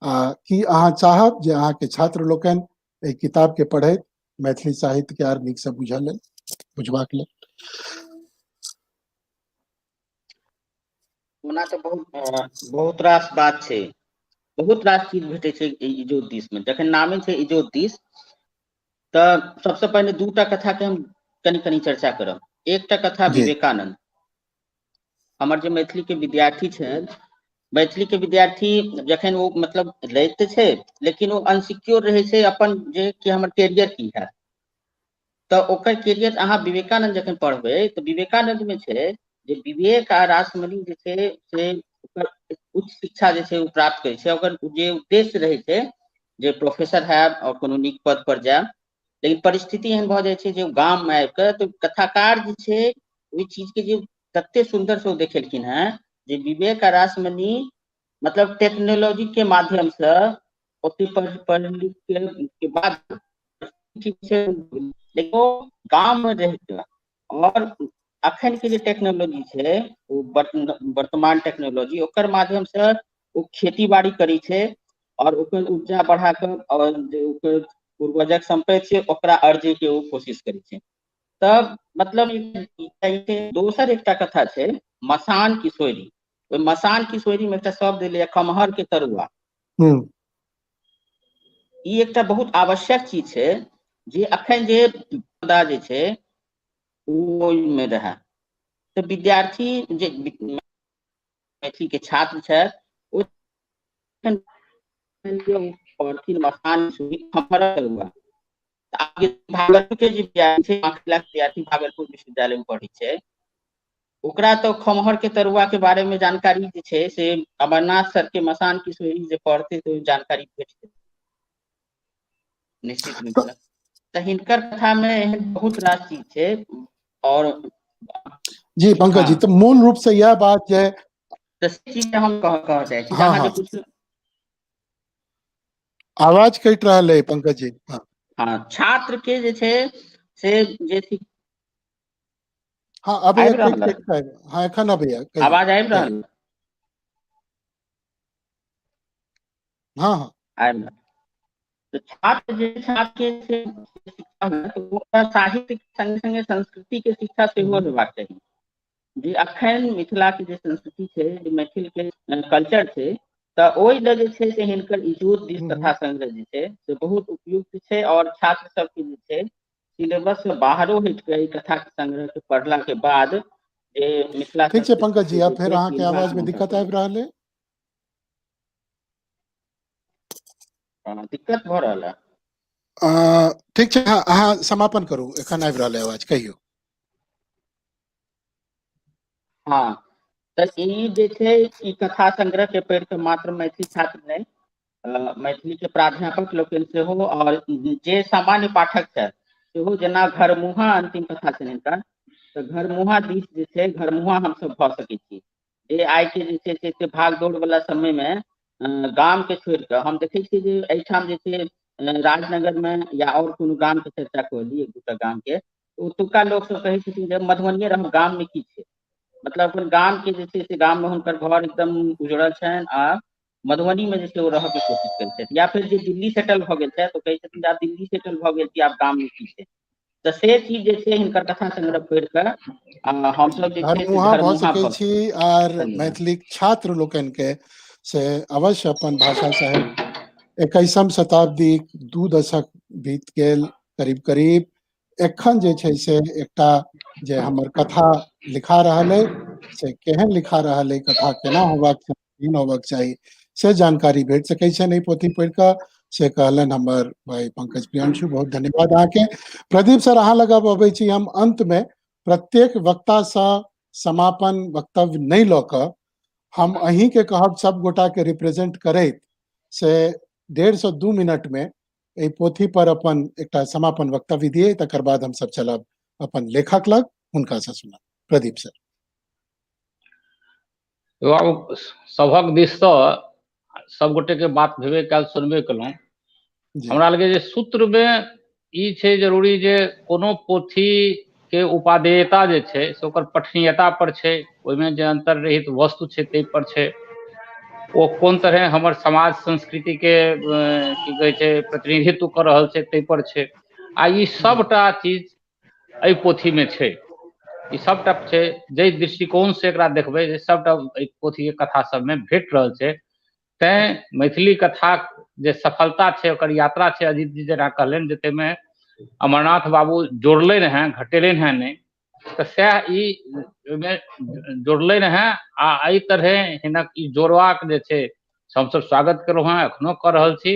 आ की अहाँ चाहब जे अहाँके छात्र लोकनि एहि किताब के पढ़ैत मैथिली साहित्य के आर नीकसँ बुझल लेल, बुझबाक लेल? ओना तऽ बहुत बहुत रास बात छै, बहुत रास चीज भेटै छै एहि इजोत दिस मे। जखन नामे छै इजोत दिस तऽ सबसँ पहिने दूटा कथा के हम कनि कनि चर्चा करब। एकटा कथा विवेकानंद, हमर जे मैथिली के विद्यार्थी छथि, मैथिली के विद्यार्थी जखन ओ मतलब लैत तऽ छै लेकिन ओ अनसिक्योर रहै छै अपन जे कि हमर कैरियर की हैत, तऽ ओकर कैरियर अहाँ विवेकानंद जखन पढ़बै तऽ विवेकानंद मे छै जे विवेक आ रासमणि जे छै से ओकर उच्च शिक्षा जे छै ओ प्राप्त करै छै। ओकर जे उद्देश्य रहै छै जे प्रोफेसर हैब आओर कोनो नीक पद पर जायब, लेकिन परिस्थिति एहन भऽ जाइ छै जे गाम मे आबि कऽ तऽ कथाकार जे छै ओहि चीज के जे तते सुन्दर से ओ देखेलखिन हेँ जे विवेक आ रासमणि मतलब टेक्नोलॉजी के माध्यम से ओते पढ़ लिख के बाद ठीक छै, लेकिन ओ गाम मे रहि कऽ और अखन के जे टेक्नोलॉजी छै ओ वर्तमान टेक्नोलॉजी ओकर माध्यम से ओ खेती बाड़ी करै छै और ओकर उपजा बढ़ा कऽ और जे ओकर पूर्वजक सम्पत्ति छै ओकरा अर्जे के ओ कोशिश करै छै। तब मतलब दोसर एकटा कथा छै मसान किशोरी। ओहि मसान किशोरी मे एकटा शब्द एलैया खमहर के तरुआ। ई एकटा बहुत आवश्यक चीज छै जे अखन जे जे छै ओ ओहिमे रहए। तऽ विद्यार्थी जे मैथिली के छात्र छथि ओ पढ़थिन मसान खमहर तरुआ। भागलपुर के जे विद्यार्थी छै, विद्यार्थी भागलपुर विश्वविद्यालय में पढ़ै छै, ओकरा तऽ खमहर के तरुआ के बारे में जानकारी जे छै से अमरनाथ सर के मसान किशोरी जे पढ़तै तऽ जानकारी भेट जेतै निश्चित रूप से। तऽ हिनकर कथा में एहन बहुत रास चीज छै। और जी पंकज जी, तऽ मूल रूप से यह बात जे तऽ चीज हम कह चाहै छी अहाँ जे कुछ आवाज कटि रहल है पंकज जी। हाँ, छात्र के जे छै से जे हाँ अबैया, हाँ एखन अबैया, आवाज आबि रहल? हाँ हाँ आबि रहल। तऽ छात्र जे छात्र के शिक्षा ओकरा साहित्य के संगे संगे संस्कृति के शिक्षा सेहो हेबाक चाही। जे अखन मिथिला के जे संस्कृति छै, जे मैथिल के कल्चर छै, तऽ ओहि लए जे छै से हिनकर इजोत दिस कथा संग्रह जे छै से बहुत उपयुक्त छै। और छात्र सबके जे छै सिलेबस से बाहरो हटि कऽ ई कथा संग्रह के पढ़ला के बाद जे मिथिला ठीक छै पंकज जी, आब फेर अहाँके आवाज में दिक्कत आबि रहल है। दिक्कत भऽ रहल है। ठीक छै, अहाँ समापन करू, एखन आबि रहल है आवाज, कहियौ। हाँ, तऽ ई जे छै ई कथा संग्रह के पढ़ि कऽ मात्र मैथिली छात्र नहि, मैथिली के प्राध्यापक लोकनि सेहो और जे सामान्य पाठक छथि सेहो, जेना घरमुहा अंतिम कथा छनि हिनकर, तऽ घरमुहा दिस जे छै घरमुहा हमसभ भऽ सकै छी। जे आइ के जे छै से भाग दौड़ वाला समय मे गाम के छोड़ि कऽ हम देखै छियै जे एहिठाम जे छै राजनगर मे या और कोनो गाम के चर्चा कऽ ली, एक दूटा गाम के, ओतुका लोक सब कहै छथिन जे मधुबनिये रहब, गाम मे की छै, मतलब अपन गाम के जे छै से गाम मे हुनकर घर एकदम उजड़ल छनि आ मधुबनी मे जे छै ओ रहऽ के कोशिश करै छथि। या फिर जे दिल्ली सेटल भऽ गेल छथि ओ कहै छथिन जे आब दिल्ली सेटल भऽ गेल छी, आब गाम मे की छै। तऽ से चीज जे छै हिनकर कथा संग्रह पढ़ि कऽ हमसब जे छै से घरमुहा भऽ सकै छी। आर मैथिलीक छात्र लोकनि के से अवश्य अपन भाषा साहित्य 21म शताब्दीक 2 दशक बीत गेल करीब करीब, एखन जे छै से एकटा जे हमर कथा लिखा रहल अइ से केहन लिखा रहल अइ, कथा केना होबाक चाही, केहन होबाक चाही, से जानकारी भेट सकै छनि एहि पोथी पढ़ि कऽ, से कहलनि हमर भाई पंकज प्रियांशु। बहुत धन्यवाद अहाँके। प्रदीप सर, अहाँ लग अब अबै छी हम। अंत मे प्रत्येक वक्ता सँ समापन वक्तव्य नहि लऽ कऽ हम अहीं के कहब सब गोटा के रिप्रेजेंट करैत से 1.5 से 2 मिनट में एहि पोथी पर अपन एकटा समापन वक्तव्य दिए, तकर बाद हम सब चलब अपन लेखक लग, हुनका से सुनब। प्रदीप सर। बाबू सभक दिससँ सब गोटे के बात भेबे कयल, सुनबे केलहुँ। हमरा लगे जे सूत्र में ई छै जरूरी जे कोनो पोथी के उपादेयता जे छै से ओकर पठनीयता पर छै, ओहिमे जे अंतर्निहित वस्तु छै ताहि पर छै, ओ कोन तरहे हमर समाज संस्कृति के की कहै छै प्रतिनिधित्व कऽ रहल छै ताहि पर छै। आ ई सबटा चीज एहि पोथी मे छै, ई सबटा छै। जाहि दृष्टिकोण से एकरा देखबै जे सबटा एहि पोथी के कथा सबमे भेट रहल छै। तैं मैथिली कथा जे सफलता छै ओकर यात्रा छै, अजीत जी जेना कहलनि जे ताहिमे अमरनाथ बाबू जोड़लनि हेँ, घटेलनि हेँ नहि, तऽ सएह ई ओहिमे जोड़लनि हेँ। आ एहि तरहे हिनक ई जोड़बाक जे छै से हमसभ स्वागत केलहुँ हेँ, एखनो कऽ रहल छी।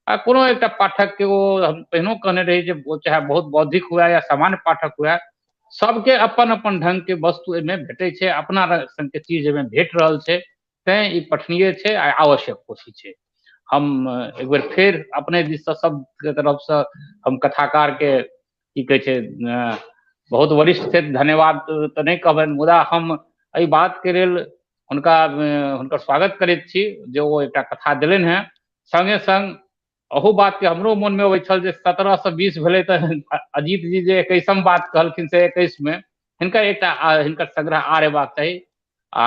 आ कोनो एकटा पाठकके ओ हम पहिनो कहने रही जे ओ चाहे बहुत बौद्धिक हुए या सामान्य पाठक हुए, सबके अपन अपन ढङ्गके वस्तु एहिमे भेटै छै, अपना रङ्गके चीज एहिमे भेट रहल छै। तैं ई पठनीय छै आ आवश्यक पोथी छै। हम एक बेर फेर अपने दिससँ सबके तरफसँ हम कथाकारके की कहै छै बहुत वरिष्ठ छथि, धन्यवाद तऽ नहि कहबनि, मुदा हम एहि बातके लेल हुनका हुनकर स्वागत करैत छी जे ओ एकटा कथा देलनि हेँ। सङ्गे सङ्ग अहू बातके हमरो मोनमे अबै छल जे 17 से 20 भेलै तऽ अजीत जी जे 21म बात कहलखिन से 21मे हिनकर एकटा हिनकर संग्रह आर अयबाक चाही आ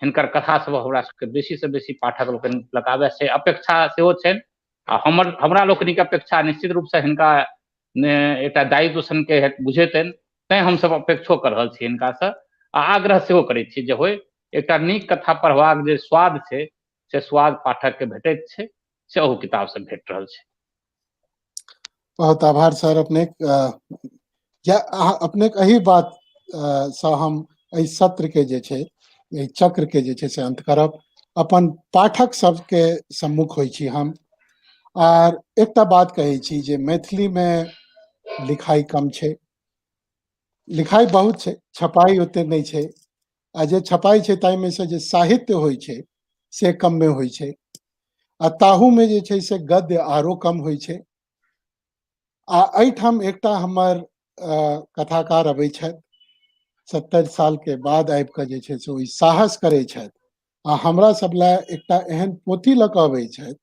हिनकर कथा सब हमरा सबके बेसी से बेसी पाठक लोकनि लग आबय से अपेक्षा सेहो छनि। आ हमरा लोकनिक अपेक्षा निश्चित रूपसँ हिनका एकटा दायित्व सनके बुझेतनि, तैं हमसब अपेक्षो कऽ रहल छी हिनकासँ आ आग्रह सेहो करै छी जे होय एकटा नीक कथा पढ़बाक जे स्वाद छै से स्वाद पाठक के भेटैत छै, से अहू किताब से भेट रहल छै। बहुत आभार सर अपने। अपने एहि बात सँ हम एहि सत्र के जे छै एहि चक्र के जे छै से अंत करब। अपन पाठक सबके सम्मुख होइ छी हम आर एकटा बात कहै छी जे मैथिली में लिखाइ कम छै, लिखाइ बहुत छै, छपाइ ओते नहि छै, आ जे छपाइ छै ताहिमे से जे साहित्य होइ छै से कमे होइ छै, आ ताहूमे जे छै से गद्य आरो कम होइ छै। आ एहिठाम एकटा हमर कथाकार अबै छथि, 70 साल के बाद आबि कऽ जे छै से ओहि साहस करै छथि आ हमरा सब लए एकटा एहन पोथी लऽ कऽ अबै छथि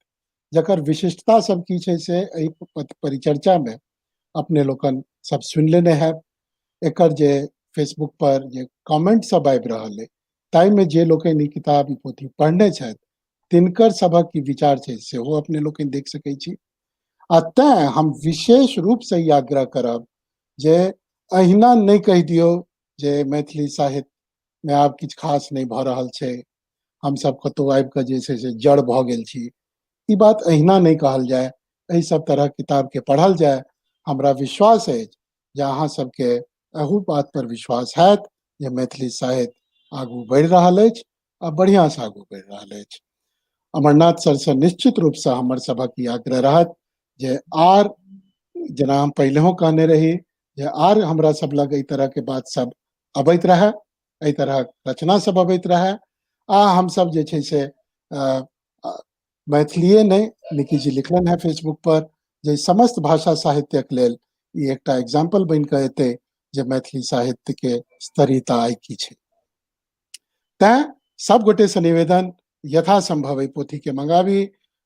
जकर विशिष्टता सब की छै से एहि परिचर्चा में अपने लोकन सब सुनि लेने हैब। एकर जे फेसबुक पर जे कमेंट सब आबि रहल अइ ताहिमे जे लोकनि ई किताब ई पोथी पढ़ने छथि तिनकर सभक की विचार छै सेहो अपने लोकनि देख सकै छी। आ तैं हम विशेष रूप से ई आग्रह करब जे अहिना नहि कहि दियौ जे मैथिली साहित्य मे आब किछु खास नहि भऽ रहल छै, हमसब कतहु आबि कऽ जे छै से जड़ भऽ गेल छी, ई बात अहिना नहि कहल जाय। एहि सब तरहक किताब के पढ़ल जाय। हमरा विश्वास अछि जे अहाँ सबके एहू बात पर विश्वास हैत जे मैथिली साहित्य आगू बढ़ि रहल अछि आ बढ़िआँ से आगू बढ़ि रहल अछि। अमरनाथ सर से निश्चित रूप से हमर सभक ई आग्रह रहत जे आर जेना हम पहिलेहो कहने रही जे आर हमरा सब लग एहि तरह के बात सब अबैत रहए, एहि तरहक रचना सब अबैत रहए आ हमसब जे छै से मैथिलीए नहि, निकी जी लिखलनि हेँ फेसबुक पर जे समस्त भाषा साहित्यक लेल ई एकटा एग्जाम्पल बनि कऽ एतै जे मैथिली साहित्य के स्तरीयता आइ की छै। तैं सब गोटे से निवेदन, यथासंभव एहि पोथी के मंगाबी,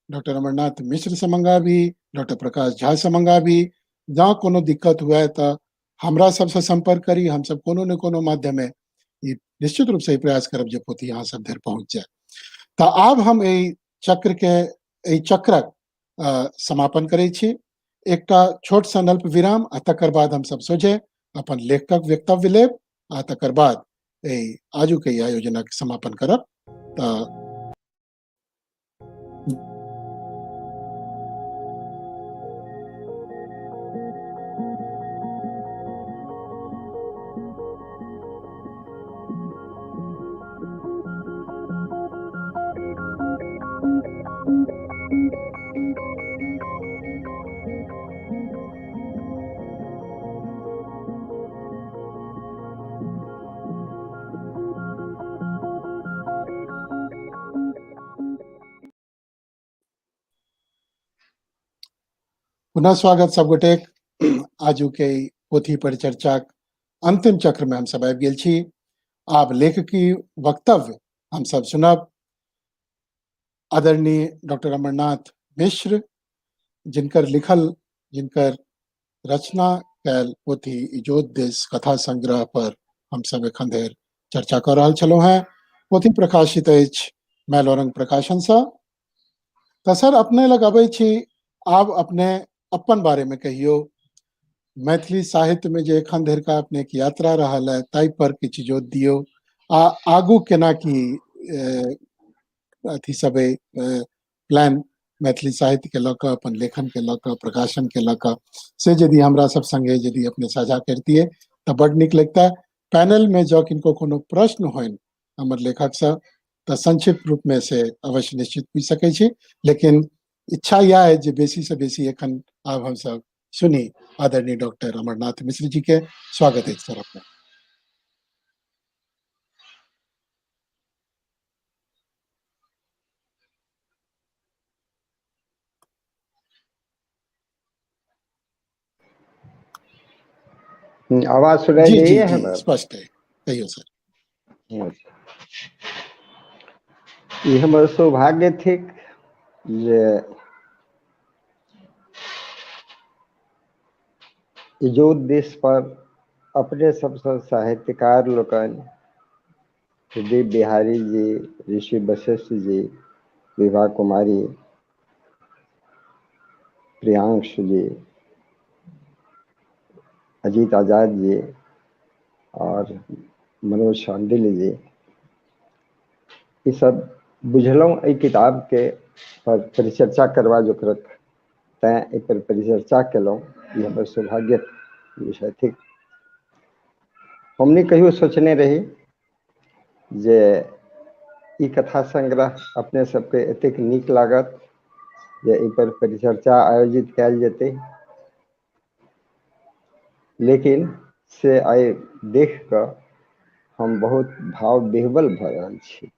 डॉक्टर अमरनाथ मिश्र से मंगाबी, डॉक्टर प्रकाश झा से मंगाबी। जँ कोनो दिक्कत हुए तऽ हमरा सबसँ संपर्क करी, हमसब कोनो ने कोनो माध्यमे ई निश्चित रूप से ई प्रयास करब जे पोथी अहाँ सब धरि पहुँच जाय। तऽ आब हम एहि चक्र के एहि चक्रक समापन करै छी। एकटा छोट सन अल्प विराम आ तकर बाद हमसब सोझे अपन लेखकक वक्तव्य लेब आ तकर बाद एहि आजुक एहि आयोजनक समापन करब। तऽ पुनः स्वागत सब गोटेक। आजुक के पोथी परिचर्चाक अंतिम चक्र में हम सब आबि गेल छी। आब लेखकी वक्तव्य हम सब सुनब। आदरणीय डॉक्टर अमरनाथ मिश्र, जिनकर लिखल, जिनकर रचना कैल पोथी इजोत देश कथा संग्रह पर हम सब एखन धरि चर्चा कऽ रहल छलहुँ हेँ। पोथी प्रकाशित अछि मैलोरंग प्रकाशन सँ। तऽ सर अपने लग अबै छी, आब अपने अपन बारे में कहियौ, मैथिली साहित्य में जे एखन धरि का अपने के यात्रा रहल है ताहि पर किछु जोत दियौ, आ आगू केना की अथी सब प्लान मैथिली साहित्य के लऽ कऽ, अपन लेखन के लऽ कऽ, प्रकाशन के लऽ कऽ, से यदि हमरा सब संगे यदि अपने साझा करतियै तऽ बड नीक लगता। पैनल में जँ किनको कोनो प्रश्न होइन हमर लेखक सँ तऽ संक्षिप्त रूप में से अवश्य निश्चित पूछि सकै छी, लेकिन इच्छा यह है जे बेसी से बेसी एखन आब हम सब सुनी आदरणीय डॉक्टर अमरनाथ मिश्र जी के। स्वागत है सर अपने। आवाज सुनाई जी दै जी है जी हमर? स्पष्ट है, कहियौ सर। ई हमर सौभाग्य थिक जे इजोत दिस पर अपने सबसँ साहित्यकार लोकनि प्रदीप बिहारी जी, ऋषि वशिष्ठ जी, विभा कुमारी, प्रियांशु जी, अजीत आजाद जी और मनोज शांडिल्य जी, ई सब बुझलहुँ एहि किताबके पर परिचर्चा करबा जोकरक, तैँ एहि पर परिचर्चा केलहुँ। ई हमर सौभाग्यक विषय थिक। हम नहि कहियो सोचने रही जे ई कथा संग्रह अपने सबके एतेक नीक लागत जे एहि पर परिचर्चा आयोजित कयल जेतै, लेकिन से आइ देख कऽ हम बहुत भाव विह्वल भऽ रहल छी।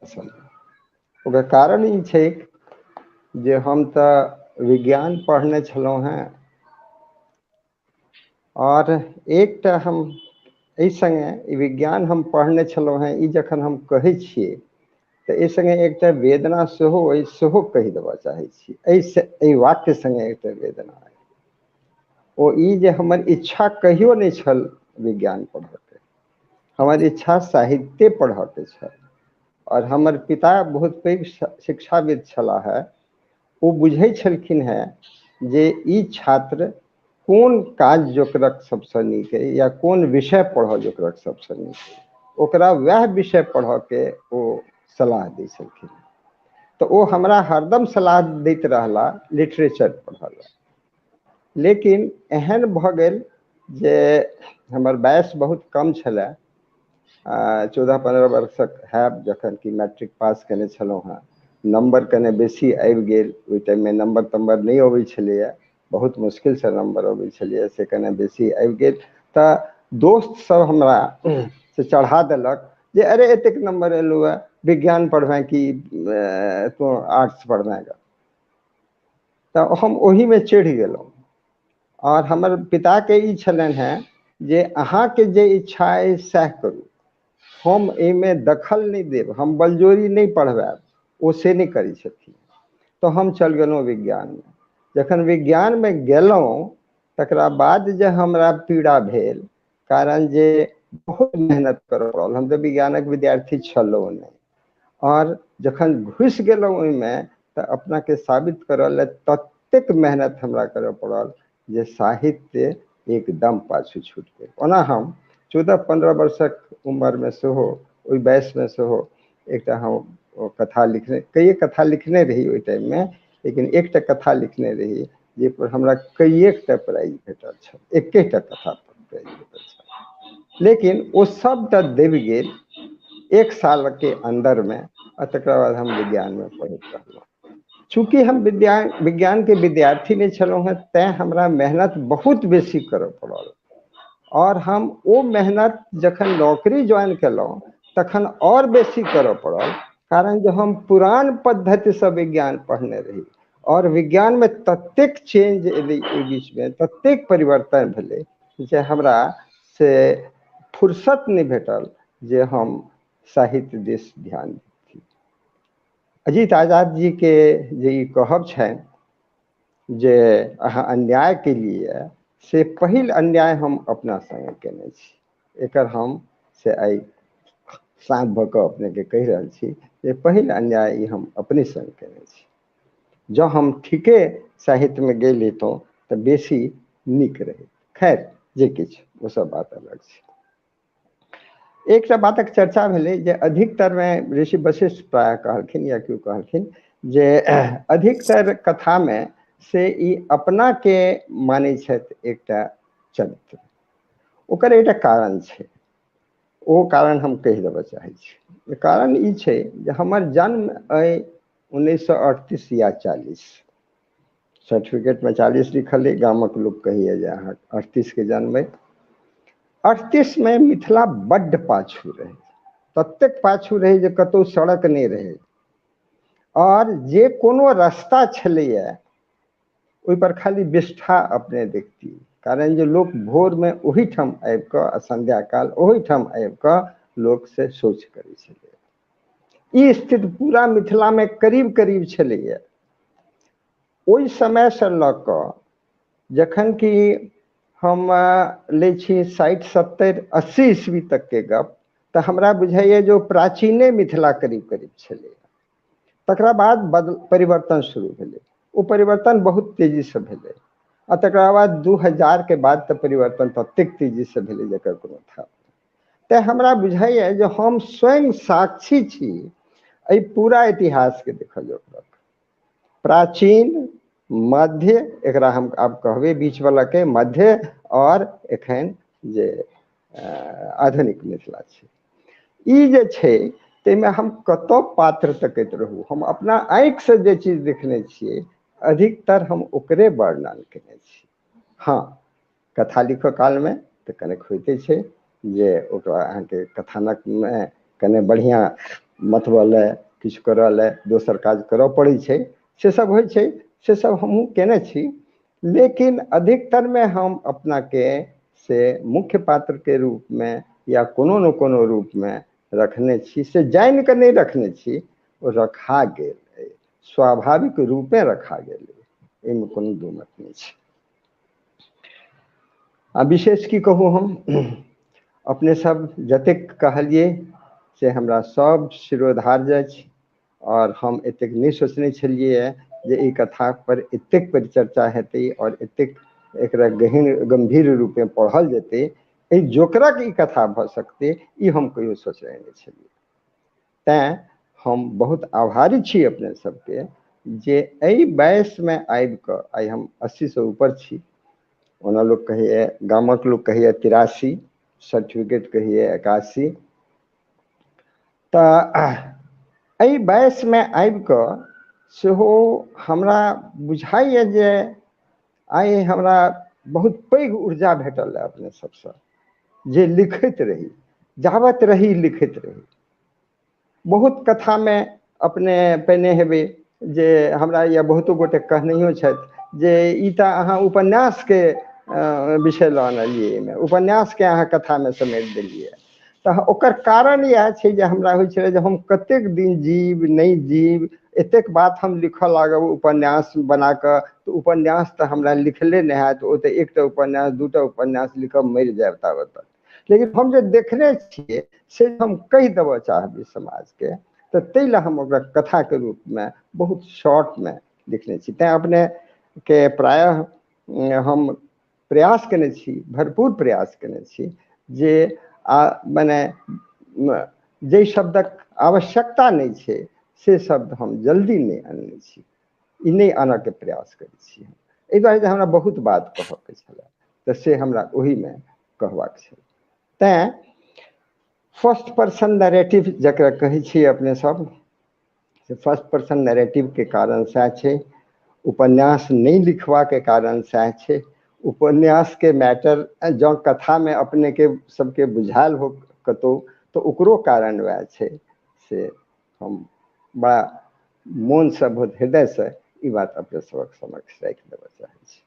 असलमे ओकर कारण ई छै जे हम तऽ विज्ञान पढ़ने छलहुँ हेँ, और एकटा हम एहि सङ्गे ई विज्ञान हम पढ़ने छलहुँ हेँ, ई जखन हम कहै छियै तऽ एहि सङ्गे एकटा वेदना सेहो अछि, सेहो कहि देबऽ चाहै छी। एहि वाक्य सङ्गे एकटा वेदना अछि, ओ ई जे हमर इच्छा कहियो नहि छल विज्ञान पढ़ऽके, हमर इच्छा साहित्ये पढ़ऽके छल। और हमर पिता बहुत पैघ शिक्षाविद छलाह हेँ, ओ बुझै छलखिन हेँ जे ई छात्र कोन काज जोकरक सबसँ नीक अइ या कोन विषय पढ़ऽ जोकरक सबसँ नीक अइ, ओकरा वएह विषय पढ़ऽके ओ सलाह दै छलखिन। तऽ ओ हमरा हरदम सलाह दैत रहला लिटरेचर पढ़ऽ लए, लेकिन एहन भऽ गेल जे हमर वयस बहुत कम छलए, 14-15 वर्षक हैब जखन कि मैट्रिक पास केने छलहुँ हेँ। नम्बर कने बेसी आबि गेल, ओहि टाइममे नम्बर तम्बर नहि अबै छलैए, बहुत मुश्किलसँ नम्बर अबै छलैए, से कने बेसी आबि गेल। तऽ दोस्त सब हमरा से चढ़ा देलक जे अरे एतेक नम्बर एलौ हँ, विज्ञान पढ़बें कि तू आर्ट्स पढ़बें। तऽ हम ओहिमे चढ़ि गेलहुँ। और हमर पिताके ई छलनि हेँ जे अहाँके जे इच्छा अइ सएह करू, हम एहिमे दखल नहि देब, हम बलजोरी नहि पढ़बायब, ओ से नहि करै छथिन। तऽ हम चल गेलहुँ विज्ञानमे। जखन विज्ञानमे गेलहुँ तकरा बाद जे हमरा पीड़ा भेल, कारण जे बहुत मेहनत करऽ पड़ल, हम तऽ विज्ञानक विद्यार्थी छलहुँ नहि, और जखन घुसि गेलहुँ ओहिमे तऽ अपनाके साबित करऽ लए ततेक मेहनत हमरा करऽ पड़ल जे साहित्य एकदम पाछू छूटि गेल। ओना हम 14-15 वर्षक उमरमे सेहो, ओहि वयसमे सेहो एकटा हम कथा लिखने, कइए कथा लिखने रही ओहि टाइममे, लेकिन एकटा कथा लिखने रही जाहिपर हमरा कइएकटा प्राइज भेटल छल, एकेटा कथा पर प्राइज भेटल छल, लेकिन ओ सबटा दबि गेल 1 सालके अन्दरमे। आ तकरा बाद हम विज्ञानमे पढ़ैत रहलहुँ। चूँकि हम विज्ञानके विद्यार्थी नहि छलहुँ हेँ, तैँ हमरा मेहनत बहुत बेसी करऽ पड़ल। और हम ओ मेहनत जखन नौकरी ज्वाइन केलहुँ तखन और बेसी करऽ पड़ल, कारण जे हम पुरान पद्धतिसँ विज्ञान पढ़ने रही आओर विज्ञानमे ततेक चेंज एलै एहि बीचमे, ततेक परिवर्तन भेलै जे हमरा से फुर्सत नहि भेटल जे हम साहित्य दिस ध्यान दी। अजीत आजाद जी के जे ई कहब छनि जे अहाँ अन्याय केलियै, से पहिल अन्याय हम अपना संगे केने छी। एकर हम से आइ साफ भऽ कऽ अपनेके कहि रहल छी जे पहिल अन्याय ई हम अपने संग केने छी। जँ हम ठीके साहित्यमे गेल रहितहुँ तऽ बेसी नीक रहैत। खैर जे किछु, ओ सब बात अलग छै। एकटा बातक चर्चा भेलै जे अधिकतरमे ऋषि वशिष्ठ प्रायः कहलखिन या केओ कहलखिन जे अधिकतर कथामे से ई अपनाके मानै छथि एकटा चरित्र। ओकर एकटा कारण छै, ओ कारण हम कहि देबऽ चाहै छी। कारण ई छै जे हमर जन्म अइ 1938 या 40, सर्टिफिकेटमे 40 लिखल अइ, गामक लोक कहैए जे अहाँ 38 के जन्म अइ। 38मे मिथिला बड्ड पाछू रहै, ततेक पाछू रहै जे कतहु सड़क नहि रहै, आओर जे कोनो रास्ता छलैए ओहिपर खाली विष्ठा अपने देखतियै, कारण जे लोक भोरमे ओहिठाम आबि कऽ आ संध्या काल ओहिठाम आबि कऽ लोक से शौच करै छलै। ई स्थिति पूरा मिथिलामे करीब करीब छलैए। ओहि समयसँ लऽ कऽ जखन कि हम लै छी 60, 70, 80 ईस्वी तकके गप, तऽ हमरा बुझाइए जे ओ प्राचीने मिथिला करीब करीब छलै। तकरा बाद परिवर्तन शुरू भेलै, ओ परिवर्तन बहुत तेजीसँ भेलै, आ तकरा बाद 2000 के बाद तऽ परिवर्तन ततेक तेजीसँ भेलै जकर कोनो था। तेँ हमरा बुझाइए जे हम स्वयं साक्षी छी एहि पूरा इतिहासके देखऽ जोगरक। प्राचीन, मध्य, एकरा हम आब कहबै बीचवला के मध्य, और एखन जे आधुनिक मिथिला छै, ई जे छै ताहिमे हम कतऽ पात्र तकैत रहू, हम अपना आँखिसँ जे चीज देखने छियै अधिकतर हम ओकरे वर्णन केने छी। हँ, कथा लिखऽ कालमे तऽ कनेक होइते छै जे ओकरा अहाँके कथानकमे कने बढ़िआँ मतबऽ लए किछु करऽ लए दोसर काज करऽ पड़ै छै, से सब होइ छै, से सब हमहूँ केने छी। लेकिन अधिकतरमे हम अपनाके से मुख्य पात्रके रूपमे या कोनो ने कोनो रूपमे रखने छी, से जानि कऽ नहि रखने छी, ओ रखा गेल अइ, स्वाभाविक रूपे रखा गेल अइ, एहिमे कोनो दू मत नहि छै। आ विशेष की कहू, हम अपने सब जतेक कहलियै से हमरा सब शिरोधार्य अछि, आओर हम एतेक नहि सोचने छलियै जे ई कथा पर एतेक परिचर्चा हेतै आओर एतेक एकरा गहीन गंभीर रूपे पढ़ल जेतै, एहि जोकरक ई कथा भऽ सकतै, ई हम कहियो सोचने नहि छलियै। तैँ हम बहुत आभारी छी अपने सबके जे एहि वयसमे आबि कऽ, आइ हम 80सँ ऊपर छी, ओना लोक कहैए, गामक लोक कहैए 83, सर्टिफिकेट कहैए 81, तऽ एहि वयसमे आबि कऽ सेहो हमरा बुझाइए जे आइ हमरा बहुत पैघ ऊर्जा भेटल है अपने सबसँ, जे लिखैत रही, जाबत रही लिखैत रही। बहुत कथामे अपने पहिने हेबै जे हमरा या बहुतो गोटे कहनैयो छथि जे ई तऽ अहाँ उपन्यासके विषय लऽ अनलियै, एहिमे उपन्यासके अहाँ कथामे समेट देलियै। तऽ ओकर कारण इएह छै जे हमरा होइ छलै जे हम कतेक दिन जीब नहि जीब, एतेक बात हम लिखऽ लागब उपन्यास बनाकऽ तऽ उपन्यास तऽ हमरा लिखले नहि हैत, ओ तऽ एकटा उपन्यास दूटा उपन्यास लिखब मरि जायब ताबत तक। लेकिन हम जे देखने छियै से हम कहि देबऽ चाहबै समाजके, तऽ ताहि लए हम ओकरा कथाके रूपमे बहुत शॉर्टमे लिखने छी। तैँ अपनेके प्रायः हम प्रयास केने छी, भरपूर प्रयास केने छी जे आ मने जाहि शब्दक आवश्यकता नहि छै से शब्द हम जल्दी नहि अनने छी, ई नहि आनऽके प्रयास करै छी। एहि दुआरे जे हमरा बहुत बात कहऽके छलै तऽ से हमरा ओहिमे कहबाक छल। तैँ फर्स्ट पर्सन नैरेटिव जकरा कहै छियै अपने सब, से फर्स्ट पर्सन नैरेटिवके कारण सएह छै, उपन्यास नहि लिखबाके कारण सएह छै। उपन्यासके मैटर जँ कथामे अपनेके सबके बुझायल हो कतहु तऽ ओकरो कारण वएह छै। से हम बड़ा मोनसँ बहुत हृदयसँ ई बात अपने सबक समक्ष राखि देबऽ चाहै छी।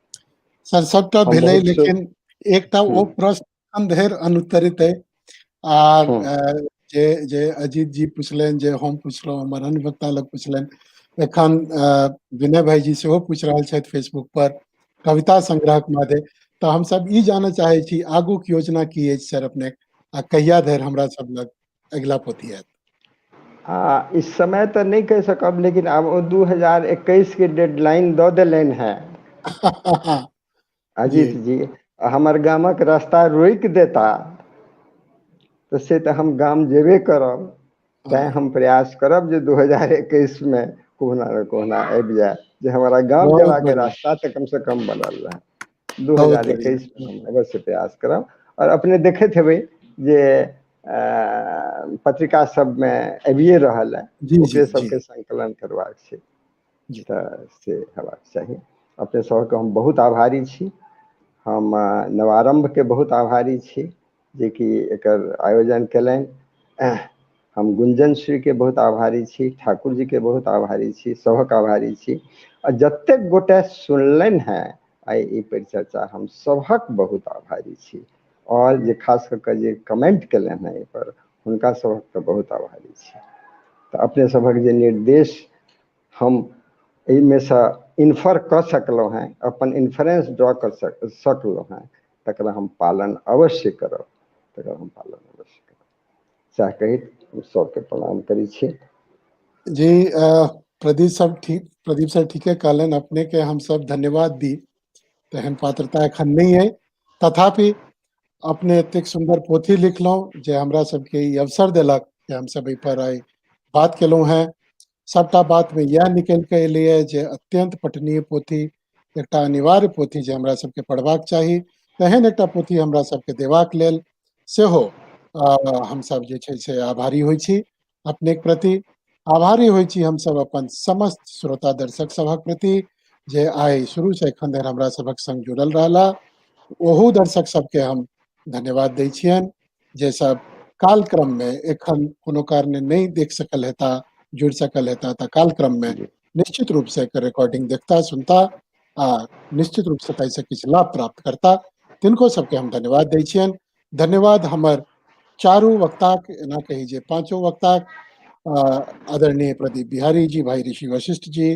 सर, सबटा हम भेलै, बहुत लेकिन एकटा ओ प्रश्न एखन धरि अनुत्तरित अइ आ जे जे अजीत जी पुछलनि, जे हम पुछलहुँ, हमर अन्य वक्ता लोग पुछलनि, एखन विनय भाईजी सेहो पूछि रहल छथि फेसबुक पर कविता संग्रहक मादे। तऽ हमसब ई जानऽ चाहै छी आगूक योजना की अछि सर अपने, आ कहिया धरि हमरा सब लग अगिला पोथी आयत? आ इस समय तऽ नहि कहि सकब, लेकिन आब ओ 2021 के डेडलाइन दऽ देलनि हेँ अजीत जी, हमर गामक रास्ता रोकि देता तऽ से तऽ हम गाम जेबे करब, तैँ हम प्रयास करब जे 2021 मे कहुना ने कहुना आबि जाय, जे हमारा गाम जेबाक रास्ता तऽ कम से कम बनल रहए। 2021 मे हम अवश्य प्रयास करब। आओर अपने देखैत हेबै जे पत्रिका सबमे आबिए रहल है, ओकरे सबके संकलन करबाक छै, तऽ से हेबाक चाही। अपने सबके हम बहुत आभारी छी, हम नवारम्भके बहुत आभारी छी जेकि एकर आयोजन केलनि। हम गुंजन श्रीके बहुत आभारी छी, ठाकुर जीके बहुत आभारी छी, सभक आभारी छी। आ जतेक गोटे सुनलनि हेँ आइ ई परिचर्चा, हम सभक बहुत आभारी छी। आओर जे खास कऽ कऽ जे कमेंट केलनि हेँ एहिपर, हुनका सभक तऽ बहुत आभारी छी। तऽ अपने सभक जे निर्देश हम एहिमेसँ इन्फर कऽ सकलहुँ हेँ, अपन इन्फ्रेंस ड्रॉ कऽ सकलहुँ हेँ, तकरा हम पालन अवश्य करब, तकरा हम पालन अवश्य करब। सएह कहैत हम सबके प्रणाम करै छी। जी, प्रदीप सब ठीक, प्रदीप सर ठीके कहलनि, अपने के हम सब धन्यवाद दी, तेहन पात्रता एखन नहि है, तथापि अपने एतेक सुन्दर पोथी लिखलहुँ जे हमरा सबके ई अवसर देलक जे हमसब एहि पर आइ बात केलहुँ हेँ। सबटा बात में इएह निकलि कऽ एलैए जे अत्यंत पठनीय पोथी, एकटा अनिवार्य पोथी जे हमरा सबके पढ़बाक चाही, तेहन एकटा पोथी हमरा सबके देबाक लेल सेहो हमसब जे छै से आभारी होइ छी अपनेक प्रति। आभारी होइ छी हमसब अपन समस्त श्रोता दर्शक सभक प्रति जे आइ शुरू से एखन धरि हमरा सभक संग जुड़ल रहला। ओहू दर्शक सबके हम धन्यवाद दै छियनि जे सब कालक्रम में एखन कोनो कारणे नहि देख सकल हेता, जुड़ि सकल हेता, तऽ कालक्रम में निश्चित रूप से एकर रिकॉर्डिंग देखता, सुनता आ निश्चित रूप से ताहिसँ किछु लाभ प्राप्त करता, तिनको सबके हम धन्यवाद दै छियनि। धन्यवाद हमर चारू वक्ताक, एना कही जे पांचों वक्ताक, आदरणीय प्रदीप बिहारी जी, भाई ऋषि वशिष्ठ जी,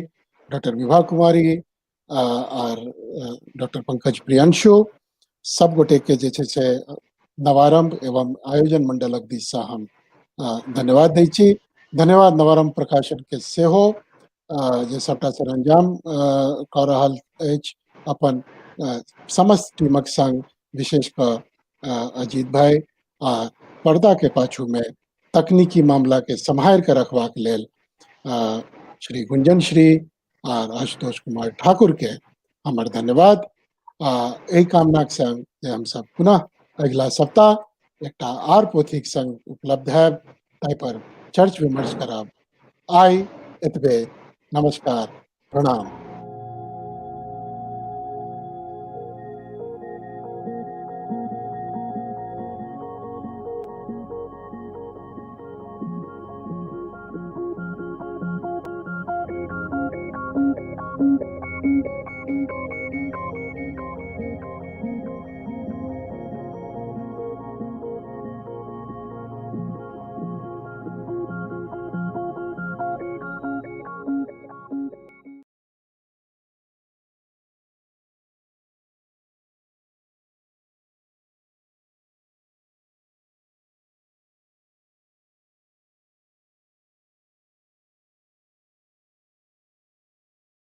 डॉक्टर विभा कुमारी आर डॉक्टर पंकज प्रियांशु, सब गोटे के जे छै से नवारंभ एवं आयोजन मंडलक दिस से हम धन्यवाद दै छी। धन्यवाद नवारंभ प्रकाशन के सेहो जे सबटा सरंजाम कऽ रहल अछि अपन समस्त टीमक संग, विशेष कऽ अजीत भाई आ पर्दा के पाछू में तकनीकी मामला के सम्हारि के रखबाक लेल श्री गुंजन श्री आर आशुतोष कुमार ठाकुर के हमर धन्यवाद। आ एहि कामनाक संग जे हमसब पुनः अगिला सप्ताह एकटा आर पोथीक संग उपलब्ध हैब, ताहि पर चर्च विमर्श करब। आइ एतबे, नमस्कार, प्रणाम।